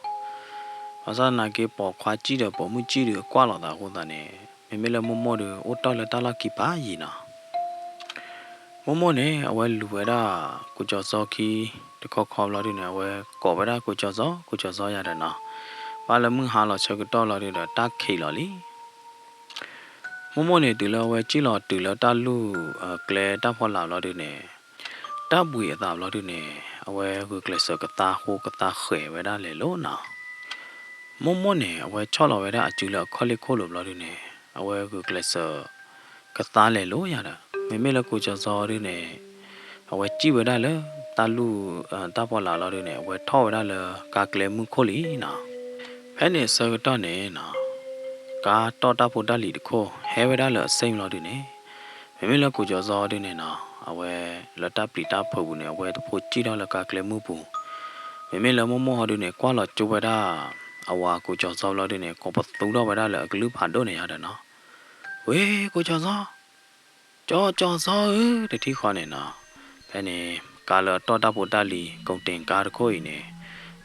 ဘၣ်ဆၣ်သနာ်က့ ပိာ်ခွါစံၣ်ဒီးပိာ်မုၣ်စံၣ်ဒုးအကွၢ်လိာ်သးအဃိသတးန့ၣ် မ့မ့ၢ်လၢမိၢ်မိၢ်ဒုး အိၣ်တ့ၢ်လၢတၢ်လီၢ်ခံပၤယံၤနီၤ မိၢ်မိၢ်န့ၣ် အဝဲလူၤဝဲဒၣ် ကိၣ်ကၠီၤစီခံ တခီခီဘျီဒုန့ၣ် အဝဲကိးဝဲဒၣ်ကိၣ်ကၠီၤစီ ကိၣ်ကၠီၤစီယၤဒီးနီၤ, ဘၣ်လၢမုၢ်ဟါလီၤဆၢကတီၢ်လီၤဒုဒီး တၢ်ခံးလီၤလံ မိၢ်မိၢ်န့ၣ် တုၤလၢအဝဲစံၣ်လီၤတုၤလၢတၢ်လူၢ် ကျဲတၢ်ဖီလာ်ဘျီဒုန့ၣ်, တၢ်ဘှံးအသးဘျီဒုန့ၣ် အဝဲဂုာ်ကျဲးစၢးကသါဃိကသါဃဲၤဝဲဒၣ်လဲၤလိၤနီၤ. မိၢ်မိၢ်န့ၣ် အဝဲဆီၣ်လီၤဝဲဒၣ်အစုလၢအခီၣ်လ့ၢ်ခိၣ်လိၤဘျီဒုန့ၣ် အဝဲဂုာ်ကျဲးစၢးကသါလဲၤလိၤယၤဒီး မ့မ့ၢ်လၢကိးကၠီၤစီၤဒုန့ၣ် အဝဲစံၣ်ဝဲဒၣ်လၢတၢ်လူၢ်တၢ်ပီးလးလီၤဒုန့ၣ် အဝဲထီၣ်ဝဲဒၣ်လၢကါကျဲမုၢ်ခိၣ်လံနီၤ. ဖဲန့ၣ်အဆၢကတီၢ်န့ၣ်နီၤ ကါတီၣ်တၢ်ဖိတၢ်လံၤတခိၣ် ဟဲဝဲဒၣ်လၢအစ့ၣ်လီၤဒုန့ၣ် မ့မ့ၢ်လၢကိးကၠီၤစီၤဒုန့ၣ်နီၤ အဝဲလၢတၢ်ပျံၤတၢ်ဖုးပူၤန့ၣ် အဝဲတဖိစံၣ်ထီၣ်လၢကါကျဲမုၢ်ပူၤ, မ့မ့ၢ်လၢမိၢ်မိၢ်ဟီဒုန့ၣ် ကွၢ်လီၤကၠိဝဲဒၣ် အဝၤကိးကၠီၤစီၤလီၤဒုန့ၣ် ကိးပသူထီၣ်ဝဲဒၣ်လၢအကလုၢ်ဖးဒိၣ်န့ၣ်ယၤဒီးနီၤ, ဝ့ ကိးကၠီၤစီၤ ကၠီၤကၠီၤစီၤဧၢ တထံၣ်ဃီန့ၣ်နီၤ, ဖဲန့ၣ် ကါလၢအတီၣ်တၢ်ဖိတၢ်လံၤ ကိးတ့ၢ်ကါတခိၣ်အံၤန့ၣ်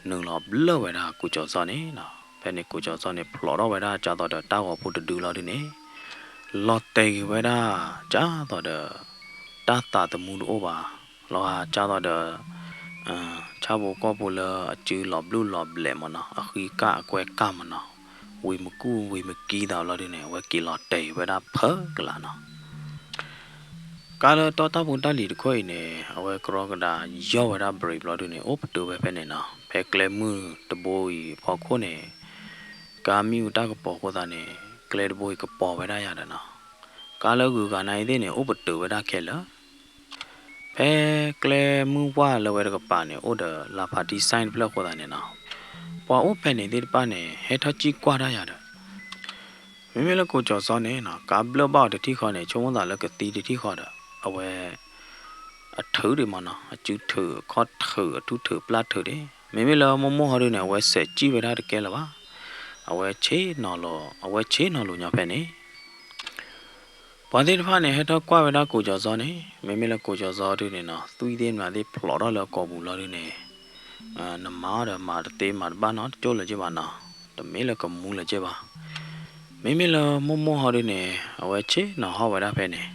နုာ်လီၤဘျၢၣ်ဝဲဒၣ်ကိးကၠီၤစီၤန့ၣ်နီၤ, ဖဲန့ၣ်ကိးကၠီၤစီၤန့ၣ် ဖျိးထီၣ်ဝဲဒၣ်ကၢ်သိးဒီးတၢ်ဂီၤဖိတဒုလီၤဒုန့ၣ် လီၤတဲာ်က့ၤဝဲဒၣ် ကၢ်သိးဒီး တၢ်သးသမူတအိၣ်ဘၣ်, လီၤဂာ်ကၢ်သိးဒီး ဆၣ်ဖိကီၢ်ဖိလၢအစုလီၤဘျုၣ်လီၤဘျဲးမ့ၢ်နီၤ, အဃံကၢ်အကွဲကၢ်မ့ၢ်နီၤ, ဝံၤမကူၣ်ဝံၤမကံသးလီၤဒုန့ၣ် အဝဲက့ၤလီၤတဲာ်ဝဲဒၣ်ဖၢကလးနီၤ. ကါလၢတီၣ်တၢ်ဖိတၢ်လံၤတခိၣ်အံၤန့ၣ် အဝဲကရီကဒးယီၢ်ဝဲဒၣ် brake ဘျီဒုန့ၣ် အိၣ်ပတုာ်ဝဲဖဲန့ၣ်နီၤ, ဖဲကျဲမုၢ်တဘိအံၤဖီခိၣ်န့ၣ် ကါမံၣ်အူတၢ်ကပီၤအဃိသတးန့ၣ် ကျဲတဘိအံၤကပီၤဝဲဒၣ်ယၤဒီးနီၤ, ကါလၢဂုၤဂၤနာ်အံၤသ့ၣ်န့ၣ် အိၣ်ပတုာ်ဝဲဒၣ်ခဲလၢာ် ဖဲကျဲမုၢ်ဝၢ်လၢဝဲတကပၤန့ၣ် အိၣ်ဒီးလါဖးတံၢ် sign တဖျၢၣ်အဃိသတးန့ၣ်နီၤ, ပှၤအိၣ်ဖဲန့ၣ်သ့ၣ်တဖၣ်န့ၣ် ဟဲထီၣ်စံၣ်ကွၢ်တၢ်ယၤဒီး မ့မ့ၢ်လၢကိးကၠီၤစီၤန့ၣ်နီၤ ကါဘျၢၣ်ဘၣ်အီၤတထံၣ်ဃီန့ၣ် ဆိကမိၣ်သးလၢကသံတထံၣ်ဃီဒီး အဝဲ အထုးဒံးမ့ၢ်နီၤ, အစုထုး အခီၣ်ထုး အထူၣ်ထုး ပျၢ်ထုးဒံး, မ့မ့ၢ်လၢမိၢ်မိၢ်ဟီဒုန့ၣ် အဝဲစဲးစံၣ်ဝဲဒၣ်တကဲလၢၤဘၣ်, အဝဲဆ့ၣ်နီၤလီၤ အဝဲဆ့ၣ်နီၤလီၤညီဖဲန့ၣ် ပှၤသ့ၣ်တဖၣ်န့ၣ် ဟဲထီၣ်ကွၢ်ဝဲဒၣ်ကိးကၠီၤစီၤန့ၣ် မ့မ့ၢ်လၢကိးကၠီၤစီၤဒုန့ၣ်နီၤ သွံၣ်သ့ၣ်မနုၤသ့ၣ်ဖျိးထီၣ်လၢအကိာ်ပူၤလီၤဒုန့ၣ် နမၤအီၤဒီးမၤတသ့မၤတဘၣ်နီတကၠိၢ်လၢၤက့ဘၣ်နီၤ, တမ့ၢ်လၢကမူလၢၤက့ဘၣ်. မ့မ့ၢ်လၢမိၢ်မိၢ်ဟီဒုန့ၣ် အဝဲဆ့ၣ်နီၤဟီၣ်ဝဲဒၣ်ဖဲန့ၣ်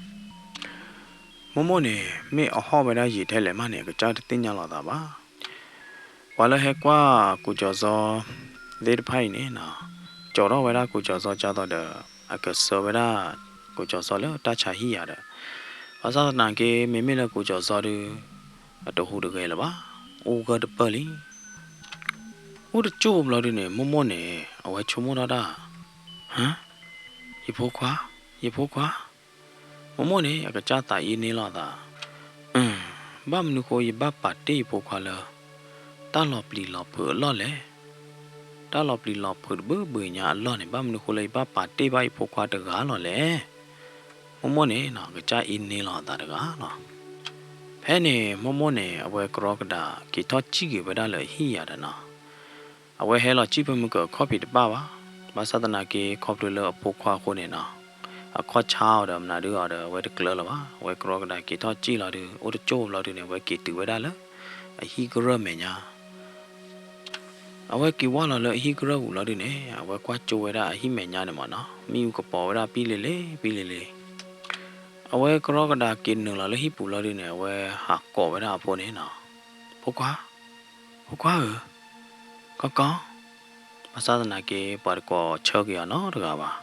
မိၢ်မိၢ်န့ၣ် မ့ၢ်အဟီၣ်ဝဲဒၣ်ယံာ်ထဲလဲၣ်မးန့ၣ် အကစၢ်တသ့ၣ်ညါလီၤသးဘၣ်. ပှၤလၢဟဲကွၢ်ကိးကၠီၤစီၤသ့ၣ်တဖၣ်အံၤန့ၣ်နီၤ ကၠီၤထီၣ်ဝဲဒၣ်ကိးကၠီၤစီၤကၢ်သိးဒီး အကဆှၢဝဲဒၣ်ကိးကၠီၤစီၤလၢတၢ်ဆါဟံၣ်ယၤဒီး ဘၣ်ဆၣ်သနာ်က့ မ့မ့ၢ်လၢကိးကၠီၤစီၤဒု အတဟူးတဂဲၤလၢၤဘၣ်, အိၣ်ဂၢၢ်တပၢၢ်လံ. အိၣ်တကၠိၢ်ဘျီဒုန့ၣ် မိၢ်မိၢ်န့ၣ် အဝဲဆိကမိၣ်ထီၣ်တၢ်, ဟါ, ယဖိခွါ, ယဖိခွါ, မိၢ်မိၢ်န့ၣ် အကစၢ်သးအ့န့ၢ်လီၤအသး, ဘၣ်မနုၤဃိယဘၣ်ပာ်တ့ၢ်ယဖိခွါလၢ တၢ်လီၤပျံၤလီၤဖုးအလီၢ်လဲၣ်. တၢ်လီၤပျံၤလီၤဖုးတဘၣ်ဘၣ်ညါအလီၢ်န့ၣ် ဘၣ်မနုၤဃိလၢယဘၣ်ပာ်တ့ၢ်ဘၣ်ယဖိခွါတဂၤလီၤလဲၣ်. မိၢ်မိၢ်န့ၣ် အကစၢ်အ့န့ၢ်လီၤအသးတဂၤလီၤ. ဖဲန့ၣ်မိၢ်မိၢ်န့ၣ် အဝဲကရီကဒးက့ၤထီၣ်စံၣ်က့ၤဝဲဒၣ်လၢအဟံၣ်ယၤဒီးနီၤ အဝဲဟဲလီၤစံၣ်ဖဲမုၢ်ကၢၤအခီၣ်ဖံးတဘၣ်ဘၣ်. ဘၣ်ဆၣ်သနာ်က့ ခီဖျိလၢအဖိခွါအဃိန့ၣ်နီၤ အခီၣ်ဆါအီၤဒီးမနုၤဒုအီၤဒီး အဝဲတကျၢၤလၢၤဘၣ်. အဝဲကရီကဒးက့ၤထီၣ်စံၣ်လီၤဒု အိၣ်တကၠိၢ်ဘျီဒုန့ၣ် အဝဲက့ၤတုၤဝဲဒၣ်လၢ အဟံၣ်ကရၢၢ်မဲာ်ညါ အဝဲက့ၤဝၢ်လီၤလၢအဟံၣ်ကရၢၢ်ပူၤလီၤဒုန့ၣ် အဝဲကွၢ်ကၠိဝဲဒၣ်အဟံၣ်မဲာ်ညါန့ၣ်မ့ၢ်နီၤ မ့ၣ်အူကပီၤဝဲဒၣ်ပံလ့ၤလ့ၤ ပံလ့ၤလ့ၤ အဝဲကရီကဒးက့ၤနုာ်လီၤလၢဟံၣ်ပူၤလီၤဒုန့ၣ် အဝဲဟးကိးဝဲဒၣ်အဖိန့ၣ်နီၤ ဖိခွါ, ဖိခွါဧၢ, ကီကီ, ဘၣ်ဆၣ်သနာ်က့ ပှၤတကိးဆၢက့ၤအီၤနီတဂၤဘၣ်.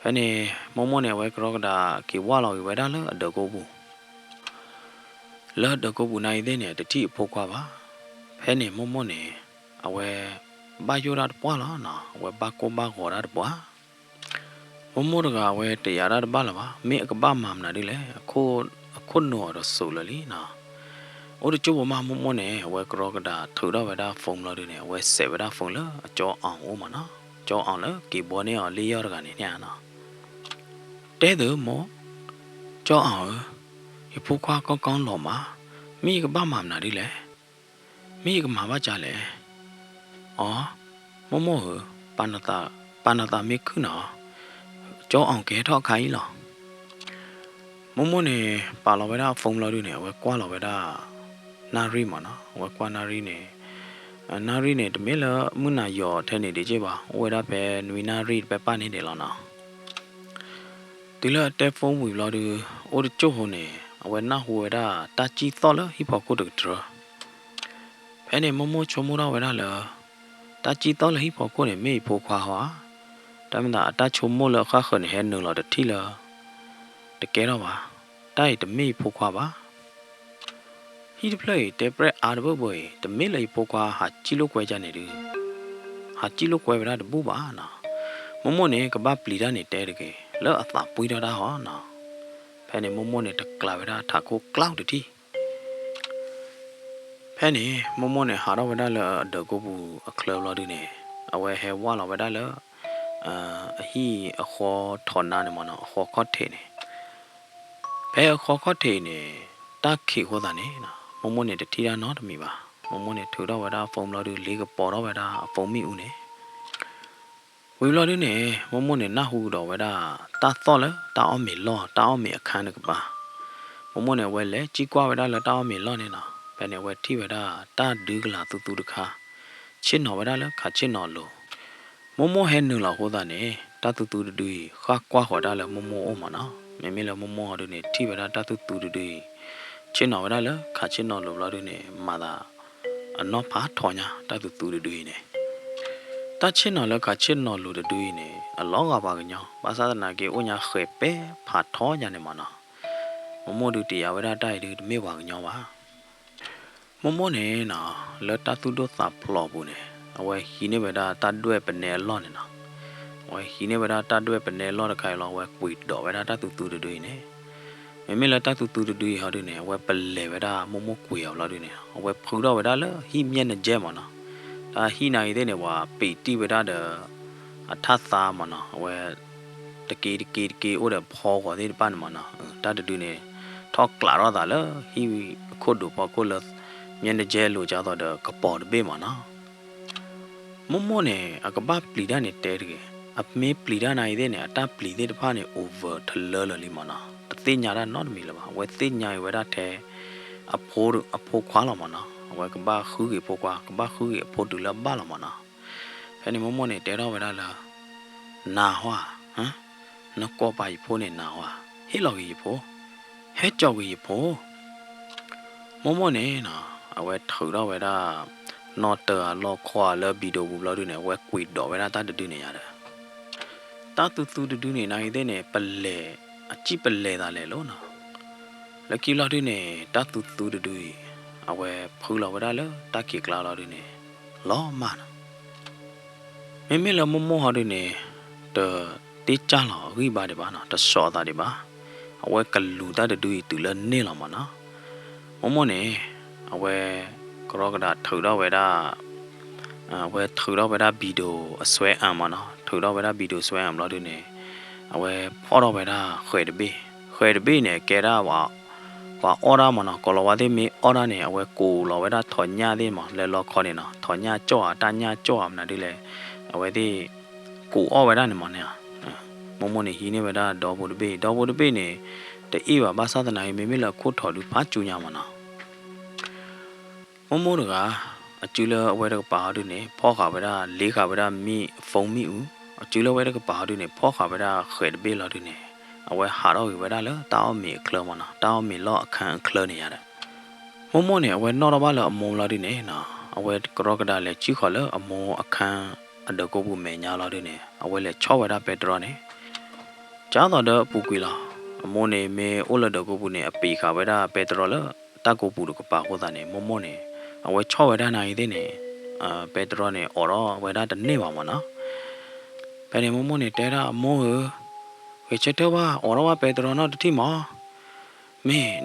ဖဲန့ၣ် မိၢ်မိၢ်န့ၣ် အဝဲကရီကဒးက့ၤဝၢ်လီၤက့ၤဝဲဒၣ်လၢအဒၢးကိပူၤ လၢဒၢးကိပူၤနာ်အံၤသ့ၣ်န့ၣ် တထံၣ်အဖိခွါဘၣ်. ဖဲန့ၣ်မိၢ်မိၢ်န့ၣ် အဝဲ ဘၣ်ယိၣ်ဒၣ်တပှၢ်လီၤနီၤ အဝဲဘၣ်ကိၢ်ဘၣ်ဂီၤဒၣ်တပှၢ် မိၢ်မိၢ်တဂၤအဝဲတယာ်ဒၣ်တဘၣ်လၢၤဘၣ် မ့ၢ်အကဘၣ်မၤမနုၤဒ်လဲၣ် အခိၣ်နူာ်အီၤဒီးစိးလၢာ်လံနီၤ. အိၣ်တကၠိၢ်ဖိမးမိၢ်မိၢ်န့ၣ် အဝဲကရီကဒးထုးထီၣ်ဝဲဒၣ် phone လီၤဒုန့ၣ် အဝဲစဲးဝဲဒၣ် phone လၢအကၠီအီၣ်အိၣ်မ့ၢ်နီၤ ကၠီအီၣ်လၢက့ၤဘှီန့ၢ်အီၤလ့ယီၢ်တဂၤန့ၣ်န့ၣ်နီၤ တဲသ့မိၢ်, ကၠီအီၣ်ဧၢ, ယဖိခွါကီကီလီၤမး, မ့ၢ်ယကဘၣ်မၤမနုၤဒ်လဲၣ် မ့ၢ်ယကမၤဘၣ်ကၢ်လဲၣ်. အီ, မိၢ်မိၢ်ဧၢ, ပာ်နသးမ့ၢ်ခုၣ်နီၤ, ကၠီအီၣ်ကဟဲထီၣ်အခါအံၤလီၤ. မိၢ်မိၢ်န့ၣ် ပာ်လီၤဝဲဒၣ်အ phone လီၤဒုန့ၣ် အဝဲကွၢ်လီၤဝဲဒၣ် နၣ်ရံၣ်မ့ၢ်နီၤ, အဝဲကွၢ်နၣ်ရံၣ်န့ၣ်, နၣ်ရံၣ်န့ၣ် တမ့ၢ်လၢမုၢ်နၤယီၤထဲန့ၣ်ဒံးက့ဘၣ်, အိၣ်ဝဲဒၣ်ဖဲနွံနၣ်ရံၣ်တပဲပၢ်န့ၣ်ဒံးလီၤနီၤ. တုၤလၢအတဲ phone ဝံၤဘျီဒု, အိၣ်တကၠိၢ်ဟိန့ၣ် အဝဲနၢ်ဟူဝဲဒၣ် တၢ်စံၣ်သီၣ်လၢဟံၣ်ဖီခိၣ်တကတြၢၤ ဖဲန့ၣ်မိၢ်မိၢ်ဆိကမိၣ်ထီၣ်ဝဲဒၣ်လၢ တၢ်စံၣ်သီၣ်လၢဟံၣ်ဖီခိၣ်န့ၣ် မ့ၢ်ယဖိခွါဧါ. တၢ်မ့ၢ်သးအတၢ်ဆိကမိၣ်လၢအဃၣ်ဃၢၤန့ၣ် ဟဲနုာ်လီၤတထံၣ်လၢ တကဲထီၣ်ဘၣ်, တၢ်အံၤတမ့ၢ်ယဖိခွါဘၣ်. ဟံၣ်တဖျၢၣ်အံၤ တဲပြဲၣ်အါတဘၢၣ်ဘၢၣ်အံၤ တမ့ၢ်လၢယဖိခွါဟးစံၣ်လိာ်ကွဲဒ်န့ၣ်ဒုး, ဟးစံၣ်လိာ်ကွဲဝဲဒၣ်တဘူၣ်ဘၣ်နီၤ. မိၢ်မိၢ်န့ၣ် ကဘၣ်ပျံၤတၢ်န့ၣ်တဲတဂ့ၤ, လၢအသးပှံၢ်ထီၣ်တၢ်ဟီနီၤ. ဖဲန့ၣ်မိၢ်မိၢ်န့ၣ် တကျးဝဲဒၣ်ထးခိၣ်ကျါတထံၣ် ဖဲန့ၣ် မိၢ်မိၢ်န့ၣ် ဟးထီၣ်ဝဲဒၣ်လၢအဒၢးကိပူၤအချၢဘျီဒုန့ၣ်, အဝဲဟဲဝၢ်လီၤဝဲဒၣ်လၢ အဟံၣ်အဃီထီးနါန့ၣ်မ့ၢ်နီၤ, အဃီခီၣ်ထံးန့ၣ်. ဖဲအဃီခီၣ်ထံးအံၤန့ၣ် တၢ်ခံးအဃိသတးန့ၣ် မိၢ်မိၢ်န့ၣ်တထံၣ်တၢ်နီတမံၤဘၣ်. မိၢ်မိၢ်န့ၣ်ထုးထီၣ်ဝဲဒၣ်အ phone ဘျီဒု လ့ကပီၤထီၣ်ဝဲဒၣ်အ phone မ့ၣ်အူန့ၣ် ဝံၤဘျီဒုန့ၣ် မိၢ်မိၢ်န့ၣ် နၢ်ဟူကဒီးဝဲဒၣ် တၢ်သီၣ်လၢတၢ်အီၣ်မ့ၤလီၢ် တၢ်အီၣ်မ့ၤအခန်းတကပၤ. မိၢ်မိၢ်န့ၣ် အဝဲလဲၤစံၣ်ကွၢ်ဝဲဒၣ်လၢတၢ်အီၣ်မ့ၤလီၢ်န့ၣ်နီၤ, ဖဲန့ၣ် အဝဲထံၣ်ဝဲဒၣ်တၢ်ဒုကလၤသူသူတခါ ဆ့ၣ်နီၤဝဲဒၣ်လၢခးဆ့ၣ်နီၤလိၤ. မိၢ်မိၢ်ဟဲနုာ်လီၤအဃိသတးန့ၣ် တၢ်သူသူတဒုအံၤ ဃၣ်ကွၢ်ဃီၤဒၣ်လၢမိၢ်မိၢ်အအိၣ်မ့ၢ်နီၤ. မ့မ့ၢ်လၢမိၢ်မိၢ်ဟီဒုန့ၣ် ထံၣ်ဝဲဒၣ်တၢ်သူသူတဒုအံၤ ဆ့ၣ်နီၤဝဲဒၣ်လၢခးဆ့ၣ်နီၤလိၤဘျီဒုန့ၣ် မၤသး အနီၢ်ဖးထီညါ တၢ်သူသူတဒုအံၤန့ၣ်. တၢ်ဆ့ၣ်နီၤလၢခးဆ့ၣ်နီၤလိၤတဒုအံၤန့ၣ် အလီၤဂာ်ပှၤကညီ, ဘၣ်ဆၣ်သနာ်က့အိၣ်ညါဃဲၤပဲဖးထီညါန့ၣ်မ့ၢ်နီၤ. မိၢ်မိၢ်ဒုးတယာ်ဝဲဒၣ်တၢ်အံၤဒုးတမ့ၢ်ပှၤကညီဘၣ်. မိၢ်မိၢ်န့ၣ်နီၤ လၢတၢ်သူၣ်ဒိၣ်သးဖျိးအပူၤန့ၣ် အဝဲဟံးန့ၢ်ဝဲဒၣ်တၢ်ဒွဲၣ်ပနဲအလီၢ်န့ၣ်နီၤ. အဝဲဟံးန့ၢ်ဝဲဒၣ်တၢ်ဒွဲၣ်ပနဲအလီၢ်တခါအံၤလီၤ အဝဲကွံာ်ဒိးဝဲဒၣ်တၢ်သူသူတဒုအံၤန့ၣ်. မ့မ့ၢ်လၢတၢ်သူသူတဒုအံၤဟီဒုန့ၣ် အဝဲပလဲၤဝဲဒၣ်မိၢ်မိၢ်ကွံာ်အီၤဘျီဒုန့ၣ် အဝဲဖုထီၣ်ဝဲဒၣ်လၢဟံၣ်မျဲၢ်နကဲမ့ၢ်နီၤ. တၢ်ဟံၣ်နာ်ဂ့ၤသ့ၣ်န့ၣ် ပှၤပံာ်တံၢ်ဝဲဒၣ်ဒီး အထၣ်သါမ့ၢ်နီၤ, အဝဲ တက့တက့တက့အိၣ်ဒီးဖီဂီၤသ့ၣ်တဖၣ်န့ၣ်မ့ၢ်နီၤ. တၢ်တဒုန့ၣ် ထီၣ်ကျးထီၣ်သးလၢဟံၣ်ခိၣ်ဒူးဖီခိၣ်လၢ မျဲၢ်နကဲလိၤကၢ်သိးဒီးကပီၤတဘ့ၣ်မ့ၢ်နီၤ. မိၢ်မိၢ်န့ၣ် အကဘၣ်ပျံၤတၢ်န့ၣ်တဲတဂ့ၤ, အမ့ၢ်ပျံၤတၢ်နာ်ဂ့ၤသ့ၣ်န့ၣ် အတၢ်ပျံၤသ့ၣ်တဖၣ်န့ၣ် over ထလၢလၢာ်လံမ့ၢ်နီၤ. တသ့ၣ်ညါတၢ်နီတမံၤလၢၤဘၣ်. အဝဲသ့ၣ်ညါအံၤဝဲဒၣ်ထဲ အဖိခွါလီၤမ့ၢ်နီၤ. အဝဲကဘၣ်ဃုဂ့ၤအဖိခွါ ကဘၣ်ဃုဂ့ၤအဖိတုၤလၢအဘၣ်လီၤမ့ၢ်နီၤ. ဖဲန့ၣ်မိၢ်မိၢ်န့ၣ်တဲထီၣ်ဝဲဒၣ်လၢ နၤဟီဧါ, နကွီၢ်ပာ်ယဖိန့ၣ်နၤဟီဧါ, ဟ့ၣ်လီၤက့ၤယဖိ, ဟဲကၠီက့ၤယဖိ. မိၢ်မိၢ်န့ၣ်နီၤ အဝဲထုးထီၣ်ဝဲဒၣ် နီၣ်တၢၤအလီၢ်ခီအလၢ video ပူၤဘျီဒုန့ၣ် အဝဲကွံာ်ဒိးဝဲဒၣ်တၢ်တဒုန့ၣ်ယါဒီး တၢ်သူသူတဒုန့ၣ် နာ်ဂ့ၤသ့ၣ်န့ၣ် ပလဲၤ အစံၣ်ပလဲၤသးလဲၤလိၤနီၤ. လၢခံဘျီဒုန့ၣ် တၢ်သူသူတဒုအံၤ အဝဲဖုလီၤဝဲဒၣ်လၢတၢ်ခံးကျါလီၤဒုန့ၣ် လီၤမၢ်နီၤ. မ့မ့ၢ်လၢမိၢ်မိၢ်ဟီဒုန့ၣ် တတ့ၢ်ကၢ်လီၤအဂံၢ်ဘါဒံးဘၣ်နီၤ, တစိာ်သးဒံးဘၣ်. အဝဲကလူၤတၢ်တဒုအံၤတုၤလၢန့ၢ်လီၤမၢ်နီၤ. မိၢ်မိၢ်န့ၣ် အဝဲ ကရီကဒးထုးထီၣ်ဝဲဒၣ် အဝဲထုးထီၣ်ဝဲဒၣ် video အစွဲအၣ်မၢ်နီၤ, ထုးထီၣ်ဝဲဒၣ် video စွဲအၣ်ဘျီဒုန့ၣ် အဝဲဖီၣ်ထီၣ်ဝဲဒၣ်ဃဲးတဘ့ၣ်, ဃဲးတဘ့ၣ်န့ၣ် ကဲဒၣ် ပှၤအီၣ်တၢ်မၢ်နီၤ, ကိးလီၤဝါသ့ၣ်မ့ၢ်အီၣ်တၢ်န့ၣ် အဝဲကိးလီၤဝဲဒၣ်ထိးညၣ်သ့ၣ်မၢ်, လၢလီခီန့ၣ်နီၤ, ထိးညၣ်ကၠီၣ်ဧါ တၢ်ညၣ်ကၠီၣ်ဧါ မနုၤဒ်လဲၣ်, အဝဲသ့ၣ် ကိးအီၣ်ဝဲဒၣ်န့ၣ်မၢ်န့ၣ်. မိၢ်မိၢ်န့ၣ် ဟံးန့ၢ်ဝဲဒၣ်ဒီဖိတဘ့ၣ်, ဒီဖိတဘ့ၣ်န့ၣ် တအ့ၣ်ဘၣ်, ဘၣ်ဆၣ်သနာ်က့ မ့မ့ၢ်လၢအခိၣ်ထိးဒုးဖးစူညါမၢ်နီၤ. မိၢ်မိၢ်တဂၤ အစုလၢအဝဲတကပၤဟီဒုန့ၣ် ဖီၣ်ဃာ်ဝဲဒၣ် လ့ဃာ်ဝဲဒၣ်မ့ၣ် phone မ့ၣ်အူ, အစုလၢအဝဲတကပၤဟီဒုန့ၣ် ဖီၣ်ဃာ်ဝဲဒၣ်ဃဲးတဘ့ၣ်လီၤဒုန့ၣ် အဝဲဟးထီၣ်ဂ့ၤဝဲဒၣ်လၢတၢ်အီၣ်မ့ၤအချၢမၢ်နီၤ, တၢ်အီၣ်မ့ၤလီၢ်အခန်းအချၢန့ၣ်ယါဒီး မိၢ်မိၢ်န့ၣ် အဝဲနီၣ်ထီၣ်ဘၣ်လၢအမိၢ်လီၤဒုန့ၣ်နီၤ, အဝဲကရီကဒးလဲၤစံၣ်ဃီၤလၢအမိၢ်အခန်း အဒၢးကိးပူၤမဲာ်ညါလီၤဒုန့ၣ် အဝဲလဲၤဆီၣ်ဝဲဒၣ်ပဲတြီန့ၣ် ကၢ်သိးဒီးအပူၤကွံာ်လီၤ. အမိၢ်န့ၣ် မ့ၢ်အိၣ်လၢဒၢးကိးပူၤန့ၣ် အပံာ်ဃာ်ဝဲဒၣ်ပဲတြီလၢတၢ်ကိးပူၤတကပၤအဃိသတးန့ၣ် မိၢ်မိၢ်န့ၣ် အဝဲဆီၣ်ဝဲဒၣ်နာ်ဂ့ၤသ့ၣ်န့ၣ် ပဲတြီန့ၣ် အိးထီၣ်ဝဲဒၣ်တန့ၢ်ဘၣ်မၢ်နီၤ. ဖဲန့ၣ်မိၢ်မိၢ်န့ၣ်တဲဒၣ်အမိၢ်ဧၢ, ဂဲၤဆၢထၢၣ်ဘၣ် အိးထီၣ်ဘၣ်ပဲတြီနီတထံၣ်မၢ်, မ့ၢ်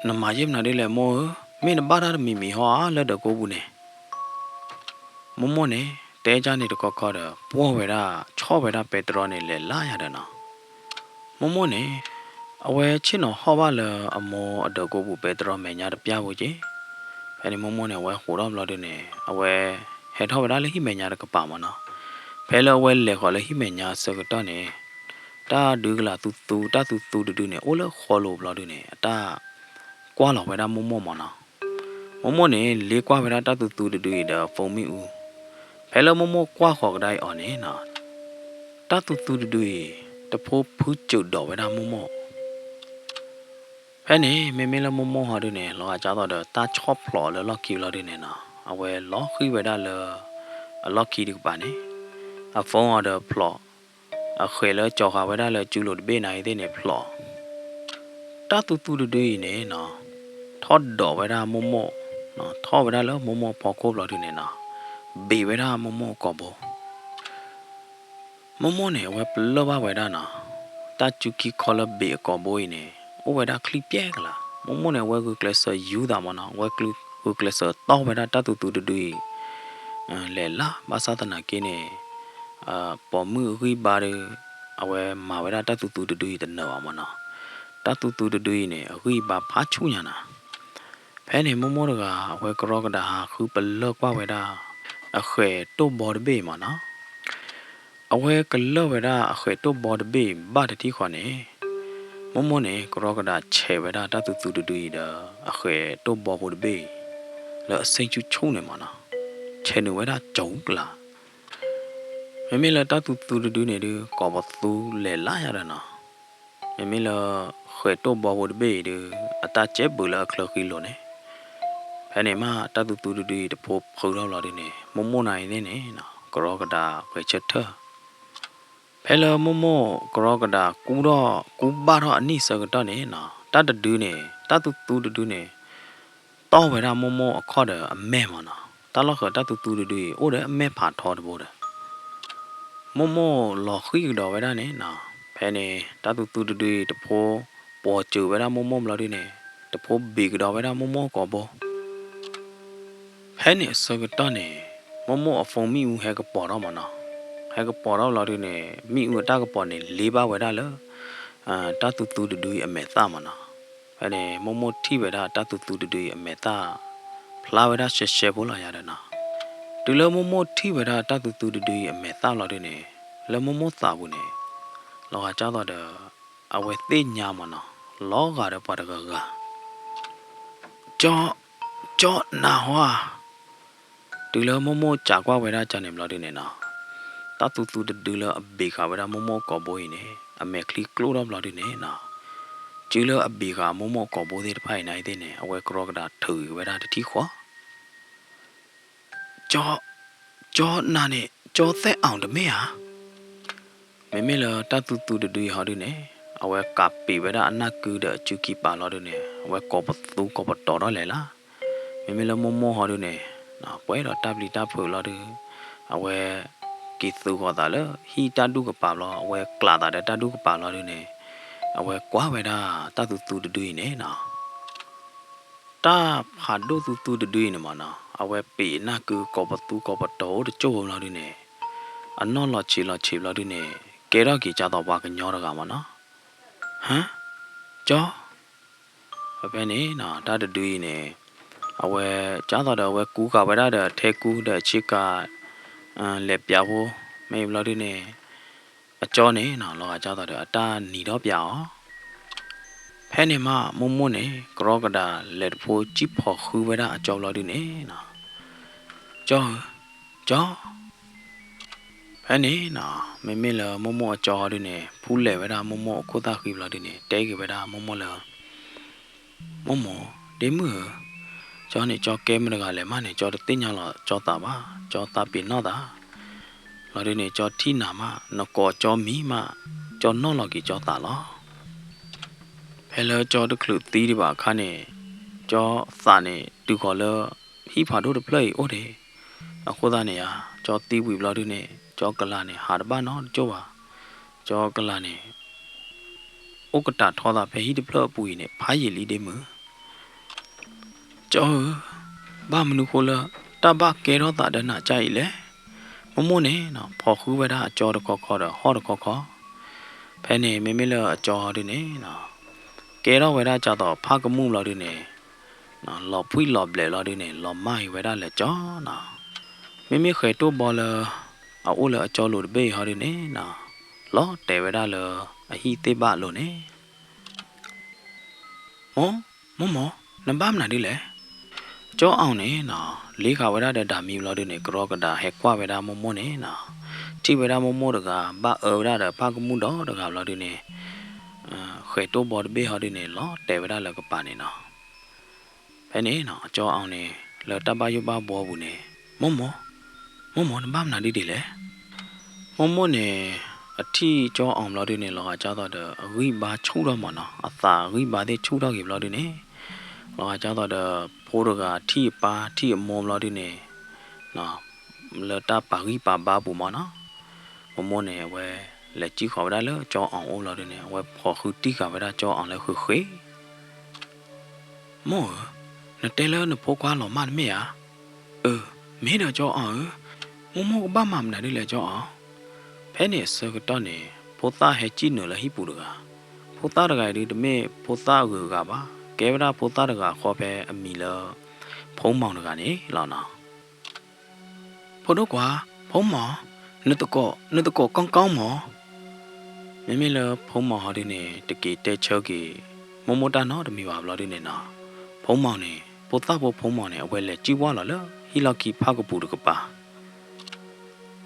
နမၤယ့ၢ်မနုၤဒ်လဲၣ်မိၢ်ဧၢ, မ့ၢ်နဘၣ်တၢ်တမံၤမံၤဟီဧါလၢဒၢးကိးပူၤန့ၣ် မိၢ်မိၢ်န့ၣ် တဲကၢ်န့ၣ်တခီခီဒီး ပှီၢ်ဝဲဒၣ် ဆီၣ်ဝဲဒၣ်ပဲတြီန့ၣ်လဲၤလၢ်ယၤဒီးနီၤ. မိၢ်မိၢ်န့ၣ် အဝဲဆ့ၣ်နီၤဟီၣ်ဘၣ်လၢအမိၢ်အဒၢးကိးပူၤပဲတြီမဲာ်ညါတပျၢ်ဖိက့ၤ. ဖဲန့ၣ်မိၢ်မိၢ်န့ၣ် အဝဲဃိးထီၣ်ဘျီဒုန့ၣ် အဝဲဟဲထီၣ်ဝဲဒၣ်လၢဟံၣ်မဲာ်ညါတကပၤမၢ်နီၤ. ဖဲလၢအဝဲလဲၤဃီၤလၢဟံၣ်မဲာ်ညါအဆၢကတီၢ်န့ၣ် တၢ်ဒုးကလၤသူသူ တၢ်သူသူတဒုန့ၣ် အိၣ်လၢဃီလိၤဘျီဒုန့ၣ် အတၢ်ကွၢ်လီၤဝဲဒၣ်မိၢ်မိၢ်မၢ်နီၤ. မိၢ်မိၢ်န့ၣ် လ့ကွၢ်ဝဲဒၣ်တၢ်သူသူတဒုအံၤဒီး phone မ့ၣ်အူ. ဖဲလၢမိၢ်မိၢ်ကွၢ်ဃီၤကဒါအံၤအီၤန့ၣ်နီၤ တၢ်သူသူတဒုအံၤ တဖိဖုစၢးဒိးဝဲဒၣ်မိၢ်မိၢ်. ဖဲန့ၣ် မ့မ့ၢ်လၢမိၢ်မိၢ်ဟီဒုန့ၣ် လီၤဂာ်ကၢ်သိးဒီးတၢ်ဆီၣ်ဖျိးအီၤလၢလီၢ်ခံဘျီဒုန့ၣ်နီၤ အဝဲလီၤဃံၤဝဲဒၣ်လၢ အလီၢ်ခံတကပၤန့ၣ် အ phone အီၤဒီးဖျိး, အဃဲးလၢကၠီၤဃာ်ဝဲဒၣ်လၢကၠူလိၤတဘ့ၣ်နာ်ဂ့ၤသ့ၣ်န့ၣ်ဖျိး. တၢ်သူသူတဒုအံၤန့ၣ်နီၤ ထီၣ်ဒိးဝဲဒၣ်မိၢ်မိၢ်, ထီၣ်ဝဲဒၣ်လၢမိၢ်မိၢ်အဖီခိၣ်ဘျီဒုန့ၣ်နီၤ, ဘ့းဝဲဒၣ်မိၢ်မိၢ်အကိာ်ဘိ. မိၢ်မိၢ်န့ၣ် အဝဲပလၢၢ်ဘၣ်ဝဲဒၣ်နီၤ, တၢ်စုခံခီလၢဘ့းအကိာ်ဘိအံၤန့ၣ် အိၣ်ဝဲဒၣ်ချံပျဲကလး. မိၢ်မိၢ်န့ၣ် အဝဲဂုာ်ကျဲးစၢးယူၤသးမၢ်နီၤ, အဝဲဂုာ်ကျဲးစၢးတီၢ်ဝဲဒၣ်တၢ်သူသူတဒုအံၤ လဲၤလၢ်, ဘၣ်ဆၣ်သနာ်က့န့ၣ် ပိာ်မုၣ်အဂံၢ်ဘါဒီး အဝဲမၤဝဲဒၣ်တၢ်သူသူတဒုအံၤတနၢၤဘၣ်မၢ်နီၤ. တၢ်သူသူတဒုအံၤန့ၣ် အဂံၢ်အဘါဖးဆူၣ်ညါနီၤ. ဖဲန့ၣ်မိၢ်မိၢ်တဂၤ အဝဲကရီကဒးဟးဃုပလၢၢ်ကွၢ်ဝဲဒၣ် အဃဲးတိၢ်ဘီတဘ့ၣ်အံၤမၢ်နီၤ. အဝဲကလၢၢ်ဝဲဒၣ်အဃဲးတိၢ်ဘီတဘ့ၣ်အံၤဘၣ်တထံၣ်ဃီန့ၣ်, မိၢ်မိၢ်န့ၣ် ကရီကဒးဆဲးဝဲဒၣ်တၢ်သူသူတဒုအံၤဒီး အဃဲးတိၢ်ဘီဖိတဘ့ၣ်အံၤ လၢအဆ့ဆူၣ်ဆူၣ်န့ၣ်မၢ်နီၤ, ဆဲးနုာ်ဝဲဒၣ်ကၠိကလး. မ့မ့ၢ်လၢတၢ်သူသူတဒုန့ၣ်ဒုး ကိးပသူလဲၤလၢ်ယၤဒီးနီၤ, မ့မ့ၢ်လၢ ဃဲးတိၢ်ဘီဖိတဘ့ၣ်အံၤဒုး အတၢ်ကဲဘုးလၢအချၢဃံလိၤန့ၣ်, ဖဲန့ၣ်မး တၢ်သူသူတဒုအံၤတဖိဖုးထီၣ်ဘျီဒုန့ၣ် မိၢ်မိၢ်နၤအံၤသ့ၣ်န့ၣ် ကရီကဒးဂဲၤဆၢထၢၣ်. ဖဲလၢမိၢ်မိၢ်ကရီကဒးကူထီၣ်ကူဘၣ်ထီၣ်အနံၣ်ဆၢကတီၢ်န့ၣ်နီၤ, တၢ်တဒုန့ၣ် တၢ်သူသူတဒုန့ၣ် တီၢ်ဝဲဒၣ်မိၢ်မိၢ်အခီၣ်ဒီးအမဲာ်မၢ်နီၤ. တၢ်လီၢ်ဃၢၤတၢ်သူသူတဒုအံၤ အိၣ်ဒီးအမဲာ်ဖးထီတဘိဒီး မိၢ်မိၢ်လီၤဃံၣ်ကဒီးဝဲဒၣ်န့ၣ်နီၤ, ဖဲန့ၣ် တၢ်သူသူတဒုအံၤတဖိ ပိာ်စၢၤဝဲဒၣ်မိၢ်မိၢ်ဘျီဒုန့ၣ် တဖိဘ့းကဒီးဝဲဒၣ်မိၢ်မိၢ်အကိာ်ဘိ. ဖဲန့ၣ်အဆၢကတီၢ်န့ၣ် မိၢ်မိၢ်အ phone မ့ၣ်အူဟဲကပီၤထီၣ်မၢ်နီၤ, ဟဲကပီၤထီၣ်ဘျီဒုန့ၣ် မ့ၣ်အူအတၢ်ကပီၤန့ၣ် လ့ဘၣ်ဝဲဒၣ်လၢ တၢ်သူသူတဒုအံၤအမဲာ်သၣ်မၢ်နီၤ. ဖဲန့ၣ် မိၢ်မိၢ်ထံၣ်ဝဲဒၣ်တၢ်သူသူတဒုအံၤအမဲာ်သၣ် ဖျါဝဲဒၣ်ရှဲရှဲဖိလီၤယၤဒီးနီၤ. တုၤလၢမိၢ်မိၢ်ထံၣ်ဝဲဒၣ်တၢ်သူသူတဒုအံၤအမဲာ်သၣ်လီၤဒုန့ၣ် လၢမိၢ်မိၢ်သးပူၤန့ၣ် လီၤဂာ်ကၢ်သိးဒီး အဝဲသ့ၣ်ညါမၢ်နီၤ, လီၤဂာ်ဒီးပှၤတဂၤဂၤ ကၠီ, ကၠီနၤဟီဧါ. တုၤလၢမိၢ်မိၢ်စံးကွၢ်ဝဲဒၣ်ကၠီန့ၣ်ဘျီဒုန့ၣ်နီၤ, တၢ်သူသူတဒုလၢအဘ့းဃာ်ဝဲဒၣ်မိၢ်မိၢ်အကိာ်ဘိအံၤန့ၣ် အမဲာ်ချံကျိၣ်ထီၣ်ဘျီဒုန့ၣ်နီၤ, တုၤလၢအဘ့းဃာ်မိၢ်မိၢ်အကိာ်ဘိသ့ၣ်တဖၣ်အံၤနၤအံၤသ့ၣ်န့ၣ် အဝဲကရီကဒးထုးက့ၤဝဲဒၣ်တထံၣ်ဃီ ကၠီ, ကၠီနၤန့ၣ် ကၠီသဲးအီၣ်တမ့ၢ်ဧါ. မ့မ့ၢ်လၢတၢ်သူသူတဒုအံၤဟီဒုန့ၣ် အဝဲကးပ့ၤဝဲဒၣ်အနၢ်ကုဒီးအစုခံပာ်လီၤဒုန့ၣ် အဝဲကိးပသူကိးပတီၤထီၣ်လဲၣ်လၢ်. မ့မ့ၢ်လၢမိၢ်မိၢ်ဟီဒုန့ၣ် ပှဲၤဒီးတၢ်ပျံၤတၢ်ဖုးလီၤဒု အဝဲက့ၤသုးဂီၤသးလၢဟံၣ်တၢ်ဒူၣ်ကပၤဘျီ အဝဲကျးသးဒီးတၢ်ဒူၣ်ကပၤလီၤဒုန့ၣ် အဝဲကွၢ်ဝဲဒၣ်တၢ်သူသူတဒုအံၤန့ၣ်နီၤ တၢ်ဖးဒိၣ်သူသူတဒုအံၤန့ၣ်မ့ၢ်နီၤ အဝဲပ့ၤအနၢ်ကုကိးပသူကိးပတီၤအိၣ်တကၠိၢ်ဖိဘျီဒုန့ၣ် အနီၢ်လီၤဆံးလီၤဆံးဘျီဒုန့ၣ် ကဲထီၣ်က့ၤကၢ်သိးပှၤကညီတဂၤမ့ၢ်နီၤ ဟါ ကၠီ ဖဲန့ၣ်နီၤ တၢ်တဒုအံၤန့ၣ် အဝဲကၢ်သိးဒီးအဝဲကူဃာ်ဝဲဒၣ်ဒီးထဲကူဒီးဆ့ကၤ လဲၤပျးဖိ မ့ၢ်ဘျီဒုန့ၣ် အကၠီန့ၣ်နီၤ လီၤဂာ်ကၢ်သိးဒီးအတၢ်နံၤထီၣ်ပျးအီၤ ဖဲန့ၣ်မး မိၢ်မိၢ်န့ၣ် ကရီကဒးလဲၤတဖိစံၣ်ဖီၣ်ဃုဝဲဒၣ်အကၠီဘျီဒုန့ၣ်နီၤ ကၠီဧၢ, ကၠီ ဖဲန့ၣ်နီၤ မ့မ့ၢ်လၢမိၢ်မိၢ်အကၠီဟီဒုန့ၣ် ဖူလဲၤဝဲဒၣ်မိၢ်မိၢ်အခိၣ်သၣ်ဃံဘျီဒုန့ၣ် တဲက့ၤဝဲဒၣ်မိၢ်မိၢ်လၢ မိၢ်မိၢ်, ဒ့မုၣ်ဧၢ, ကၠီန့ၣ် ကၠီကဲမတဂၤလဲၣ်မးန့ၣ် ကၠီတသ့ၣ်ညါလီၤကၠီသးဘၣ်, ကၠီသးပ့ၤနီၣ်သး, လီၤဒုန့ၣ် ကၠီထံၣ်နၤမး နကိးကၠီမံၤမး ကၠီနီၣ်လီၤက့ၤကၠီသးလီၤ. ဖဲလၢကၠီတချုးသံဒံးဘၣ်အခါန့ၣ် ကၠီသးန့ၣ် တုၤဃီၤလၢ ဟံၣ်ဖးဒိၣ်တဖျၢၣ်အံၤအိၣ်ဒံး, အဃိသတးန့ၣ်ဧါ ကၠီသံဝံၤဘျီဒုန့ၣ် ကၠီကလၤန့ၣ် ဟးတဘၣ်နီတကၠိၢ်ဘၣ်, ကၠီကလၤန့ၣ် အိၣ်ကတၢၢ်ထီသးဖဲဟံၣ်တဖျၢၣ်အပူၤအံၤန့ၣ် ဖးယံာ်လံဒ့မုၣ် ကၠီဧၢ, ဘၣ်မနုၤဃိလၢ တၢ်ဘၣ်ကဲထီၣ်သးဒီးနၤကၢ်အံၤလဲၣ်. မိၢ်မိၢ်န့ၣ်နီၤ ဖီၣ်ဃုဝဲဒၣ်အကၠီတခီခီဒီးဟီၣ်တခီခီ, ဖဲန့ၣ် မ့မ့ၢ်လၢအကၠီဟီဒုန့ၣ်နီၤ ကဲထီၣ်ဝဲဒၣ်ကၢ်သိးဖးကမူၣ်ဘျီဒုန့ၣ် လီၤဖှံလီၤဘျဲးလီၤဒုန့ၣ် လီၤမၢ်အံၤဝဲဒၣ်လၢကၠီနီၤ. မ့မ့ၢ်ဃဲးတိၢ်ဘီလၢ အအိၣ်လၢအကၠီလိၤတဘ့ၣ်အံၤဟီဒုန့ၣ်နီၤ လီၤတဲာ်ဝဲဒၣ်လၢအဟံၣ်သ့ၣ်ဘၣ်အလိၤန့ၣ် မိၢ်, မိၢ်မိၢ်, နဘၣ်မနုၤဒ်လဲၣ်. ကၠီအီၤန့ၣ်နီၤ လ့ဃာ်ဝဲဒၣ်ဒီးဒၣ်မံဘျီဒုန့ၣ် ကရီကဒးဟဲကွၢ်ဝဲဒၣ်မိၢ်မိၢ်န့ၣ်နီၤ, ထံၣ်ဝဲဒၣ်မိၢ်မိၢ်တဂၤ ဘၣ်အၢဝဲဒၣ်ဒီးဖးကမူၣ်ဒီးတဂၤဘျီဒုန့ၣ် ဃဲးတိၢ်ဘီတဘ့ၣ်ဟီဒုန့ၣ် လီၤတဲာ်ဝဲဒၣ်လၢကပၤန့ၣ်နီၤ. ဖဲန့ၣ်နီၤ ကၠီအီၤန့ၣ် လၢတၢ်ဘၣ်ယိၣ်ဘၣ်ဘှီပူၤန့ၣ် မိၢ်မိၢ်, မိၢ်မိၢ် နဘၣ်မနုၤဒ်ဒ်လဲၣ်. မိၢ်မိၢ်န့ၣ် အထံၣ်ကၠီအီၤဘျီဒုန့ၣ် လီၤဂာ်ကၢ်သိးဒီး အဂံၢ်ဘါဆူၣ်ထီၣ်မ့ၢ်နီၤ, အသးအဂံၢ်ဘါသ့ၣ်ဆူၣ်ထီၣ်က့ၤဘျီဒုန့ၣ် လီၤဂာ်ဒ်သိးဒီး ဖိတဂၤထံၣ်အပၢ်ထံၣ်အမိၢ်ဘျီဒုန့ၣ် လၢတၢ်ပာ်ဂံၢ်ပာ်ဘါပူၤမၢ်နီၤ, မိၢ်မိၢ်န့ၣ် အဝဲလဲၤစံၣ်ဃီၤဝဲဒၣ်လၢကၠီအီၣ်အိၣ်လီၤဒုန့ၣ် အဝဲဖီၣ်ဃုတံၢ်ဃာ်ဝဲဒၣ်ကၠီအီၣ်လၢဃ့ဃ့ မိၢ်ဧၢ, နတဲလၢနဖိခွါလီၤမၢ်တမ့ၢ်ဧါ. အၢ, မ့ၢ်ဒီးကၠီအီၣ်ဧၢ, မိၢ်မိၢ်ကဘၣ်မၤမနုၤဒ်လဲၣ်ကၠီအီၣ်. ဖဲန့ၣ်အဆၢကတီၢ်န့ၣ် ဖိသၣ်ဟဲစံၣ်နုာ်လၢဟံၣ်ပူၤတဂၤ, ဖိသၣ်တဂၤအံၤဒုတမ့ၢ်ဖိသၣ်အဂုၤအဂၤဘၣ်, ကဲဝဲဒၣ်ဖိသၣ်တဂၤဃီဖဲအမံၤလၢ ဖိမီၤတဂၤန့ၣ်လီၤနီၤ. ဖိဒိၣ်ခွါ, ဖိမီၤ, နသကိး, နသကိးကီကီမီၤ. မ့မ့ၢ်လၢဖိမီၤဟီဒုန့ၣ် တက့ၤတဲဆၢက့ၤ မိၢ်မိၢ်တၢ်နီတမံၤဘၣ်ဘျီဒုန့ၣ်နီၤ, ဖိမီၤန့ၣ် ဖိသၣ်ဖိဖိမီၤန့ၣ် အဝဲလဲၤစံၣ်ဝၢ်လီၤလၢဟံၣ်လီၢ်ခံဖၣ်ကပူၤတကပၤ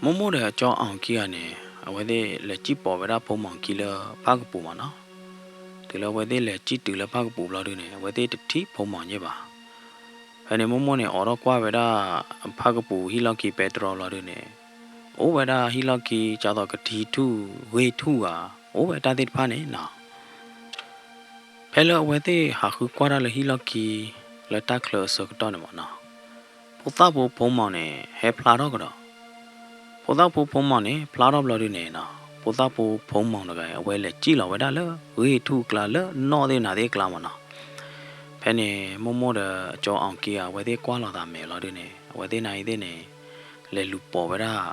မိၢ်မိၢ်ဒီးကၠီအီၣ်ခံဂၤန့ၣ် အဝဲသ့ၣ်လဲၤစံၣ်ပိာ်ဝဲဒၣ်ဖိမီၤခံလၢဖၣ်ကပူၤမၢ်နီၤ. တုၤလၢအဝဲသ့ၣ်လဲၤစံၣ်တုၤလၢဖၣ်ကပူၤဘျီဒုန့ၣ် အဝဲသ့ၣ်တထံၣ်ဖိမီၤညါဘၣ်. ဖဲန့ၣ်မိၢ်မိၢ်န့ၣ် အိးထီၣ်ကွၢ်ဝဲဒၣ် ဖၣ်ကပူၤဟံၣ်လီၢ်ခံပဲတြီဘျီဒုန့ၣ် အိၣ်ဝဲဒၣ်ဟံၣ်လီၢ်ခံ ကၢ်သိးကထံထူၣ် ဂ့ၢ်ထူၣ်ဂၤ အိၣ်ဝဲတၢ်သ့ၣ်တဖၣ်န့ၣ်နီၤ. ဖဲလၢအဝဲသ့ၣ်ဟးဃုကွၢ်တၢ်လၢဟံၣ်လီၢ်ခံ လၢတၢ်ချၢအဆၢကတီၢ်န့ၣ်မၢ်နီၤ, ဖိသၣ်ဖိဖိမီၤန့ၣ် ဟဲဖျါထီၣ်ကဒီး. ဖိသၣ်ဖိဖိမီၤန့ၣ် ဖျါထီၣ်ဘျီဒုန့ၣ်နီၤ, ဖိသၣ်ဖိဖိမီၤတဂၤအံၤ အဝဲလဲၤစံၣ်လီၤဝဲဒၣ်လၢဂ့ၢ်ထူၣ်အကျါ လၢနီၣ်သ့ၣ်နၤသ့ၣ်အကျါမၢ်နီၤ. ဖဲန့ၣ်မိၢ်မိၢ်ဒီးကၠီအီၣ်ခံဂၤ အဝဲသ့ၣ်ကွၢ်လီၤသးမဲာ်လီၤဒုန့ၣ် အဝဲသ့ၣ်နၤအံၤသ့ၣ်န့ၣ် လဲၤလူၤပိာ်ဝဲဒၣ်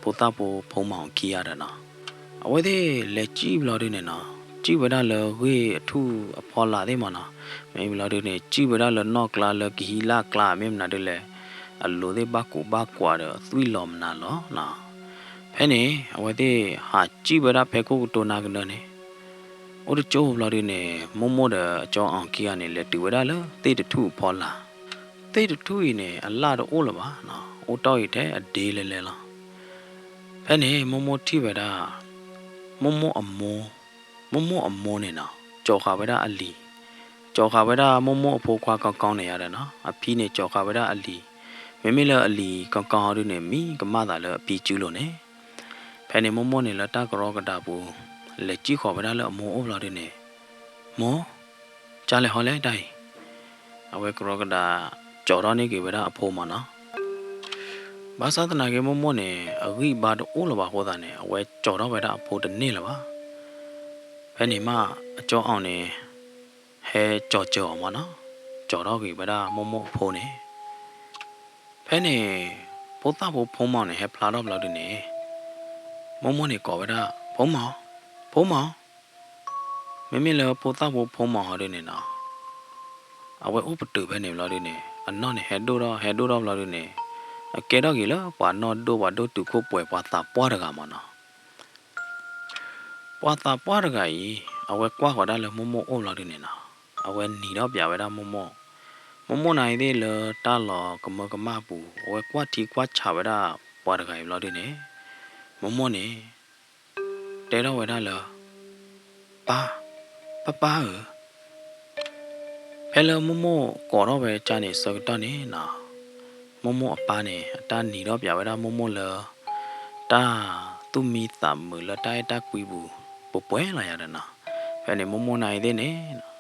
ဖိသၣ်ဖိဖိမီၤခံဂၤဒီးနီၤ, အဝဲသ့ၣ်လဲၤစံၣ်ဘျီဒုန့ၣ်နီၤ, စံၣ်ဝဲဒၣ်လၢဂ့ၢ်အထူၣ်အဖီလာ်သ့ၣ်မၢ်နီၤ. မ့ၢ်ဘျီဒုန့ၣ် စံၣ်ဝဲဒၣ်လၢနီၣ်ကျါ လၢကဟံးလၢ်ကျါ မ့ၢ်မနုၤဒ်လဲၣ်, အလိၤသ့ၣ်ဘၣ်ကူးဘၣ်ကွၢ်ဒီးသွံၣ်လီၤမနုၤလီၤနီၤ. ဖဲန့ၣ် အဝဲသ့ၣ်ဟးစံၣ်ဝဲဒၣ်ဖဲခိၣ်ကတိၤနၤကနၢန့ၣ် အိၣ်တကၠိဘျီဒုန့ၣ် မိၢ်မိၢ်ဒီးကၠီအီၣ်ခံဂၤန့ၣ် လဲၤတုၤဝဲဒၣ်လၢသ့ၣ်တထူၣ်အဖီလာ်. သ့ၣ်တထူၣ်အံၤန့ၣ် အလၣ်တအိၣ်လၢၤဘၣ်နီၤ, အိၣ်တ့ၢ်အံၤထဲအဒ့လဲၤလဲၤလီၤ. ဖဲန့ၣ်မိၢ်မိၢ်ထံၣ်ဝဲဒၣ် မိၢ်မိၢ်အမိၢ်, မိၢ်မိၢ်အမိၢ်န့ၣ်နီၤ ကၠီၤဃာ်ဝဲဒၣ်အလံၤ, ကၠီၤဃာ်ဝဲဒၣ်မိၢ်မိၢ်အဖိခွါကီကီန့ၣ်ယါဒီးနီၤ, အဖံန့ၣ်ကၠီၤဃာ်ဝဲဒၣ်အလံၤ, မ့မ့ၢ်လၢအလံၤကီကီဟီဒုန့ၣ် မံကမၣ်သးလၢအဖံစုလိၤန့ၣ်. ဖဲန့ၣ်မိၢ်မိၢ်န့ၣ်လၢတၢ်ကရီကဒါပူၤ လဲၤစံၣ်ဃီၤဝဲဒၣ်လၢအမိၢ်အိၣ်ဘျီဒုန့ၣ်, မိၢ်, ကၢ်လဲၤဟီလဲၣ်တၢ်အံၤ. အဝဲကရီကဒါ ကၠီၤထီၣ်န့ၢ်က့ၤဝဲဒၣ်အဖိမၢ်နီၤ. ဘၣ်ဆၣ်သနာ်က့မိၢ်မိၢ်န့ၣ် အဂံၢ်အဘါတအိၣ်လၢၤဘၣ်အဃိသတးန့ၣ် အဝဲကၠီၤထီၣ်ဝဲဒၣ်အဖိတန့ၢ်လၢၤဘၣ်. ဖဲန့ၣ်မး အကၠီအီၣ်န့ၣ် ဟဲကၠီၤစၢၤအီၤမၢ်နီၤ, ကၠီၤထီၣ်က့ၤဝဲဒၣ်မိၢ်မိၢ်အဖိန့ၣ်. ဖဲန့ၣ် ဖိသၣ်ဖိဖိမီၤန့ၣ် ဟဲဖျါထီၣ်ဘျီဒုန့ၣ် မိၢ်မိၢ်န့ၣ်ကိးဝဲဒၣ် ဖိမီၤ, ဖိမီၤ. မ့မ့ၢ်လၢဖိသၣ်ဖိဖိမီၤဟီဒုန့ၣ်နီၤ အဝဲအိၣ်ပတုာ်ဖဲန့ၣ်ဘျီဒုန့ၣ် အနီၢ်န့ၣ်ဟဲဒိၣ်ထီၣ် ဟဲဒိၣ်ထီၣ်ဘျီဒုန့ၣ် အကဲထီၣ်က့ၤလၢပှၤနီၢ်ဒိၣ်ပှၤဒိၣ်တုာ်ခိၣ်ပှဲၤပှၤသးပှၢ်တဂၤမၢ်နီၤ. ပှၤသးပှၢ်တဂၤအံၤ အဝဲကွၢ်ဃီၤဒၣ်လၢမိၢ်မိၢ်အိၣ်ဘျီဒုန့ၣ်နီၤ အဝဲနံၤထီၣ်ပၠးဝဲဒၣ်မိၢ်မိၢ်. မိၢ်မိၢ်နၤအံၤသ့ၣ်လၢတၢ်လီၤကမၢကမၣ်ပူၤ အဝဲကွၢ်ထံကွၢ်ဆးဝဲဒၣ်ပှၤတဂၤအံၤဘျီဒုန့ၣ် မိၢ်မိၢ်န့ၣ် တဲထီၣ်ဝဲဒၣ်လၢ ပၢ်, ပၢ်ပၢ်ဧၢ. ဖဲလၢမိၢ်မိၢ်ကိးထီၣ်ဝဲကါန့ၣ်ဆၢကတီၢ်န့ၣ်နီၤ မိၢ်မိၢ်အပၢ်န့ၣ် အတၢ်နံၤထီၣ်ပၠးဝဲဒၣ်မိၢ်မိၢ်လၢ တၢ်သူၣ်မံသးမုာ်လၢတၢ်အဲၣ်တၢ်ကွံပူၤ ပှဲၤပှဲၤလီၤယၤဒီးနီၤ. ဖဲန့ၣ်မိၢ်မိၢ်နၤအံၤသ့ၣ်န့ၣ်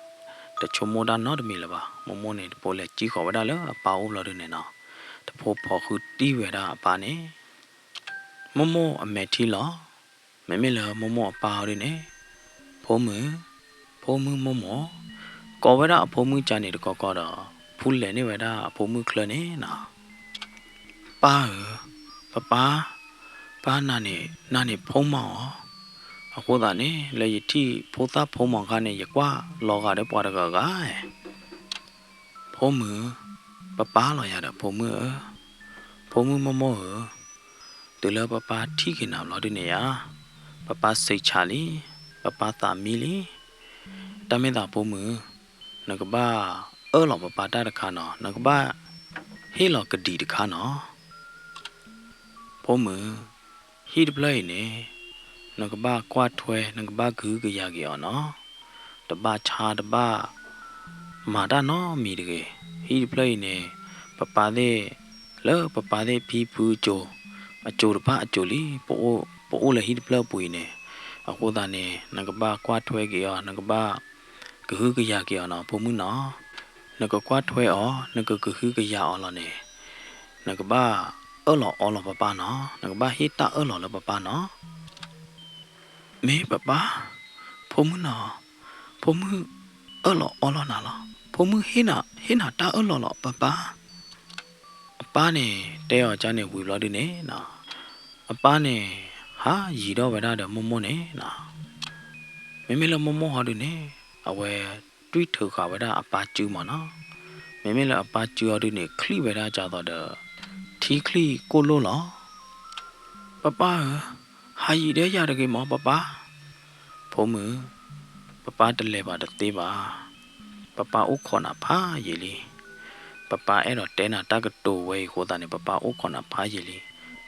တဆိကမိၣ်တၢ်နီတမံၤလၢၤဘၣ်. မိၢ်မိၢ်န့ၣ် တဖိလဲၤစံၣ်ဃီၤဝဲဒၣ်လၢအပၢ်အိၣ်ဘျီဒုန့ၣ်နီၤ တဖိဖီၣ်ဃုတံၢ်ဝဲဒၣ်အပၢ်န့ၣ် မိၢ်မိၢ်အမဲာ်ထံလီၤ. မ့မ့ၢ်လၢမိၢ်မိၢ်အပၢ်ဟီဒုန့ၣ် ဖိမုၣ်, ဖိမုၣ်မိၢ်မိၢ်, ကိးဝဲဒၣ်အဖိမုၣ်ကါန့ၣ်တကီကီဒီး ဖူလဲၤန့ၢ်ဝဲဒၣ်အဖိမုၣ်ချၢန့ၣ်နီၤ. ပၢ်ဧၢ, ပၢ်ပၢ်, ပၢ်နၤန့ၣ် နၤန့ၣ်ဖိမီၤဧါ. အဃိသတးန့ၣ် လၢယထံၣ်ဖိသၣ်ဖိမီၤအခါန့ၣ် ယကွၢ်လီၤဂာ်ဒီးပှၤတဂၤဂၤဧါ. ဖိမုၣ်, ပၢ်ပၢ်လီၤယၤဒီးဖိမုၣ်ဧၢ, ဖိမုၣ်မိၢ်မိၢ်ဧၢ, တုၤလၢပၢ်ပၢ်ထံၣ်က့ၤနၤဘျီဒုန့ၣ်ဧါ, ပၢ်ပၢ်စံးဆးလံ, ပၢ်ပၢ်သးမံလံ. တၢ်မ့ၢ်သးဖိမုၣ်, နကဘၣ်အၢၣ်လီၤပၢ်ပၢ်တၢ်တခါနီၤ, နကဘၣ်ဟ့ၣ်လီၤကဒံးတခါနီၤ. ဖိမုၣ်, ဟံၣ်တဖျၢၣ်အံၤန့ၣ် နကဘၣ်ကွၢ်ထွဲ နကဘၣ်ကဟုကယာ်က့ၤအီၤနီၤ. တဘၣ်ဆါတဘၣ်မၤတၢ်နီတမံၤတဂ့ၤ. ဟံၣ်တဖျၢၣ်အံၤန့ၣ် ပၢ်ပၢ်သ့ၣ် လၢပၢ်ပၢ်သ့ၣ်ဖံဖုအစိၤ, အစိၤတဖၣ်အစိၤလံ, ပအိၣ်လၢဟံၣ်တဖျၢၣ်အပူၤအံၤန့ၣ်. အဃိသတးန့ၣ် နကဘၣ်ကွၢ်ထွဲက့ၤအီၤ, နကဘၣ်ကဟုကယာ်က့ၤအီၤနီၤ ဖိမုၣ်နီၤ. နကကွၢ်ထွဲအီၤ, နကကဟုကယာ်အီၤလီၤန့ၣ်, နကဘၣ်အၢၣ်လီၤအီလီၤပၢ်ပၢ်နီၤ, နကဘၣ်ဟ့ၣ်တၢ်အၢၣ်လီၤလၢပၢ်ပၢ်နီၤ. မ့ၢ်ပၢ်ပၢ်, ဖိမုၣ်နီၤ, ဖိမုၣ်အၢၣ်လီၤအီလီၤနၤလီၤ. ဖိမုၣ်ဟ့ၣ်နၤ, ဟ့ၣ်နၤတၢ်အၢၣ်လီၤလီၤ ပၢ်ပၢ်. အပၢ်န့ၣ် တဲအီၤကန့ၣ်ဝံၤဘျီဒုန့ၣ်နီၤ, အပၢ်န့ၣ် ဟးယံၤထီၣ်ဝဲဒၣ်ဒီးမိၢ်မိၢ်န့ၣ်နီၤ. မ့မ့ၢ်လၢမိၢ်မိၢ်ဟီဒုန့ၣ် အဝဲတွံၢ်ထုးဃာ်ဝဲဒၣ်အပၢ်စုမးနီၤ. မ့မ့ၢ်လၢအပၢ်စုဟီဒုန့ၣ် ချံၣ်ဝဲဒၣ်ကသိးဒီး ထံချံၣ်ကိၢ်လိၣ်လီၤ. ပၢ်ပၢ်ဧၢ, ဟးယံၤဒဲယၤတဂ့ၤမး ပၢ်ပၢ်. ဖိမုၣ်, ပၢ်ပၢ်တလဲၤဘၣ်တသ့ဘၣ်. ပၢ်ပၢ်အိၣ်ခိးနၤဖးယံာ်လံ. ပၢ်ပၢ်အဲၣ်ဒိးတဲနၤတၢ်ကတိၤဝဲအံၤအဃိသတးန့ၣ် ပၢ်ပၢ်အိၣ်ခိးနၤဖးယံာ်လံ.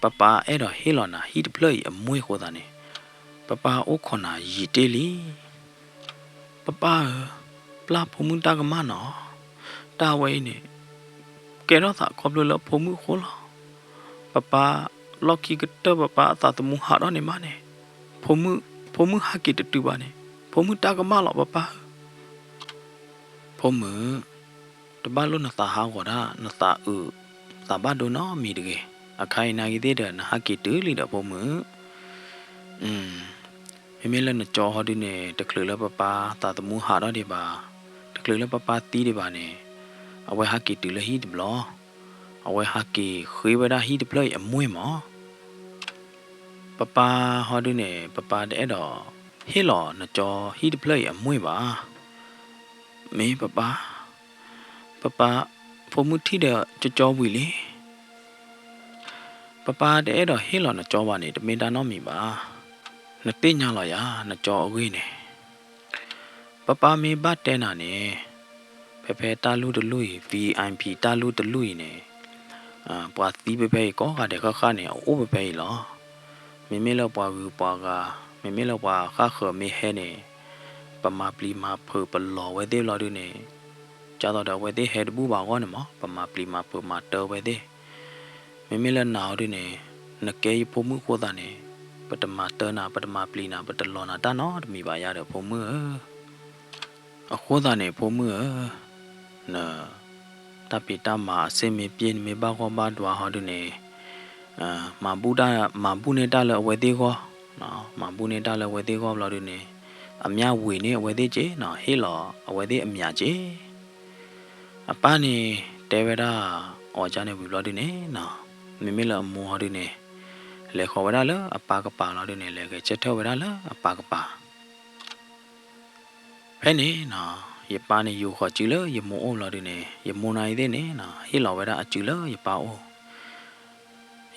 ပၢ်ပၢ်အဲၣ်ဒိးဟ့ၣ်လီၤနၤဟံၣ်တဖျၢၣ်အံၤအမွ့ၢ်အဃိသတးန့ၣ် ပၢ်ပၢ်အိၣ်ခိးနၤယံာ်တ့ၢ်လံ. ပၢ်ပၢ်ဧၢ, ပျၢ်ဖိမုၣ်တၢ်ကမၣ်နီၤ. တၢ်ဝဲအံၤန့ၣ် ကဲထီၣ်သးခီဖျိလၢဖိမုၣ်အဃိလီၤ. ပၢ်ပၢ်လီၢ်ခံကတၢၢ် ပၢ်ပၢ်အသးသမူဟးထီၣ်န့ၣ်မးန့ၣ်, ဖိမုၣ်, ဖိမုၣ်ဟးက့ၤတတုၤဘၣ်န့ၣ် ဖိမုၣ်တၢ်ကမၣ်လီၤ ပၢ်ပၢ်ဧၢ. ဖိမုၣ်, တဘၣ်လိၣ်နသးဟးဂီၤတၢ်, နသးအုးသးဘၣ်ဒိနီတမံၤတဂ့ၤ. အခါအံၤနာ်ဂ့ၤသ့ၣ်ဒီး နဟးက့ၤတုၤလံဒီးဖိမုၣ်. မ့မ့ၢ်လၢနကၠီဟီဒုန့ၣ် တချုးလၢပၢ်ပၢ်သးသမူဟးထီၣ်ဒံးဘၣ်, တချုးလၢပၢ်ပၢ်သံဒံးဘၣ်န့ၣ်, အဝဲဟးက့ၤတုၤလၢဟံၣ်တဘျီ, အဝဲဟးက့ၤဃ့ဝဲဒၣ်ဟံၣ်တဖျၢၣ်အံၤအမွ့ၢ်မး. ပၢ်ပၢ်ဟီဒုန့ၣ် ပၢ်ပၢ်တအဲၣ်ဒိးဟ့ၣ်လီၤနကၠီဟံၣ်တဖျၢၣ်အံၤအမွ့ၢ်ဘၣ်. မ့ၢ်ပၢ်ပၢ်, ပၢ်ပၢ်, ဖိမုၣ်ထံၣ်ဒီးကၠီကၠီဝံၤလံ. ပၢ်ပၢ်တအဲၣ်ဒိးဟ့ၣ်လီၤနကၠီဘၣ်န့ၣ် တမ့ၢ်တၢ်နီတမံၤဘၣ်. နသ့ၣ်ညါလီၤယၤ နကၠီအဂ့ၢ်န့ၣ်. ပၢ်ပၢ်မ့ၢ်ဘၣ်တဲနၤန့ၣ်, ဖဲဖဲတၢ်လုၢ်တလုၢ်အံၤ VIP တၢ်လုၢ်တလုၢ်အံၤန့ၣ်, ပှၤသံဖဲဖဲအံၤကိးဂၤဒဲးဃၣ်ဃၣ်န့ၣ် အအိၣ်ဖဲဖဲအံၤလီၤ. မ့မ့ၢ်လၢပှၤဂုၤပှၤဂၤ, မ့မ့ၢ်လၢပှၤဃၣ်ဃၢၤမ့ၢ်ဟဲန့ၣ်, ပမၤပျံၤမၤဖုးပလီၤဝဲသ့ၣ်ဘျီဒုန့ၣ်, ကသိးဒီးအဝဲသ့ၣ်ဟဲတဘူၣ်ဘၣ်အဂီၢ်န့ၣ်မး ပမၤပျံၤမၤဖုးမၤတၢ်ဝဲသ့ၣ်. မ့မ့ၢ်လၢနၤဟီဒုန့ၣ်, နကဲယဖိမုၣ်အဃိသတးန့ၣ်, ပတမၤတၢ်နၤ, ပတမၤပျံၤနၤ, ပတလီၤနၤတၢ်နီတမံၤဘၣ်ယၤဒီးဖိမုၣ်ဧၢ. အဃိသတးန့ၣ် ဖိမုၣ်ဧၢ, န တၢ်ဖံးတၢ်မၤအဆင်မ့ၢ်ပျဲ နမ့ၢ်ဘၣ်ဂီၢ်ဘၣ်ဒွးဟီဒုန့ၣ်, မၤဘူၣ်တၢ်, မၤဘူၣ်န့ၢ်တၢ်လၢအဝဲသ့ၣ်ဂီၢ်, မၤဘူၣ်န့ၢ်တၢ်လၢအဝဲသ့ၣ်ဂီၢ်ဘျီဒုန့ၣ်, အမျၢ်ဝံၤန့ၢ်အဝဲသ့ၣ်က့နီၤ, ဟ့ၣ်လီၤအဝဲသ့ၣ်အမျၢ်က့. အပၢ်န့ၣ် တဲဝဲဒၣ်အီၤကန့ၣ်ဝံၤဘျီဒုန့ၣ်နီၤ, မ့မ့ၢ်လၢအမိၢ်ဟီဒုန့ၣ်, လဲၤဃီၤဝဲဒၣ်လၢအပၢ်ကပၤလီၤဒုန့ၣ်, လဲၤဂဲၤဆၢထၢၣ်ဝဲဒၣ်လၢအပၢ်ကပၤ. ဖဲန့ၣ်နီၤ, ယပၢ်န့ၣ်ယူာ်ဃီၤစုလၢယမိၢ်အိၣ်ဘျီဒုန့ၣ်, ယမိၢ်နာ်အံၤသ့ၣ်န့ၣ်နီၤ, ဟ့ၣ်လီၤဝဲဒၣ်အစုလၢယပၢ်အိၣ်.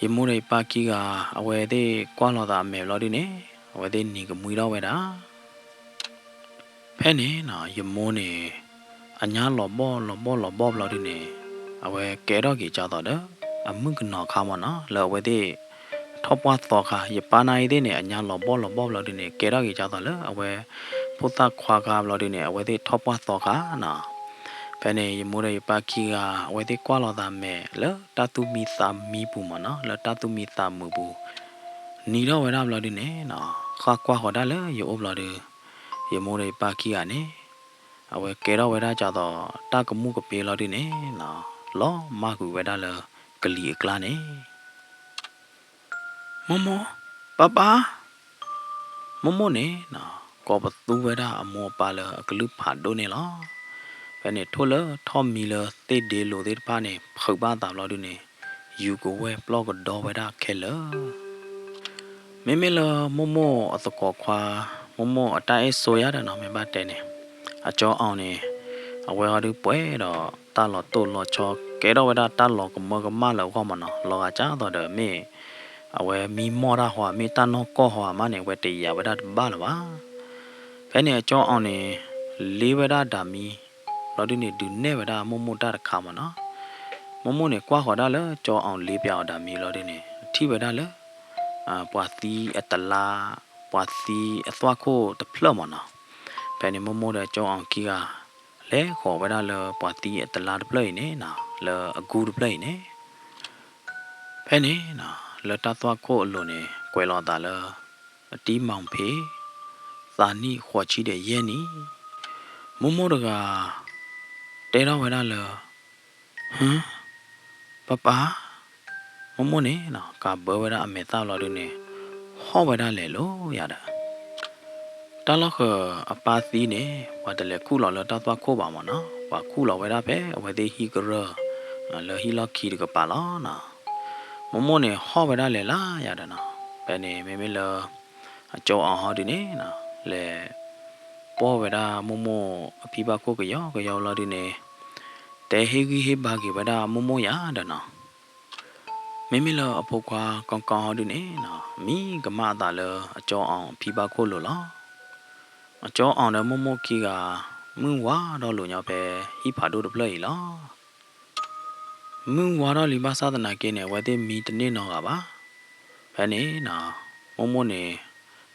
ယမိၢ်ဒီးယပၢ်ခံဂၤ, အဝဲသ့ၣ်ကွၢ်လီၤသးအမဲာ်ဘျီဒုန့ၣ်, အဝဲသ့ၣ်နံၤကမှံထီၣ်ဝဲဒၣ်. ဖဲန့ၣ်နီၤ, ယမိၢ်န့ၣ် အညါလီၤဘီၣ်လီၤဘီၣ်လီၤဘီၣ်ဘျီဒုန့ၣ်, အဝဲကဲထီၣ်က့ၤကသိးဒီး အမုၣ်ကနီၤခါမးနီၤ, လၢအဝဲသ့ၣ် ထီၣ်ပှၢ်သီခါ, ယပၢ်နာ်အံၤသ့ၣ်န့ၣ် အညါလီၤဘီၣ်လီၤဘီၣ်ဘျီဒုန့ၣ် ကဲထီၣ်က့ၤကသိးလၢအဝဲ ဖိသၣ်ခွါခါဘျီဒုန့ၣ် အဝဲသ့ၣ်ထီၣ်ပှၢ်သီခါနီၤ. ဖဲန့ၣ် ယမိၢ်ဒီးယပၢ်ခံဂၤ အဝဲသ့ၣ်ကွၢ်လီၤသးမဲာ်လၢတၢ်သူၣ်မံသးမံပူၤမးနီၤ, လၢတၢ်သူၣ်မံသးမုာ်ပူၤ နံၤထီၣ်ဝဲဒၣ်ဘျီဒုန့ၣ်နီၤ, ဃၣ်ကွၢ်ဃီၤဒၣ်လၢယအိၣ်ဘျီဒု, ယမိၢ်ဒီးယပၢ်ခံဂၤန့ၣ် အဝဲကဲထီၣ်ဝဲဒၣ်ကသိး တၢ်ကမူၣ်ကပ့ၤလီၤဒုန့ၣ်နီၤ, လီၤမၢ်ကွံာ်ဝဲဒၣ်လၢကလံၤအကျါန့ၣ်. မိၢ်မိၢ်, ပၢ်ပၢ်, မိၢ်မိၢ်န့ၣ်နီၤ, ကိးပသူဝဲဒၣ်အမိၢ်အပၢ်လၢအကလုၢ်ဖးဒိၣ်န့ၣ်လီၤ. ဖဲန့ၣ်ထိၣ်လၢထီၣ်မံလၢသ့ၣ်ဒ့လိၤသ့ၣ်တဖၣ်န့ၣ် ဖုးဘၣ်အသးဘျီဒုန့ၣ်, ယူၤကဝဲၢ်ပျီၢ်ကဒီဝဲဒၣ်ခဲလၢာ်. မ့မ့ၢ်လၢမိၢ်မိၢ်အသကိးခွါ, မိၢ်မိၢ်အတၢ်အဲၣ်ဆိယၤဒီးနီၤ, မ့ၢ်ဘၣ်တဲန့ၣ်, အကၠီအီၤန့ၣ်, အဝဲဟီဒုပှဲၤဒီးတၢ်လီၤတိၢ်လီၤဆီ ကဲထီၣ်ဝဲဒၣ်တၢ်လီၤကမၢကမၣ်လၢအဂီၢ်မးနီၤ, လီၤဂာ်ကသိးဒီးမ့ၢ် အဝဲမံမီၢ်တၢ်ဟီဧါ, မ့ၢ်တၢ်နီၢ်ကီၢ်ဟီဧါမးန့ၣ် အဝဲတယာ်ဝဲဒၣ်တဘၣ်လၢၤဘၣ်. ဖဲန့ၣ်အကၠီအီၤန့ၣ် လ့ဝဲဒၣ်ဒၣ်မံ, ဘျီဒုန့ၣ် ဒုးနဲၣ်ဝဲဒၣ်မိၢ်မိၢ်တၢ်တခါမးနီၤ. မိၢ်မိၢ်န့ၣ် ကွၢ်ဃီၤဒၣ်လၢကၠီအီၤလ့ပၠးအီၤဒၣ်မံဘျီဒုန့ၣ် ထံၣ်ဝဲဒၣ်လၢ ပှၤသံအတလါ, ပှၤသံအသွၣ်ခိၣ်တဖျၢၣ်မးနီၤ. ဖဲန့ၣ်မိၢ်မိၢ်ဒီးကၠီအီၤခံဂၤ လဲၤဃီၤဝဲဒၣ်လၢပှၤသံအတလါတဖျၢၣ်အံၤန့ၣ်နီၤ, လၢအကူတဖျၢၣ်အံၤန့ၣ်. ဖဲန့ၣ်နီၤ, လၢတၢ်သွၣ်ခိၣ်အလိၤန့ၣ် ကွဲးလီၤအသးလၢ အတံမီၣ်ဖ့, သးနံၣ်ဃိးဆံဒီးယဲၢ်နံၣ်. မိၢ်မိၢ်တဂၤ တဲထီၣ်ဝဲဒၣ်လၢ ဟၢ, ပၢ်ပၢ်, မိၢ်မိၢ်န့ၣ်နီၤ ကးဘၢဝဲဒၣ်အမဲာ်သၣ်လီၤဒုန့ၣ် ဟီၣ်ဝဲဒၣ်လဲာ်လီၤယၤဒီး တၢ်လီၢ်ဃၢၤအပၢ်သံန့ၣ် ပှၤတလဲၤခူၣ်လီၤလၢတၢ်သွၣ်ခိၣ်ဘၣ်မၢ်နီၤ, ပှၤခူၣ်လီၤဝဲဒၣ်ဖဲအဝဲသ့ၣ်ဟံၣ်ကရၢၢ် လၢဟံၣ်လီၢ်ခံတကပၤလီၤနီၤ. မိၢ်မိၢ်န့ၣ်ဟီၣ်ဝဲဒၣ်လဲာ်လၢယၤဒီးနီၤ, ဖဲန့ၣ်မ့မ့ၢ်လၢ အကၠီအီၤဟီဒုန့ၣ်နီၤ လဲၤ ပိာ်ဝဲဒၣ်မိၢ်မိၢ်အဖံဘၣ်ခိၣ်ကယီကယီလီၤဒုန့ၣ် တဲဟ့ၣ်ဂံၢ်ဟ့ၣ်ဘါက့ၤဝဲဒၣ်မိၢ်မိၢ်ယၤဒီးနီၤ. မ့မ့ၢ်လၢအဖိခွါကီကီဟီဒုန့ၣ်နီၤ မံကမၣ်အသးလၢအကၠီအီၤဖံဘၣ်ခိၣ်လိၤလီၤ. အကၠီအီၤဒီးမိၢ်မိၢ်ခံဂၤ မုၢ်ဝါဒီးလိာ်ညီဖဲဟံၣ်ဖးဒိၣ်တဖျၢၣ်အံၤလီၤ. မုၢ်ဝါထီၣ်လံဘၣ်ဆၣ်သနာ်က့န့ၣ် အဝဲသ့ၣ်မံတန့ၢ်နီတဂၤဘၣ်. ဖဲန့ၣ်နီၤ မိၢ်မိၢ်န့ၣ်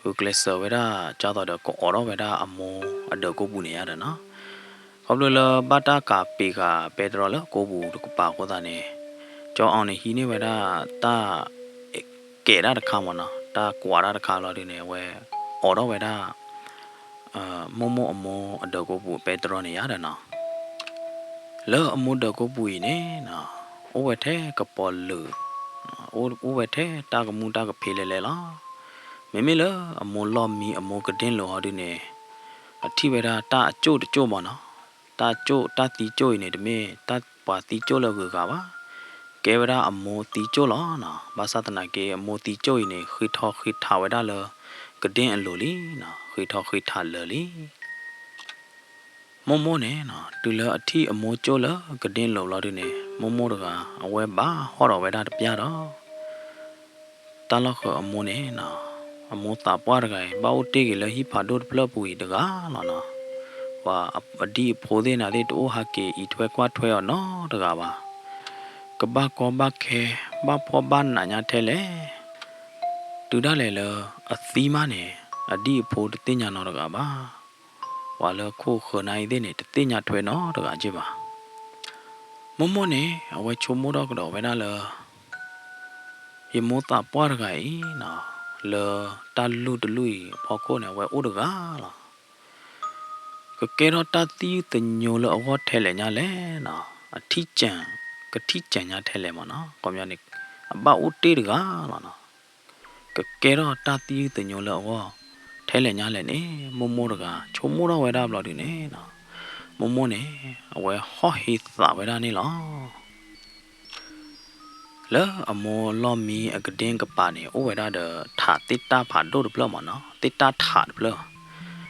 ဂုာ်ကျဲးစၢးဝဲဒၣ် ကၢ်သိးဒီးကအီးထီၣ်ဝဲဒၣ်အမိၢ်အဒၢးကိးပူၤန့ၣ်ယါဒီးနီၤ. ခီဖျိလၢဘၣ်တၢ်ကးပ့ၤဃာ်ပဲတြီလၢကိးပူၤတကပၤအဃိသတးန့ၣ် ကၠီအီၤန့ၣ်ဟံးန့ၢ်ဝဲဒၣ်တၢ် ကဲးတၢ်တခါမၢ်နီၤ, တၢ်ကွးတၢ်တခါလီၤဒုန့ၣ် အဝဲအိးထီၣ်ဝဲဒၣ် မိၢ်မိၢ်အမိၢ်အဒၢးကိးပူၤပဲတြီန့ၣ်ယါဒီးနီၤ. လၢအမိၢ်ဒၢးကိးပူၤအံၤန့ၣ်နီၤ အိၣ်ဝဲထဲကပီၤလုာ်, အိၣ်ဝဲထဲတၢ်ကမူၣ်တၢ်ကဖ့လဲၣ်လဲၣ်လီၤ. မ့မ့ၢ်လၢအမိၢ်လီၢ်မံအမိၢ်ကဒ့လိာ်ဟီဒုန့ၣ် အထံၣ်ဝဲဒၣ်တၢ်အကၠိၣ်တကၠိၣ်မၢ်နီၤ, တၢ်ကၠိၣ်တၢ်သံကၠိၣ်အံၤန့ၣ် တမ့ၢ်တၢ်ပှၤသံကၠိၣ်လၢအဂုၤအဂၤဘၣ်, ကဲဝဲဒၣ်အမိၢ်သံကၠိၣ်လီၤနီၤ. ဘၣ်ဆၣ်သနာ်က့ အမိၢ်သံကၠိၣ်အံၤန့ၣ် ဃ့ထီဃ့ထးဝဲဒၣ်လၢ ကဒ့အလိၤလံနီၤ, ဃ့ထီဃ့ထးလၢာ်လံ. မိၢ်မိၢ်န့ၣ်နီၤ တုၤလၢအထံၣ်အမိၢ်ကၠိၣ်လၢကဒ့လိာ်လီၤဒုန့ၣ် မိၢ်မိၢ်တဂၤ အဝဲဘၣ်ဟီၣ်ဒီးဝဲဒၣ်တပျၢ်ဒီး တၢ်လီၢ်ဃၢၤအမိၢ်န့ၣ်နီၤ, အမိၢ်သးပှၢ်တဂၤအံၤ ဘၣ်အိၣ်တ့ၢ်က့ၤလၢဟံၣ်ဖးဒိၣ်တဖျၢၣ်ပူၤအံၤတဂၤလီၤနီၤ. ပှၤအဒံၣ်အဖိသ့ၣ်နၤသ့ၣ် တအိၣ်ဟးက့ၤအံးထွဲကွၢ်ထွဲအီၤနီတဂၤဘၣ်. ကဘၣ်ကီဘၣ်ခဲ ဘၣ်ဖှီၣ်ဘၣ်နးညါထဲလဲၣ်, တုၤဒၣ်လဲာ်လၢအသံမးန့ၣ် အဒံၣ်အဖိတသ့ၣ်ညါနီတဂၤဘၣ်. ပှၤလၢခိၣ်ဃၢၤနၤအံၤသ့ၣ်န့ၣ် တသ့ၣ်ညါထွဲနီတဂၤက့ဘၣ်. မိၢ်မိၢ်န့ၣ် အဝဲဆိကမိၣ်ထီၣ်ကဒီးဝဲဒၣ်လၢ ယမိၢ်သးပှၢ်တဂၤအံၤနီၤ, လၢတၢ်လုၢ်တလုၢ်အံၤအဖီခိၣ်န့ၣ် အဝဲအိၣ်တဂၤလီၤ. ကကဲထီၣ်တၢ်သံသညိလၢအဂီၢ်ထဲလဲၣ်ညါလဲၣ်နီၤ, အထံၣ်ကၢၤ, ကထံၣ်ကၢၤညါထဲလဲၣ်မၢ်နီၤ, ခီပညီန့ၣ် အဘၣ်အိၣ်တ့ၢ်တဂၤလီၤနီၤ. ကကဲထီၣ်တၢ်သံသညိလၢအဂီၢ်ထဲလဲၣ်ညါလဲၣ်န့ၣ် မိၢ်မိၢ်တဂၤ ဆိကမိၣ်ထီၣ်ဝဲဒၣ်ဘျီဒုန့ၣ်နီၤ, မိၢ်မိၢ်န့ၣ် အဝဲဟီၣ်ဟ့သးဝဲဒၣ်န့ၣ်လီၤ. လၢအမိၢ်လီၢ်မံအကဒ့ကပၤန့ၣ် အိၣ်ဝဲဒၣ်ဒီးထးသ့ၣ်တၢ်ဖးဒိၣ်တဖျၢၣ်မၢ်နီၤ, သ့ၣ်တၢ်ထးတဖျၢၣ်.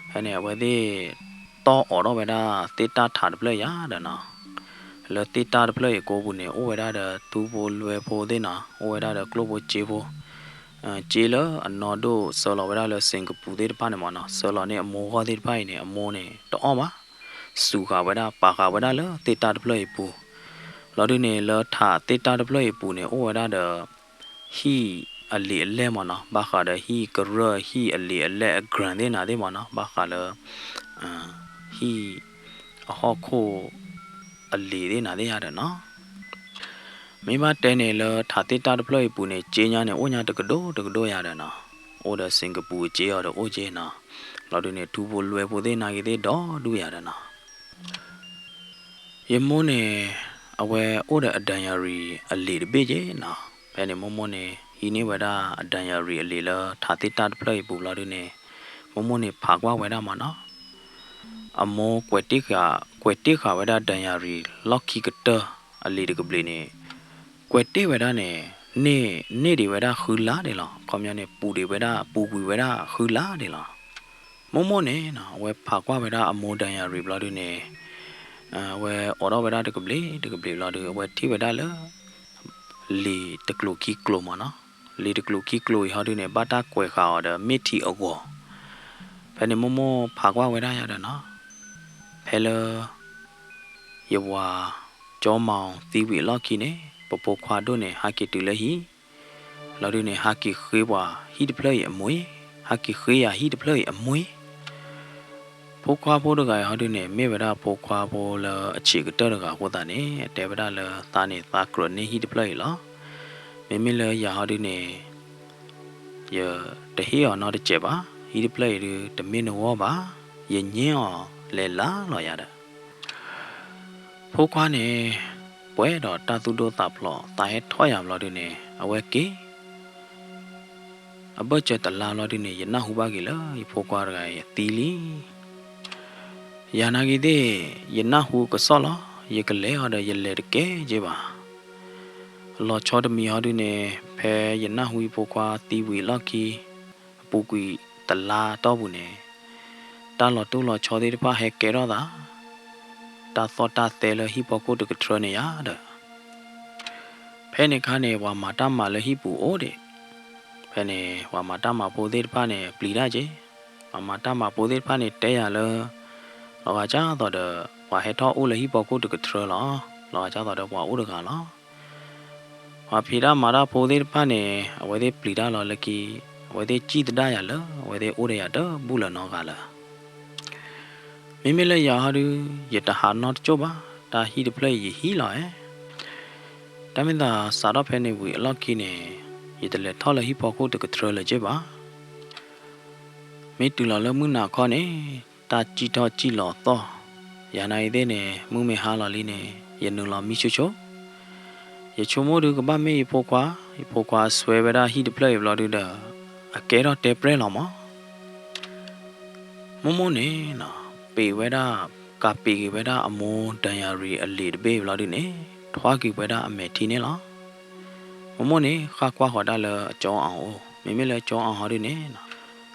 ဖဲန့ၣ် အဝဲသ့ၣ် တီၢ်အိးထီၣ်ဝဲဒၣ်သ့ၣ်တၢ်ထးတဖျၢၣ်ယါဒီးနီၤ, လၢသ့ၣ်တၢ်တဖျၢၣ်အံၤကိးပူၤန့ၣ် အိၣ်ဝဲဒၣ်ဒီးထူဖိလွဲဖိသ့ၣ်နီၤ, အိၣ်ဝဲဒၣ်ဒီးကျိၣ်ဖိစ့ဖိ စ့လၢအနီၢ်ဒိၣ်ဆှၢလီၤဝဲဒၣ်လၢစ့ၣ်ကပူၤသ့ၣ်တဖၣ်န့ၣ်မၢ်နီၤ, ဆှၢလီၤန့ၢ်အမိၢ်ဂီၢ်သ့ၣ်တဖၣ်အံၤန့ၣ် အမိၢ်န့ၣ်တအီၣ်ဘၣ်, စူးဃာ်ဝဲဒၣ် ပာ်ဃာ်ဝဲဒၣ်လၢသ့ၣ်တၢ်တဖျၢၣ်အံၤပူၤ. လီၤဒုန့ၣ် လၢထးသ့ၣ်တၢ်တဖျၢၣ်အံၤပူၤန့ၣ် အိၣ်ဝဲဒၣ်ဒီး ဟံၣ်အလံာ်အလဲၢ်မၢ်နီၤ, ဘၣ်ဃးဒီးဟံၣ်ကရၢၢ် ဟံၣ်အလံာ်အလဲၢ်အ ground သ့ၣ်နၤသ့ၣ်မၢ်နီၤ, ဘၣ်ဃးလၢ ဟံၣ်အဟီၣ်ခိၣ် အလံာ်သ့ၣ်နၤသ့ၣ်ယါဒီးနီၤ. မ့ၢ်ဘၣ်တဲန့ၣ်လၢထးသ့ၣ်တၢ်တဖျၢၣ်အံၤပူၤန့ၣ် စ့ညါန့ၣ် အိၣ်ညါတကဒိၣ်တကဒိၣ်ယါဒီးနီၤ, အိၣ်ဒီးစ့ၣ်ကပူၤအစ့အီၤဒီးအိၣ်က့နီၤ, လီၤဒုန့ၣ် ထူဖိလွဲဖိသ့ၣ်နၤဂ့ၤသ့ၣ်ဒီဒူၣ်ယါဒီးနီၤ. ယမိၢ်န့ၣ် အဝဲအိၣ်ဒီးအဒၢၣ်ယၢ်ရံၣ်အလံာ်တဘ့ၣ်က့နီၤ. ဖဲန့ၣ်မိၢ်မိၢ်န့ၣ် ဟံးန့ၢ်ဝဲဒၣ်အဒၢၣ်ယၢ်ရံၣ်အလံာ်လၢထးသ့ၣ်တၢ်တဖျၢၣ်အံၤပူၤလီၤဒုန့ၣ် မိၢ်မိၢ်န့ၣ်ဖးကွၢ်ဝဲဒၣ်မၢ်နီၤ. အမိၢ်ကွဲးတ့ၢ်ဃာ်, ကွဲးတ့ၢ်ဃာ်ဝဲဒၣ်ဒၢၣ်ယၢ်ရံၣ်လီၢ်ခံကတၢၢ်အလံာ်တကဘျံးန့ၣ် ကွဲးတ့ၢ်ဝဲဒၣ်န့ၣ် န့ၢ်, န့ၢ်ဒံးဝဲဒၣ်ဃုလါဒံးလီၤ. ခီပညီန့ၣ် ပူၤဒံးဝဲဒၣ်, ပူၤကွံာ်ဝဲဒၣ်ဃုလါဒံးလီၤ. မိၢ်မိၢ်န့ၣ်နီၤ အဝဲဖးကွၢ်ဝဲဒၣ်အမိၢ်ဒၢၣ်ယၢ်ရံၣ်ဘျီဒုန့ၣ် အဝဲအိးထီၣ်ဝဲဒၣ်တကဘျံးတကဘျံးဘျီဒု အဝဲထံၣ်ဝဲဒၣ်လၢ လံာ်တကျိၤခံကျိၤမၢ်နီၤ. လံာ်တကျိၤခံကျိၤအံၤဟီဒုန့ၣ် ဘၣ်တၢ်ကွဲးဃာ်အီၤဒီးမ့ၢ်ထံးအဂီၤ. ဖဲန့ၣ်မိၢ်မိၢ်ဖးကွၢ်ဝဲဒၣ်ယါဒီးနီၤ, ဖဲလၢ ယဝၤကၠီမီၤသံဝံၤအလီၢ်ခံန့ၣ် ပဖိခွါဒိၣ်န့ၣ် ဟးက့ၤတုၤလၢဟံၣ် လီၤဒုန့ၣ် ဟးက့ၤဃ့ပှၤဟံၣ်တဖျၢၣ်အံၤအမှံ, ဟးက့ၤဃ့ယၤဟံၣ်တဖျၢၣ်အံၤအမှံ. ဖိခွါဖိတဂၤအံၤဟီဒုန့ၣ် မ့ၢ်ဝဲဒၣ်ဖိခွါဖိလၢအဆံးကတၢၢ်တဂၤအဃိသတးန့ၣ် အတဲဝဲဒၣ်လၢသးန့ၣ်သးကြၢးန့ၢ်ဟံၣ်တဖျၢၣ်အံၤလီၤ. မ့မ့ၢ်လၢယၤဟီဒုန့ၣ် ယတဟ့ၣ်အီၤနီတစဲးဘၣ်, ဟံၣ်တဖျၢၣ်အံၤဒု တမ့ၢ်နဂီၢ်ဘၣ်, ယညဲအီၤလဲၤလၢလီၤယၤဒီး ဖိခွါန့ၣ် ပှဲၤဒီးတၢ်သူၣ်ဒိၣ်သးဖျိး သးဟဲထီၣ်ယၤဘျီဒုန့ၣ် အဝဲက့ၤ အဘၢၣ်စၢၤတလါဘျီဒုန့ၣ် ယနၢ်ဟူဘၣ်က့ၤလၢယဖိခွါတဂၤအံၤသံလံ. ယၤနာ်က့ၤသ့ၣ် ယနၢ်ဟူကစီၣ်လီၤ. ယကလဲၤအီၤဒီးယလဲၤတကဲက့ၤဘၣ်. လီၤဆီတမံၤဟီဒုန့ၣ် ဖဲယနၢ်ဟူယဖိခွါသံဝံၤအလီၢ်ခံ အပူၤကွံာ်တလါတီၢ်ပူၤန့ၣ် တၢ်လီၤတိၢ်လီၤဆီသ့ၣ်တဖၣ်ဟဲကဲထီၣ်သး တၢ်သီၣ်တၢ်သဲလၢဟံၣ်ဖီခိၣ်တကထြၢန့ၣ်ယၤဒီး ဖဲန့ၣ်အခါန့ၣ် ပှၤမၤတၢ်မၤလၢဟံၣ်ပူၤအိၣ်ဒံး. ဖဲန့ၣ် ပှၤမၤတၢ်မၤဖိသ့ၣ်တဖၣ်န့ၣ် ပျံၤတၢ်က့ၤ. ပှၤမၤတၢ်မၤဖိသ့ၣ်တဖၣ်န့ၣ် တဲယၤလၢ လီၤဂာ်ကၢ်သိးဒီး ပှၤဟဲထီၣ်အိၣ်လၢဟံၣ်ဖီခိၣ်တကထြၢလီၤ. လီၤဂာ်ကၢ်သိးဒီးပှၤအိၣ်တဂၤလီၤ. ပှၤဖံးတၢ်မၤတၢ်ဖိသ့ၣ်တဖၣ်န့ၣ် အဝဲသ့ၣ်ပျံၤတၢ်လီၤလၢခံ အဝဲသ့ၣ်စံၣ်သဒၣ်ယၤလၢ အဝဲသ့ၣ်အိၣ်ဒီးယၤတဘူၣ်လၢၤနီတဂၤလၢၤ. မ့မ့ၢ်လၢယၤဟီဒု ယတဟးနီတကၠိၢ်ဘၣ်, တၢ်ဟံၣ်တဖျၢၣ်အံၤယဟံးလီၤဧါ. တၢ်မ့ၢ်သးစးထီၣ်ဖဲန့ၣ်ဝံၤအလီၢ်ခံန့ၣ် ယတလဲၤထီၣ်လၢဟံၣ်ဖီခိၣ်တကထြၢလၢၤက့ၤဘၣ်. မ့ၢ်တုၤလီၤလၢမုၢ်နၤခီန့ၣ် တၢ်စံၣ်ထီၣ်စံၣ်လီၤသီၣ်, ယၤနာ်က့ၤသ့ၣ်န့ၣ် မုၢ်မ့ၢ်ဟါလီၤလံန့ၣ် ယနုာ်လီၤမံဆိဆိ ယဆိကမိၣ်ဒုးကဘၣ်မ့ၢ်ယဖိခွါ, ယဖိခွါဆွဲဝဲဒၣ်ဟံၣ်တဖျၢၣ်အံၤဘျီဒုဒီး အကဲထီၣ်တဲပြဲၢ်လီၤမး. မိၢ်မိၢ်န့ၣ်နီၤ ပ့ၤဝဲဒၣ်, ကးပ့ၤက့ၤဝဲဒၣ်အမိၢ်ဒၢယၤရံၤအလံာ်တဘ့ၣ်ဘျီဒုန့ၣ် ထွါက့ၤဝဲဒၣ်အမဲာ်ထံန့ၣ်လီၤ. မိၢ်မိၢ်န့ၣ် ဃၣ်ကွၢ်ဃီၤဒၣ်လၢအကၠီအီၤအိၣ်, မ့မ့ၢ်လၢကၠီအီၤဟီဒုန့ၣ်နီၤ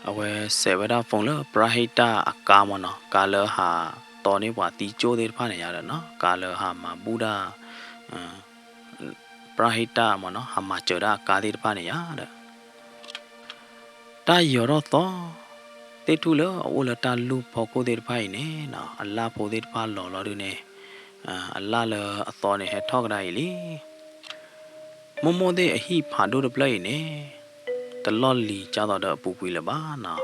အဝဲစဲးဝဲဒၣ်ဖီၣ်လၢပရၤဟံၣ်တၢ်အကါမးနီၤ, ကါလၢဟးတီန့ၢ်ပှၤသံကၠိၣ်သ့ၣ်တဖၣ်န့ၣ်ယါဒီးနီၤ, ကါလၢဟးမၤဘူၣ်ဒၣ် ပရၤဟံၣ်တၢ်မးနီၤ, ဟးမၤစၢၤဒၣ်အကါသ့ၣ်တဖၣ်န့ၣ်ယါဒီး တၢ်ယီၤထီၣ်သီ, သ့ၣ်ထူၣ်လၢအအိၣ်လၢတၢ်လူၢ်ဖီခိၣ်သ့ၣ်တဖၣ်အံၤန့ၣ်နီၤ, အလၣ်ဖိသ့ၣ်တဖၣ်လီၤလီၤဒုန့ၣ်, အလၣ်လၢအသီန့ၣ်ဟဲထီၣ်ကဒါအံၤလံ. မိၢ်မိၢ်သ့ၣ်အဟံၣ်ဖးဒိၣ်တဖျၢၣ်အံၤန့ၣ် တလီၢ်လံၤကၢ်သိးဒီးအပူၤကွံာ်လၢၤဘၣ်နီၤ,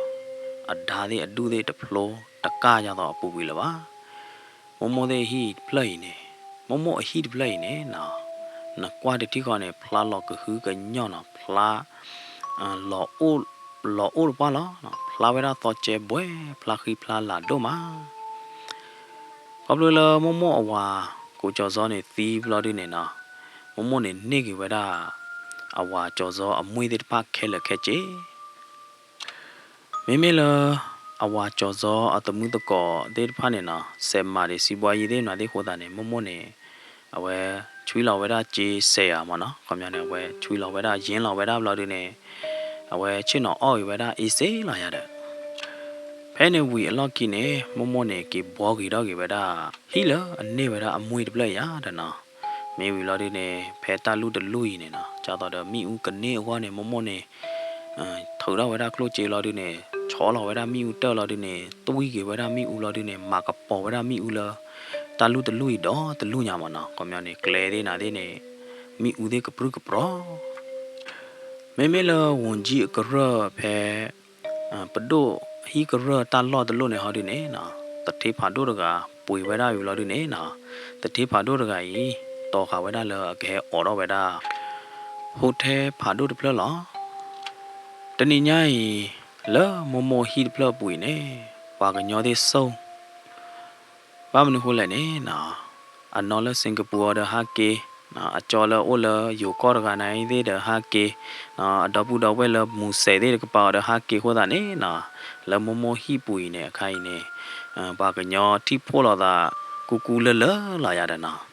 အဒါသ့ၣ်အဒူၣ်သ့ၣ်တဖျိတကၢ်ကၢ်သိးအပူၤကွံာ်လၢၤဘၣ်. မိၢ်မိၢ်သ့ၣ်အဟံၣ်တဖျၢၣ်အံၤန့ၣ်, မိၢ်မိၢ်အဟံၣ်တဖျၢၣ်အံၤန့ၣ်နီၤ, နကွၢ်တထံၣ်ဃီန့ၣ် ဖျါလီၤကဟုကညီၢ်နီၤ, ဖျါ လီၤအိၣ်တပှၢ်လီၤ, ဖျါဝဲဒၣ်သီကဲဘှဲ, ဖျါဃံဖျါလၤဒိၣ်မး. ခီဖျိလၢမိၢ်မိၢ်အဝၤကိးကၠီၤစီန့ၣ်သံဘျီဒုန့ၣ်နီၤ, မိၢ်မိၢ်န့ၣ်န့ၢ်က့ၤဝဲဒၣ် အဝၤကၠီၤစီအမှံသ့ၣ်တဖၣ်ခဲလၢာ်ခဲဆ့ မ့မ့ၢ်လၢ အဝၤကၠီၤစီအသမုသကိးသ့ၣ်တဖၣ်န့ၣ်နီၤ, စဲးမၤဒံးစံးဘှါယံၤသ့ၣ်နၤသ့ၣ်အဃိသတးန့ၣ် မိၢ်မိၢ်န့ၣ် အဝဲဆွံလီၤဝဲဒၣ်က့စဲးယၤမးနီၤ, ခီပညီန့ၣ် အဝဲဆွံလီၤဝဲဒၣ်ယ့ၢ်လီၤဝဲဒၣ်ဘျီဒုန့ၣ် အဝဲဆ့ၣ်နီၤအီၣ်ဂ့ၤဝဲဒၣ်အ့စ့လီၤယၤဒီး ဖဲန့ၣ်ဝံၤအလီၢ်ခံန့ၣ် မိၢ်မိၢ်န့ၣ်က့ၤဘှီက့ၤထီၣ်က့ၤဝဲဒၣ် ဟံၣ်လၢအန့ၢ်ဝဲဒၣ်အမှံတဖျၢၣ်ယၤဒီးနီၤ, မ့ၢ်ဝံၤလီၤဒုန့ၣ် ဖဲတၢ်လူၢ်တလူၢ်အံၤန့ၣ်နီၤ, ကၢ်သိးဒီးမ့ၣ်အူကန့ၢ်အဂီၢ်န့ၣ် မိၢ်မိၢ်န့ၣ် ထုးထီၣ်ဝဲဒၣ်ကျိၣ်စ့လီၤဒုန့ၣ် ဆီလီၤဝဲဒၣ်မ့ၣ်အူတၢၢ်လီၤဒုန့ၣ် သွံၣ်က့ၤဝဲဒၣ်မ့ၣ်အူလီၤဒုန့ၣ် မၤကပီၤဝဲဒၣ်မ့ၣ်အူလၢ တၢ်လူၢ်တလူၢ်အံၤဒီတလူၢ်ညါမးနီၤ, ခီပညီန့ၣ် ကျဲသ့ၣ်နၤသ့ၣ်န့ၣ် မ့ၣ်အူသ့ၣ်ကပြုၢ်ကပြီၤ မ့မ့ၢ်လၢဝူၤကၠံအကရၢၢ်ဖဲ ပဒိၣ်ဟံၣ်ကရၢၢ်တၢ်လီၢ်တလီၢ်န့ၣ်ဟီဒုန့ၣ်နီၤ, သထ့ဖးဒိၣ်တဂၤပှ့ၤဝဲဒၣ်ဝံၤလီၤဒုန့ၣ်နီၤ, သထ့ဖးဒိၣ်တဂၤအံၤ တီၤဃာ်ဝဲဒၣ်လၢအကဟဲအိးထီၣ်ဝဲဒၣ် ဟိထဲဖးဒိၣ်တဖျၢၣ်လီၤ. တနံၤညါအံၤ လၢမိၢ်မိၢ်ဟံၣ်တဖျၢၣ်အပူၤအံၤန့ၣ် ပှၤကညီသ့ၣ်ဆိ ဘၣ်မနုၤဃိလဲၣ်န့ၣ်နီၤ, အနီၢ်လၢ Singapore အီၤဒီးဟးက့ၤ, အကၠီလၢအိၣ်လၢယိၤကီၢ်တဂၤနၤအံၤသ့ၣ်ဒီးဟးက့ၤ, အဒီပုၢ်ဒီဝဲၢ်လၢမူစဲးသ့ၣ်တကပၤအီၤဒီးဟးက့ၤအဃိသတးန့ၣ်နီၤ, လၢမိၢ်မိၢ်ဟံၣ်ပူၤအံၤန့ၣ် အခါအံၤန့ၣ် ပှၤကညီထံၣ်ဖှိၣ်လိာ်သးကူကူလၢာ်လၢာ်လီၤယၤဒီးနီၤ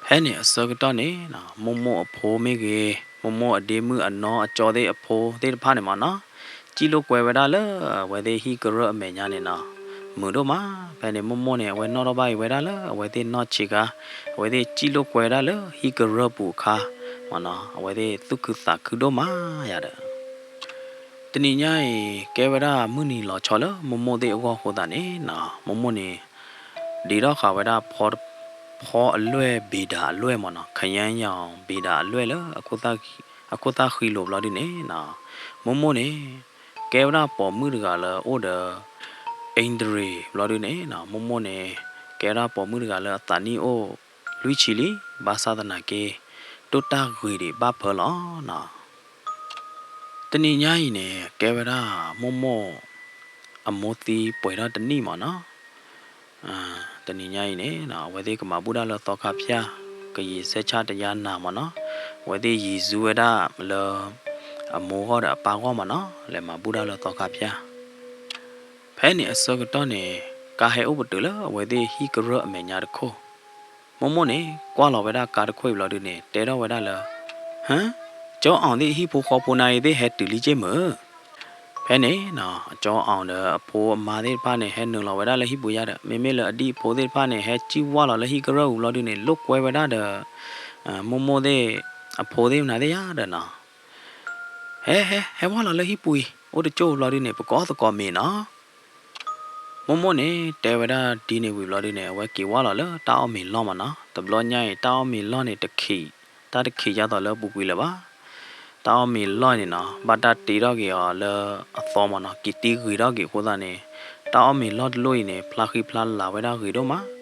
ဖဲန့ၣ်အဆၢကတီၢ်န့ၣ်နီၤ မိၢ်မိၢ်အဖိမ့ၢ်ဂ့ၤ, မိၢ်မိၢ်အဒ့မုၣ်အနီၢ်အကၠီသ့ၣ်အဖိသ့ၣ်တဖၣ်န့ၣ်မးနီၤ, စံၣ်လိာ်ကွဲဝဲဒၣ်လၢအဝဲသ့ၣ်ဟံၣ်ကရၢၢ်အမဲာ်ညါန့ၣ်နီၤ, မုာ်ဒိၣ်မး. ဖဲန့ၣ်မိၢ်မိၢ်န့ၣ် အဝဲနီၣ်ထီၣ်ဘၣ်အံၤဝဲဒၣ်လၢအဝဲသ့ၣ်နီၢ်ဆံးခါ, အဝဲသ့ၣ်စံၣ်လိာ်ကွဲဝဲဒၣ်လၢဟံၣ်ကရၢၢ်ပူၤအခါမးနီၤ, အဝဲသ့ၣ်သူၣ်ခုသးခုဒိၣ်မးယၤဒီး တနံၤညါအံၤ ကဲဝဲဒၣ်မုၢ်နံၤလီၤဆီလၢမိၢ်မိၢ်သ့ၣ်အဂီၢ်အဃိသတးန့ၣ်နီၤ, မိၢ်မိၢ်န့ၣ် ဒ့ထီၣ်ဃာ်ဝဲဒၣ် ဖီအလွဲၢ်ဘ့ၤဒၤအလွဲၢ်မးနီၤ, ခယါယီၤဘ့ၤဒၤအလွဲၢ်လၢ အခိၣ်သၣ်ဃံလိာ်ဘျီဒုန့ၣ်နီၤ, မိၢ်မိၢ်န့ၣ် ကဲဝဲဒၣ်ပိာ်မုၣ်တဂၤလၢအိၣ်ဒီး အ့ဒရံၤဘျီဒုန့ၣ်နီၤ, မိၢ်မိၢ်န့ၣ် ကဲဝဲဒၣ်ပိာ်မုၣ်တဂၤလၢအသးနံၣ်အိၣ်လွံၢ်ဆံလံ, ဘၣ်ဆၣ်သနာ်က့ ဒိၣ်တၢ်ဂ့ၤဒံးဘၣ်ဖၢလီၤနီၤ. တနံၤညါအံၤန့ၣ် ကဲဝဲဒၣ်မိၢ်မိၢ် အမိၢ်သံပှဲၤထီၣ်တနံၣ်မးနီၤ. တနံၤညါအံၤန့ၣ်နီၤ အဝဲသ့ၣ်ကမၤဘူၣ်တၢ်လၢသီခါဖၠၣ်, ကယံာ်စဲဆၣ်တယါနၤမ့ၢ်နီၤ, အဝဲသ့ၣ်ယံာ်ဆူဝဲဒၣ်လၢ အမိၢ်ဂီၢ်ဒီးအပၢ်ဂီၢ်မ့ၢ်နီၤ, လဲၤမၤဘူၣ်တၢ်လၢသီခါဖၠၣ်. ဖဲန့ၣ်အဆၢကတီၢ်န့ၣ် ကါဟဲအိၣ်ပတုာ်လၢအဝဲသ့ၣ်ဟံၣ်ကရၢၢ်အမဲာ်ညါတခိၣ်. မိၢ်မိၢ်န့ၣ် ကွၢ်လီၤဝဲဒၣ်ကါတခိၣ်အံၤဘျီဒုန့ၣ် တဲထီၣ်ဝဲဒၣ်လၢ ဟၢ, ကၠီအီၤသ့ၣ်အဟံၣ်ဖိဃီဖိနၤအံၤသ့ၣ်ဟဲတုၤလံက့ၢ်မုၢ်. ဖဲန့ၣ်နီၤ ကၠီအီၤဒီးအဖိအမါသ့ၣ်တဖၣ်န့ၣ် ဟဲနုာ်လီၤဝဲဒၣ်လၢဟံၣ်ပူၤယါဒီး မ့မ့ၢ်လၢအဒံၣ်အဖိသ့ၣ်တဖၣ်န့ၣ် ဟဲစံၣ်ဝၢ်လီၤလၢဟံၣ်ကရၢၢ်ပူၤဘျီဒုန့ၣ် လိာ်ကွဲဝဲဒၣ်ဒီး မိၢ်မိၢ်သ့ၣ်အဖိသ့ၣ်မနၤသ့ၣ်ယါဒီးနီၤ, ဟဲ ဟဲ ဟဲဝၢ်လီၤလၢဟံၣ်ပူၤအံၤ အိၣ်တကၠိၢ်ဘျီဒုန့ၣ် ပကအီၣ်သကိးမ့ၤနီၤ. မိၢ်မိၢ်န့ၣ် တဲဝဲဒၣ်ဒ်န့ၣ်ဝံၤဘျီဒုန့ၣ် အဝဲက့ၤဝၢ်လီၤလၢတၢ်အီၣ်မ့ၤလီၢ်မ့ၢ်နီၤ. တဘျီညါအံၤ တၢ်အီၣ်မ့ၤလီၢ်န့ၣ် တခံး, တၢ်တခံးယါသိးလၢအပူၤကွံာ်လၢၤဘၣ်. တၢ်အီၣ်မ့ၤလီၢ်န့ၣ်နီၤ ဘၣ်တၢ်တ့ထီၣ်က့ၤအီၤလၢအသီမ့ၢ်နီၤ, က့ၤတ့ဂ့ၤထီၣ်က့ၤအဃိသတးန့ၣ် တၢ်အီၣ်မ့ၤလီၢ်တလိၣ်အံၤန့ၣ် ဖျါဃံဖျါလၤဝဲဒၣ်ဂ့ၤဒိၣ်မး.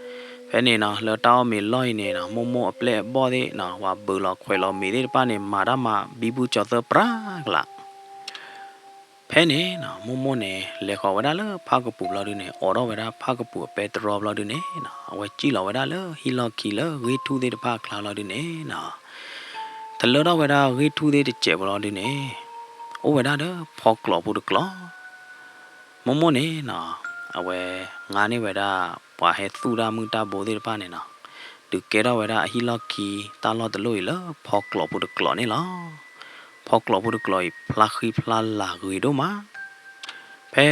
ဖဲန့ၣ်နီၤ လၢတၢ်အီၣ်မ့ၤလီၢ်အံၤန့ၣ်နီၤ မိၢ်မိၢ်အပျဲၢ်အဘီၣ်သ့ၣ်နီၤ ပှၤဘုးလီၤခွဲးလီၤမ့ၤသ့ၣ်တဖၣ်န့ၣ် မၤတၢ်မၤဘံဘူကၠီၤသၢပြးကလာ် ဖဲန့ၣ်နီၤ မိၢ်မိၢ်န့ၣ် လဲၤဃီၤဝဲဒၣ်လၢဖၣ်ကပူၤဘျီဒုန့ၣ် အိးထီၣ်ဝဲဒၣ်ဖၣ်ကပူၤအပဲတြီဘျီဒုန့ၣ်နီၤ အဝဲစံၣ်လီၤဝဲဒၣ်လၢဟံၣ်လီၢ်ခံလၢဂ့ၢ်ထူၣ်သ့ၣ်တဖၣ်အကျါဘျီဒုန့ၣ်နီၤ တလၢထီၣ်ဝဲဒၣ်ဂ့ၢ်ထူၣ်သ့ၣ်တစဲးဘျီဒုန့ၣ် အိၣ်ဝဲဒၣ်ဒီးဖီကျိးဖိတကျိး. မိၢ်မိၢ်န့ၣ်နီၤ အဝဲငါန့ၢ်ဝဲဒၣ် ပှၤဟဲသူၣ်တၢ်မုၢ်တၢ်ဘိသ့ၣ်တဖၣ်န့ၣ်နီၤ ဒုးကဲထီၣ်ဝဲဒၣ်အဟံၣ်လီၢ်ခံတၢ်လီၢ်တလိၣ်အံၤလၢဖီကျိးဖိတကျိးန့ၣ်လီၤ. ဖီကျိးဖိတကျိးအံၤ ဖျါဃံဖျါလၤဂ့ၤဒိၣ်မး. ဖဲ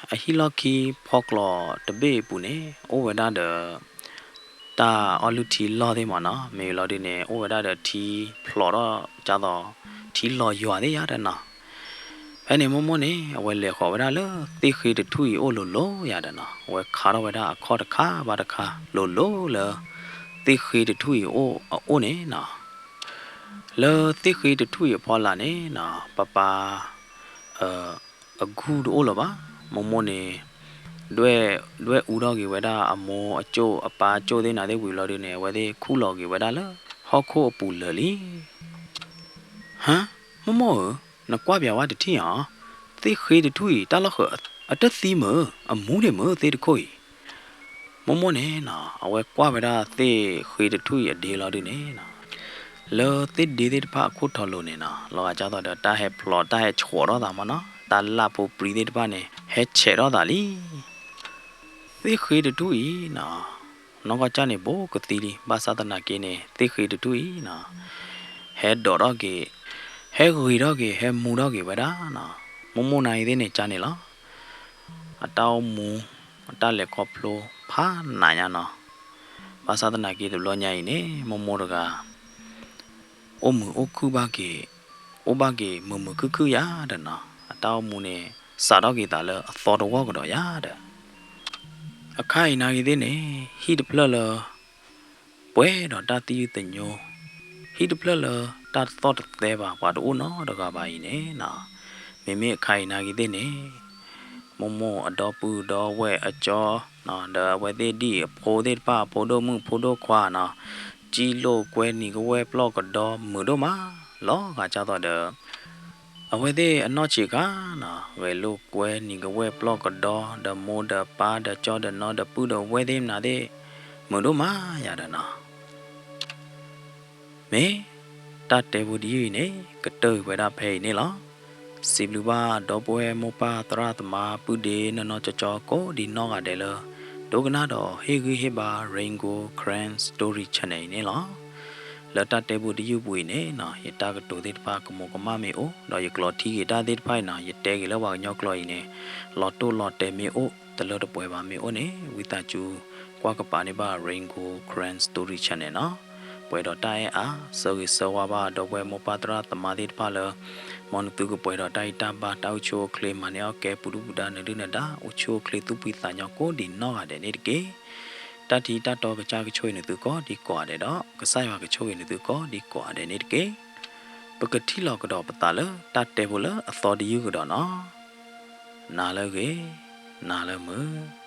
အဟံၣ်လီၢ်ခံဖီကျိးတဘ့ၣ်အပူၤန့ၣ် အိၣ်ဝဲဒၣ်ဒီး တၢ်အီၣ်လုၢ်ထံလီၢ်သ့ၣ်မ့ၢ်နီၤ, မ့ၢ်လီၤဒုန့ၣ် အိၣ်ဝဲဒၣ်ဒီးထံဖျိးထီၣ်ကသိး ထံလီၤယွၤသ့ၣ်ယါဒီးနီၤ. ဖဲန့ၣ်မိၢ်မိၢ်န့ၣ် အဝဲလဲၤဃီၤဝဲဒၣ်လၢသ့ၣ်ဃ့တထူၣ်အံၤအိၣ်လိၤလိၤယါဒီးနီၤ, အဝဲခးထီၣ်ဝဲဒၣ်အခီၣ်တခါဘၣ်တခါ လိၤလိၤလၢ သ့ၣ်ဃ့တထူၣ်အံၤအအိၣ်န့ၣ်နီၤ. လၢသ့ၣ်ဃ့တထူၣ်အံၤအဖီလာ်န့ၣ်နီၤ ပၢ်ပၢ် အဂုၢ်တအိၣ်လၢၤဘၣ်. မိၢ်မိၢ်န့ၣ် ဒွဲၣ် ဒွဲၣ်အူထီၣ်က့ၤဝဲဒၣ်အမိၢ်အကၠိၣ်အပၢ်ကၠိၣ်သ့ၣ်နၤသ့ၣ်ဝံၤလီၤဒုန့ၣ် အဝဲသ့ၣ်ခူၣ်လီၤက့ၤဝဲဒၣ်လၢ ဟီၣ်ခိၣ်အပူၤလၢာ်လံ. ဟါ, မိၢ်မိၢ်ဧၢ, နကွၢ်ပၠးဝဲတထံၣ်ဧါ, သ့ၣ်ဃ့တထူၣ်အံၤ တၢ်လီၢ်ဃၢၤအတသံမုၢ်, အမူဒံးမုၢ်သ့ၣ်တခိၣ်အံၤ. မိၢ်မိၢ်န့ၣ်နီၤ အဝဲကွၢ်ဝဲဒၣ်သ့ၣ်ဃ့တထူၣ်အံၤအဒ့လီၤဒုန့ၣ်နီၤ, လၢသ့ၣ်ဒ့သ့ၣ်တဖၣ်အခိၣ်ထီၣ်လိၤန့ၣ်နီၤ လီၤဂာ်ဒ်သိးဒီးတၢ်ဟဲဖျိးတၢ်ဟဲဆှိးထီၣ်သးမ့ၢ်နီၤ, တၢ်လၢ်ဖိပြံသ့ၣ်တဖၣ်န့ၣ် ဟဲဆဲးထီၣ်သးလံ. သ့ၣ်ဃ့တထူၣ်အံၤနီၤ နီၢ်ကီၢ်ကၢ်န့ၣ်ဘိကသံလံ, ဘၣ်ဆၣ်သနာ်က့န့ၣ် သ့ၣ်ဃ့တထူၣ်အံၤနီၤ ဟဲဒိးထီၣ်က့ၤ, ဟဲဂ့ၤထီၣ်က့ၤ, ဟဲမူထီၣ်က့ၤဝဲဒၣ်နီၤ. မိၢ်မိၢ်နၤအံၤသ့ၣ်န့ၣ်ကၢ်န့ၣ်လီၤ. အတၢ်အိၣ်မူ, အတၢ်လဲၤခီဖျိဖးနးညါနီၤ. ဘၣ်ဆၣ်သနာ်က့တဘျီညါအံၤန့ၣ် မိၢ်မိၢ်တဂၤ အိၣ်မုာ်အိၣ်ခုၣ်ဘၣ်က့ၤ, အိၣ်ဘၣ်က့ၤမုာ်မုာ်ခုၣ်ခုၣ်ယါဒီးနီၤ, အတၢ်အိၣ်မူန့ၣ် စးထီၣ်က့ၤသးလၢအသီတဝီကဒီးယါဒီး အခါအံၤနာ်ဂ့ၤသ့ၣ်န့ၣ် ဟံၣ်တဖျၢၣ်လၢ ပှဲၤဒီးတၢ်သယုၢ်သညိ, ဟံၣ်တဖျၢၣ်လၢတၢ်တသီၣ်တသဲဘၣ် ပှၤတအိၣ်နီတဂၤဘၣ်အံၤန့ၣ်နီၤ, မ့မ့ၢ်အခါအံၤနာ်ဂ့ၤသ့ၣ်န့ၣ် မိၢ်မိၢ်အဒီပုၢ်ဒီဝဲၢ်အကၠီ ဒီးအဝဲသ့ၣ်ဒ်အံၤအဖိသ့ၣ်တဖၣ် အဖိဒိၣ်မုၣ်ဖိဒိၣ်ခွါနီၤ, ကံလိာ်ကွဲနံၤကဝဲၢ်ပျီၢ်ကဒီမုာ်ဒိၣ်မး, လီၤဂာ်ဒ်သိးဒီး အဝဲသ့ၣ်အနီၢ်ဆံးခါနီၤ ဂဲၤလိာ်ကွဲနံၤကဝဲၢ်ပျီၢ်ကဒီ ဒီးမိၢ်ဒီးပၢ်ဒီးကၠီဒီးနီၤဒီးပုၢ်ဒီးဝဲၢ်သ့ၣ်မနုၤသ့ၣ် မုာ်ဒိၣ်မးယၤဒီးနီၤ. မ့ၢ်တၢ်တဲဖိတယုၢ်အံၤန့ၣ် ကတၢၢ်ကွံာ်ဝဲဒၣ်ဖဲအံၤန့ၣ်လီၤ. စံးဘျုးဘၣ်ဒီပုၢ်ဝဲၢ်မိၢ်ပၢ်သရၣ်သမါပုၢ်ဒ့နီၢ်နီၢ်ကၠီကၠီကိးဒံးနီၢ်ဂၤဒဲးလၢ ဒိကနၣ်ဒီးဟ့ၣ်ဂံၢ်ဟ့ၣ်ဘါ Rain Gold Karen Story Channel အံၤန့ၣ်လီၤ. လၢတၢ်တဲဖိတယုၢ်ပူၤအံၤန့ၣ်နီၤ ယတၢ်ကတိၤသ့ၣ်တဖၣ်ကမိၢ်ကမၣ်မ့ၢ်အိၣ် ဒီးယကျိးထံက့ၤတၢ်သ့ၣ်တဖၣ်အံၤနီၤ ယတဲက့ၤလၢပှၤကညီကျိာ်အံၤန့ၣ် လီၤတိၢ်လီၤတဲာ်မ့ၢ်အိၣ် တလၢတပှဲၤဘၣ်မ့ၢ်အိၣ်န့ၣ် ဝံသးစူၤကွၢ်ကပၤန့ၢ်ဘၣ် Rain Gold Karen Story Channel နီၤ. ပှဲၤဒီးတၢ်အဲၣ်အါ ဆၢဂ့ၤဆၢဝါဘၣ်ဒီပုၢ်ဝဲၢ်မိၢ်ပၢ်သရၣ်သမါသ့ၣ်တဖၣ်လၢ မ်နသုကပှဲၤဒီးတၢ်ဂံၢ်တၢ်ဘါ တၢ်အိၣ်ဆူၣ်အိၣ်ချ့ မၤန့ၢ်အီၣ်ကဲ ပူၤဒုၣ်ပူၤဒါ နဒုၣ်နဒါ အိၣ်ဆူၣ်အိၣ်ချ့သူၣ်ဖှံသးညီကိးဒံးနီၢ်ဂၤဒဲးန့ၣ်တက့ၢ်. တၢ်ထံတၢ်တီကစၢ်ကဆိၣ်ဂ့ၤနသုကိးဒံးကိးဂၤဒဲးဒီး ကစၢ်ယွၤကဆိၣ်ဂ့ၤနသုကိးဒံးကိးဂၤဒဲးန့ၣ်တက့ၢ်. ပကထံၣ်လိာ်ကဒီးပသးလၢတၢ်တဲဖိလၢအသီတယုၢ်ကဒီးနီၤ. နၤလၢဂ့ၤ, နၤလၢမုာ်.